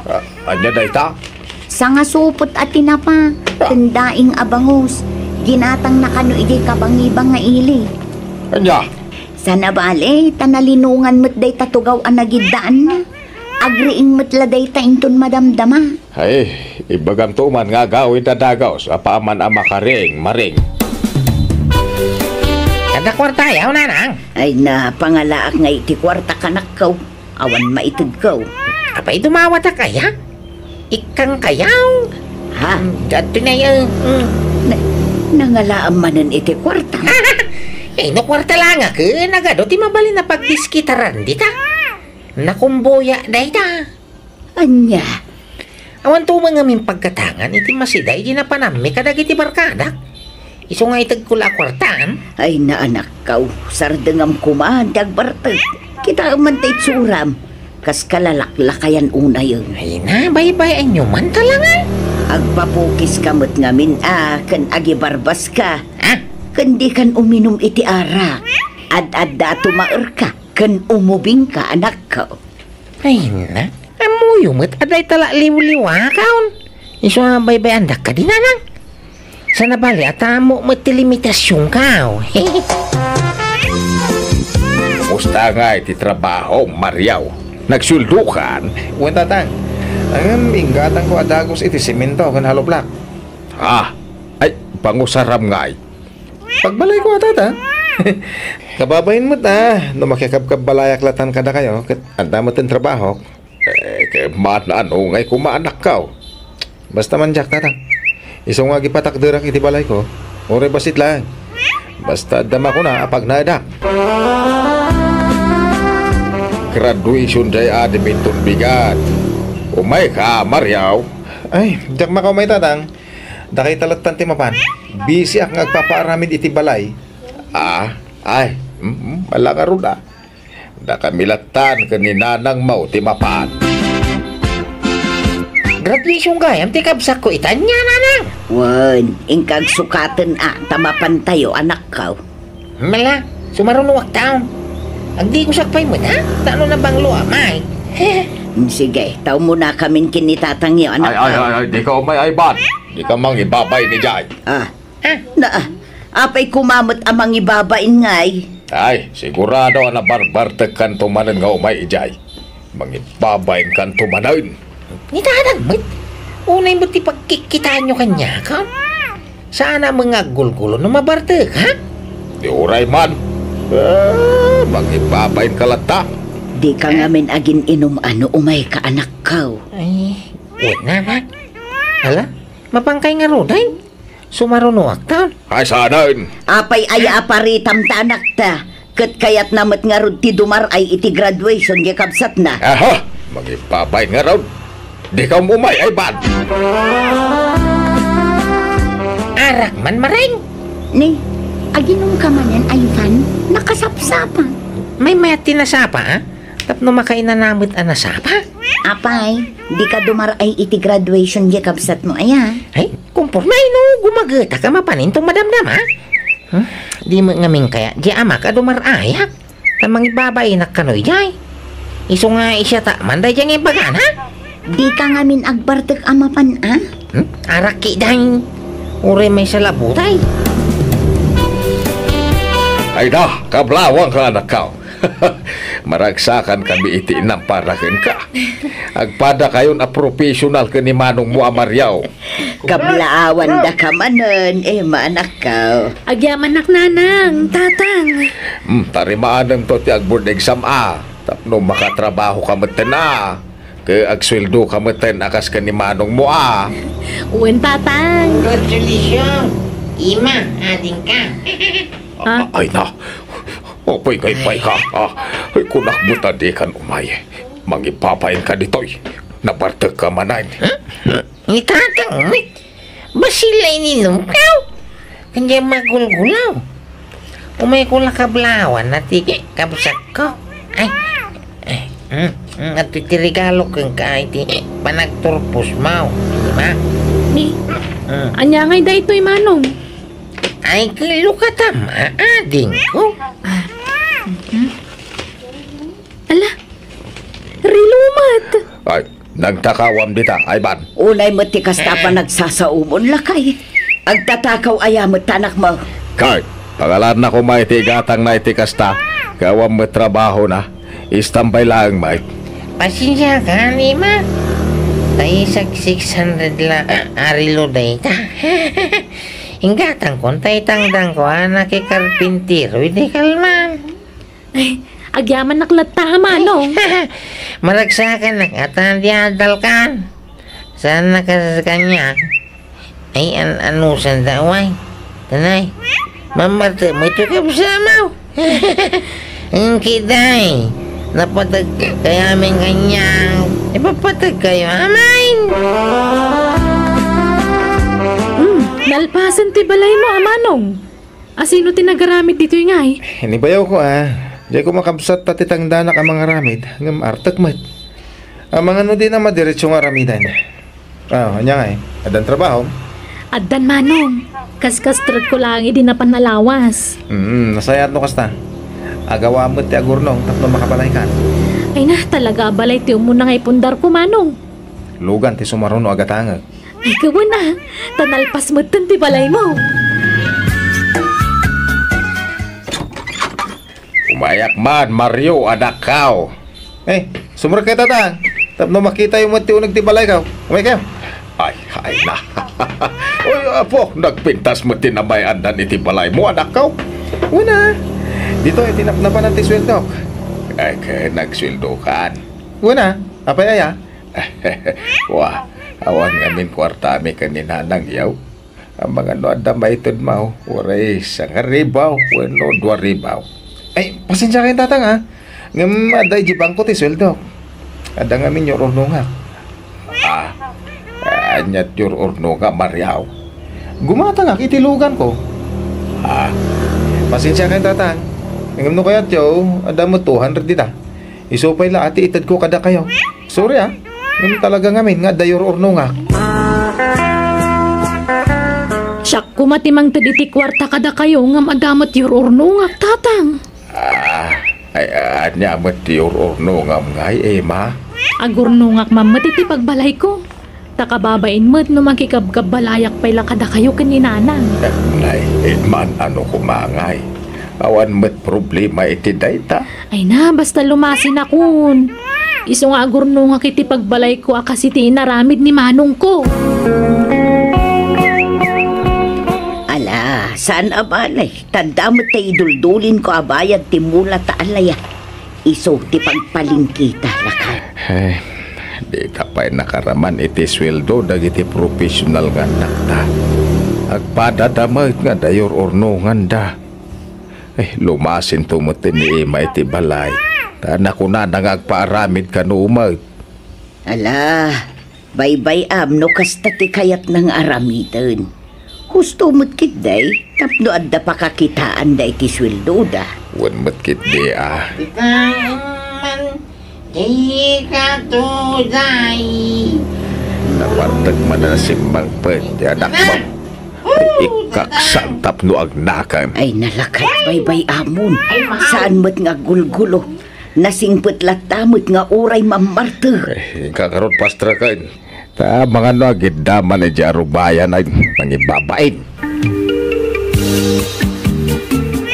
Ah, ania dayta? Sangasupot a tinapa, ah, ken daing a bangus. Ginatang na kano idiay kabangibang nga ili. Ania? Sana bale, ta nalinongan met dayta tugaw a nagiddaanna. Agriing met la dayta inton madamdama. Ay, ibagamto man nga agawid a dagus, apaman a makariing, Maring. Adda kuartayaw, nanang? Ay, napangalaak nga iti kuarta kanakkaw. Awan maitedkaw. Apay dumawatak aya? Ikkang kayaw? Ha? Mm, adto na yan. Mm. Na, nangalaam manen iti kuarta. Eh, no kuarta lang, ken agado ti mabalin a pagdiskitaran dita. Nakumboya dayta. Ania? Awan to man ngamin pagkatangan iti masida idi napanammi kadagiti barkadak. Isu nga itedko la a kuartaan. Ay, naanakkaw, sardengam koma ti agbartek. Kitaem man ta itsuram. Kas kalalaklakayan unayen. Ay na, baybay-anyo man talaga. Agpapukiska met ngamin a ken agibarbaska. Ah? Ken dikan uminum iti arak. Ad-adda a tumaerka ken umubingka, anakko. Ay na, ammoyo met a dayta la liwliwakaon. Isu a baybay-andak kadi, nanang. Sana bale a tammo met ti limitasionkaw. Kumusta ngay ti trabaho, Mariaw? Nagsueldokan? Wen, Tatang. Ngem inggatangko a dagus iti semento ken hollow block. Ah, ay, pangusaram ngay. Pagbalayko a, Tata. Kababain met a, no makikabkabbalayak latan kadakayo, ket adda met ti trabahok. Eh, ket man-ano ngay koma, anakko? Basta man diak, Tata. Isu nga agipatakderak iti balayko, uray bassit laeng. Basta adda makuna a pagnaedak. Graduation day a dimitton bigat. Umayka, Mariaw. Ay, diak makaumay, Tatang. Dakayta lattan ti mapan. Bisiak nga agpapaaramid iti balay. Ah, ay, mm, mm, ala ngarud a. Dakami lattan ken ni nanangmo ti mapan. Graduation gayam ti kabsatko ita, ania, nanang? Wen, inka agsukaten a, ta mapantayo, anakko. Mala, sumarunoak taon. Agdigosak pay met, ha? Ta no nabanglo a, may. Mm, sige, ta umunakamin ken ni tatangyo, anak. Ay, ay, ay, ay, dika umay, Ivan. Dika mangibabain idiay. Ah. Ah. Na, apay koma met a mangibabain ngay? Ay, sigurado a nabarbartekkanto manen nga umay idiay. Mangibabainkanto manen. Ni tatang met. Unay met ti pagkikkitaanyo kaniak, ha? Saan a mangagulgulo no mabartek, ha? Di uray man. Ah, mangibabainka latta. Dika ngamin agin-inum a no umayka, anakko. Ay, wen a, ha? Ala, mapankay ngaruden? Sumarunoak taon. Ay, saanen. Apay aya a paritam ta anakta? Ket kayatna met ngarud ti dumar-ay iti graduation ti kabsatna. Aha! Mangibabain ngarud. Dika umay, Ivan. Arak man, Maring. Ni, aginumka manen, Ivan? Nakasapsapa. May mayat ti nasapa, a? Tapno makainana met a nasapa? Apay, dika dumar-ay iti graduation ti kabsatmo aya? Ay, kumporme no gumagetak a mapanen ti madamdama. Hmm? Di met ngamin kayat ti amak a dumar-ayak. Ta mangibabainak kano idiay. Isu nga siak man daydiay nga imbagana. Dika ngamin agbartek a mapan a? Hmm? Arak ketdi. Uray maysa la butay. Ay da, kablawanka, anakko. Maragsakan kami iti inam para kenka. Agpadakayon a professional ken ni manongmo a Mario. Kablaawandaka manen, Emma, anakko. Agyamanak, nanang, tatang. Hmm, tarimaanenka ti agboard exam a. Tapno makatrabahoka metten a. Ket agsueldoka metten a kas ken ni manongmo a. Wen, tatang. Congratulations, Emma, adingka. Ha? A-, ay na. Apay nga impaayka? Ah, ay, kunak met a dikan umay. Mangibabainka ditoy. Nabartekka manen. Ni tatang met. Bassit la ininumko. Kanya magulgulaw. Umayko la kablawan a ti kabsatko. Ay. Ay, mm, mm, adtoy ti regalo kenka iti panagturposmo. Di ba? Ni, mm. Ania ngay daytoy, manong? Ay, ket lukatam, adingko. Ah, mhm. Ala, relo met. Ay, nagtakawam dita, Ivan. Unay met ti kasta a panagsasaomon, lakay. Agtatakaw aya met ta anakmo? Kay, pangalanna koma iti igatangna iti kasta, ket awan met trabahona. Istambay laeng met. Pasensiakan, Emma. Ta isak six hundred la a relo dayta. Inggatangkon ta itangdanko a nakikarpintero idi kalman. Ay, agyamanak latta a manong. Maragsakanak a ta di adalkan. Saan na kas kaniak? Ay, an-, anusanda, way. Tanay. Mamartek mo ito kabsatmo. Engki, day. Napateg kayamin kaniak. Ipapateg kayo, amin. Hmm, nalpasen ti balaymo, a manong. Asino ti nagaramid ditoy ngay? Ni bayawko a, diay ko makabsat ta ti tangdanak a mangaramid, ngem artek met. Amangan no dina madiretso nga aramiden. Ah, ania ngay? Addan trabahom? Addan, manong. Kaskastrekko laeng idi napan a lawas. Mm, nasayaat no kasta. Agawam met ti agurnong tapno makabalaykan. Ay na, talaga a balay ti umuna nga ipundarko, manong. Lugan ti sumaruno a gatangek. Ay, kawen a, ta nalpas metten ti balaymo. Umayak man, Mario, anakko. Eh, sumrekkayo, tatang. Tapno makitayo met ti uneg ti balayko. Umaykayo. Ay, ay na. Oy, apo, nagpintas met ti namay-andan iti balaymo, anakko. Wen a. Ditoy, tinapnapanan ti sueldok. Ay, ket nagsueldokan. Wen a, apay aya? Wa, awan ngamin kuartami ken ni nanangyo. Amangan no adda maitedmo, uray sangaribu wenno duaribu. Ay, pasensiakayo, tatang, a. Ngem adda idiay bangko ti sueldok. Adda ngamin ur-urnongak. Ah, ania ti ur-urnongam, Mario? Gumatangak iti luganko. Ah, pasensiakayo, tatang. Ngem no kayatyo, adda met two hundred dita. Isu pay la a ti itedko kadakayo. Sorry, a. Ngem talaga ngamin nga adda yur-urnongak. Siak koma ti mangted iti kuarta kadakayo ngem adda met yur-urnongak, Tatang. Ah, ay, ania met ti yur-urnongam ngay, Emma? Agurnongak man met iti pagbalayko. Ta kababain met no makikabkabbalayak pay la kadakayo ken ni Nanang. Nay, man-ano koma ngay? Awan met problema iti dayta. Ay na, basta lumasinakon. Isu nga agurnongak iti pagbalayko a kas iti inaramid ni manongko. Ala, saan a balay. Ta adda met ta iduldulinko a bayad ti mula ta alaya. Isu ti pagpalingkita, lakay. Ay, dita pay nakaraman iti sueldo dagiti professional nga annakta. Agpadada met nga adda yur-urnonganda. Ay, lumasinto met ni Emma iti balay. Ta nakunana nga agpaaramid kano met. Ala, baybay-am no kasta ti kayatna nga aramiden. Husto met ketdi, tapno adda pakakitaanda iti sueldoda. Wen met ketdi a. Ita man, di ka tuday. Napartek man a nasimmangpet ti anakmo. Ay, ikaksan tapno agnakem. Ay, nalakat baybay-amon. Saan met nga aggulgulo. Nasingpet latta met nga uray mammartek. Eh, inka karot, pastreken. Ta mangano agidda man idiay arubayan a nangibabain.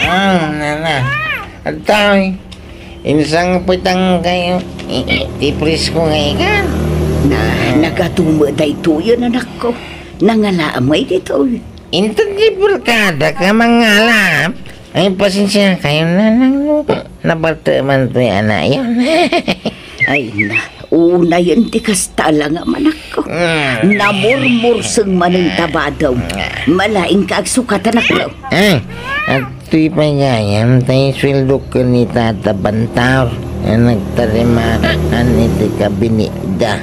Ah, nana. Adtoy. Insangpetangkayo. Eh, eh, ti presko nga ikan. Na, nagatumo daytoyen, anakko. Nangalaam ngay ditoy. Inted ti barkada ka mangala. Ay, pasensiakayo, nanang, no napartek man toy anakyo. Ay na, unayen ti kasta la nga manakko. Mm. Namurmurseng manen ta badom. Malaing ka agsukat, anakko. Eh, adtoy pay gayam, tay sueldo ken ni Tata Bantaw nga nagtarimaan iti kabinetda.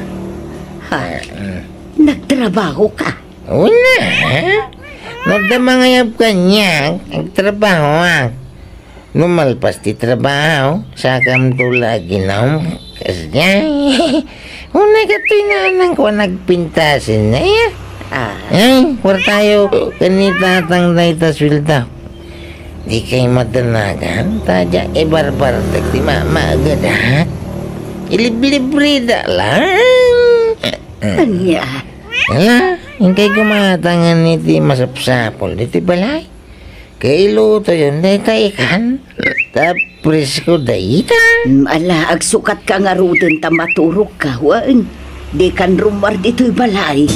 Ha? Mm. Nagtrabaho ka? Una, ha? No adda mangayab kaniak, agtrabahoak. No malpas ti trabaho, sakamto la aginom. Kasdiay. Una, katoy nanangko a nagpintasen, aya? Ah. Ay, kuartayo ken ni Tatang dayta sueldo. Dikay madanagan, ta diak ibarbartek ti mamagedak. Iliblibreda lang. Ania? Ala, inkay gumatangan iti masapsapul ditoy balay. Kailutoyon dayta ikan. Ta presko dayta. Mm, ala, agsukatka ngaruden ta maturogka, wen. Dikan rummuar ditoy balay.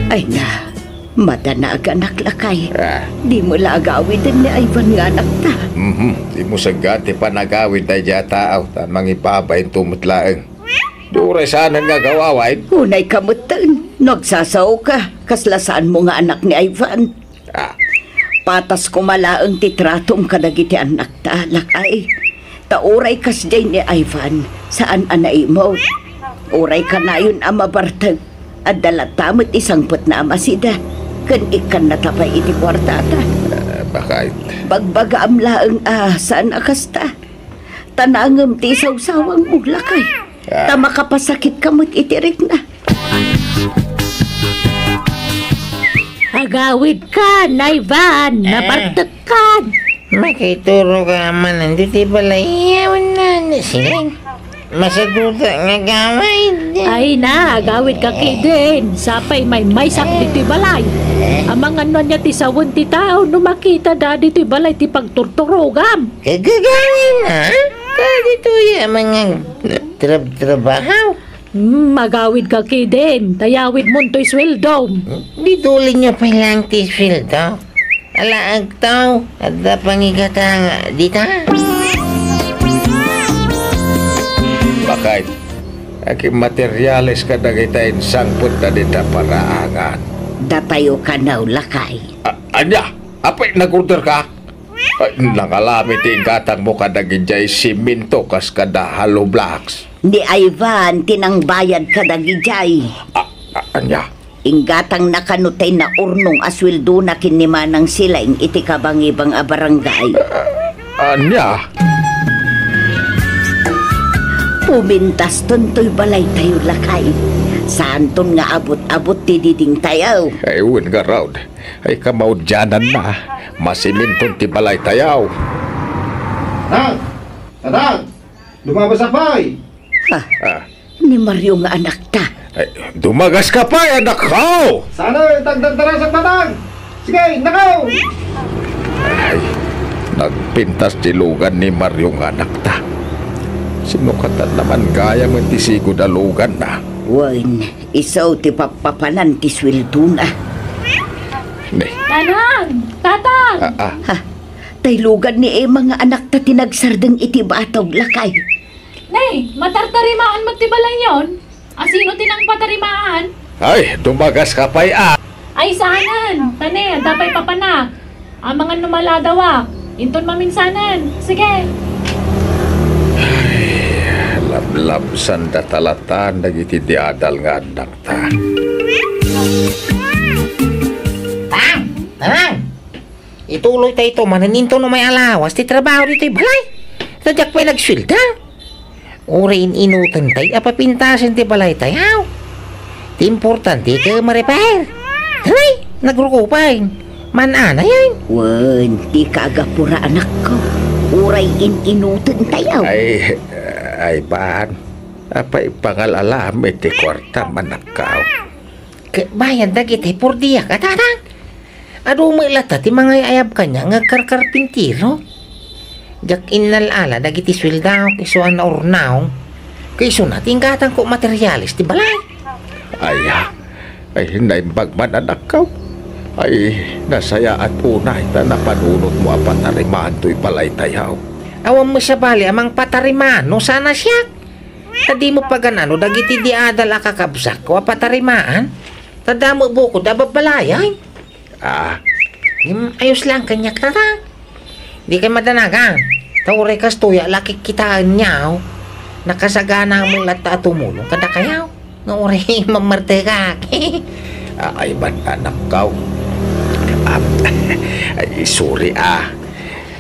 Ay na, madanaganak, lakay. Ah. Dimo la agawiden ni Ivan nga anakta. Mhm. Dimo saggaan ti panagawid daydiay a tao, ta mangibabain to met laeng. Di uray saanen nga agawawid. Unayka metten, no agsasaoka, kasla saanmo nga anak ni Ivan. Ah. Patas koma laeng ti tratom kadagiti annakta, lakay. Ta uray kasdiay ni Ivan, saan a naimut. Uray kanayon a mabartek, adda latta met isangpetna a masida, ken ikkannata pay iti kuartata. Ah, bakit? Bagbagaam laeng a saan a kasta. Ta naangem ti isawsawangmo, lakay. Ah. Ta makapasakitka met iti rikna. Agawidkan, Ivan, ah, nabartekkan. Makituroka manen ditoy balay, awan na ni siling. Masaduta nga agawid. Ay na, agawidka ketdin. Sapay maymaysak ditoy balay. Amangan no ania ti sawen ti tao no makitada ditoy balay ti pagturturogam. Kagagawin, ha? Kaditoy a mga trab-trabaho. Hmm, agawidka ketdin. Ta yawidmon toy sueldom. Ditoy la pay laeng ti sueldo. Ala, agtaw, adda pangigatang dita. Bakit? Akin materiales kadagita insangpet ta dita paraangan. Datayo kano, lakay. A-, ania? Apay, nag-order ka? Ay, nangalami ti inggatangmo kadagijay siminto kas kada hollow blocks. Ni Ivan ti nangbayad kadagijay. A-, a-, ania? Inggatangna kano tay naurnong a sueldona ken ni Manang Silaing iti kabangibang a barangay. A-, ania? Umintaston toy balaytayo, lakay. Saanton nga abut-abut ti didingtayo. Ay, wen ngarud. Ay, kamaudiananna. Masiminton ti balaytayo. Tatang! Tatang! Dumagaska pay! Ha? Ah. Ni Mario nga anakta. Ay, dumagaska pay, anakko! Sana, tagdardarasak, Tatang! Sige, nakaw! Ay, nagpintas ti lugan ni Mario nga anakta. Sino katan naman gayam ti sigud a luganna? Wen, isu ti pappapanan ti sueldona. Ne. Nanang! Tatang! Ah, ah. Ha? Tay lugan ni Emma nga anakta ti nagsardeng iti batog, lakay. Ne, matartarimaan met ti balayyon? Asino ti nangpatarimaan? Ay, dumagaska pay a. Ay, saanen. Ta ne, adda pay papanak. Amangan no maladawak. Inton maminsanen. Sige. Ay, lablabsanda talatan dagiti diadal nga annakta. Tang! Tang! Ituloy ta ito, manen inton umay a lawas ti trabaho ditoy balay. Ta diak pay nagsuelda. Uray in-inuten tay a papintasen ti balaytayo. Ti importante ket ma-repair. Hay, nagruko pay. Man-anayen. Wen, ti kagapura, anakko. Uray in-inuten tayo. Ay, ay, ban. Apay pangal-alam iti kuarta, manakkaw. Ket bayad dagiti purdiak a, Tatang. Adu met latta ti mangay-ayab kaniak nga agkarkarpintero. Diak innal-ala dagiti sueldok isu a naurnaw. Ket isuna ti inggatangko materiales ti balay. Aya, ay, naimbag man, anakko. Ay, nasayaat unay ta napanunotmo a patarimaan toy balaytayo. Awan met sabali a mangpatarimaan no saan a siak. Ta dimo pagan-ano dagiti diadal a kakabsatko a patarimaan? Ta damo bukod a babbalayay. Ah. Ngem ayos laeng kaniak, Tatang. Dikay madanagan. Ta uray kastoy a la kikkitaenyo, nakasagana met latta a tumulong kadakayo. Nga uray mammartekak. Ay, man, anakko. Am, ay, sorry, ah.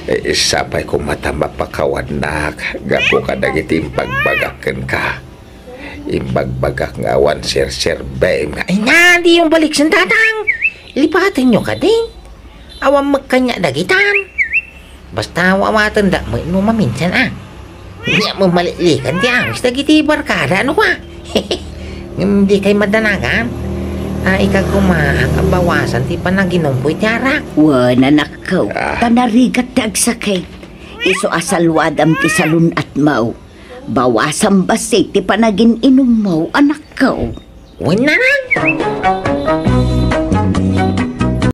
Eh, sapay koma ta mapakawannak gapu kadagiti imbagbagak kenka. Imbagbagak nga awan serserbem nga, ay nga, diyo baliksen, Tatang. Lipatenyo kadi. Awan met kaniak dagitan. Basta awaten da met no maminsan, a. Nia, mamalilikkan ti awis dagiti barkada, ano kwa? Ngem dikay madanagan. A, ika koma, bawasan ti panaginumko iti arak. Wen, anakko, ah, ta narigat ti agsakit. Isu a saluadam ti salun-atmo. Bawasam bassit ti panagin-inummo, anakko. Wen, Nanang!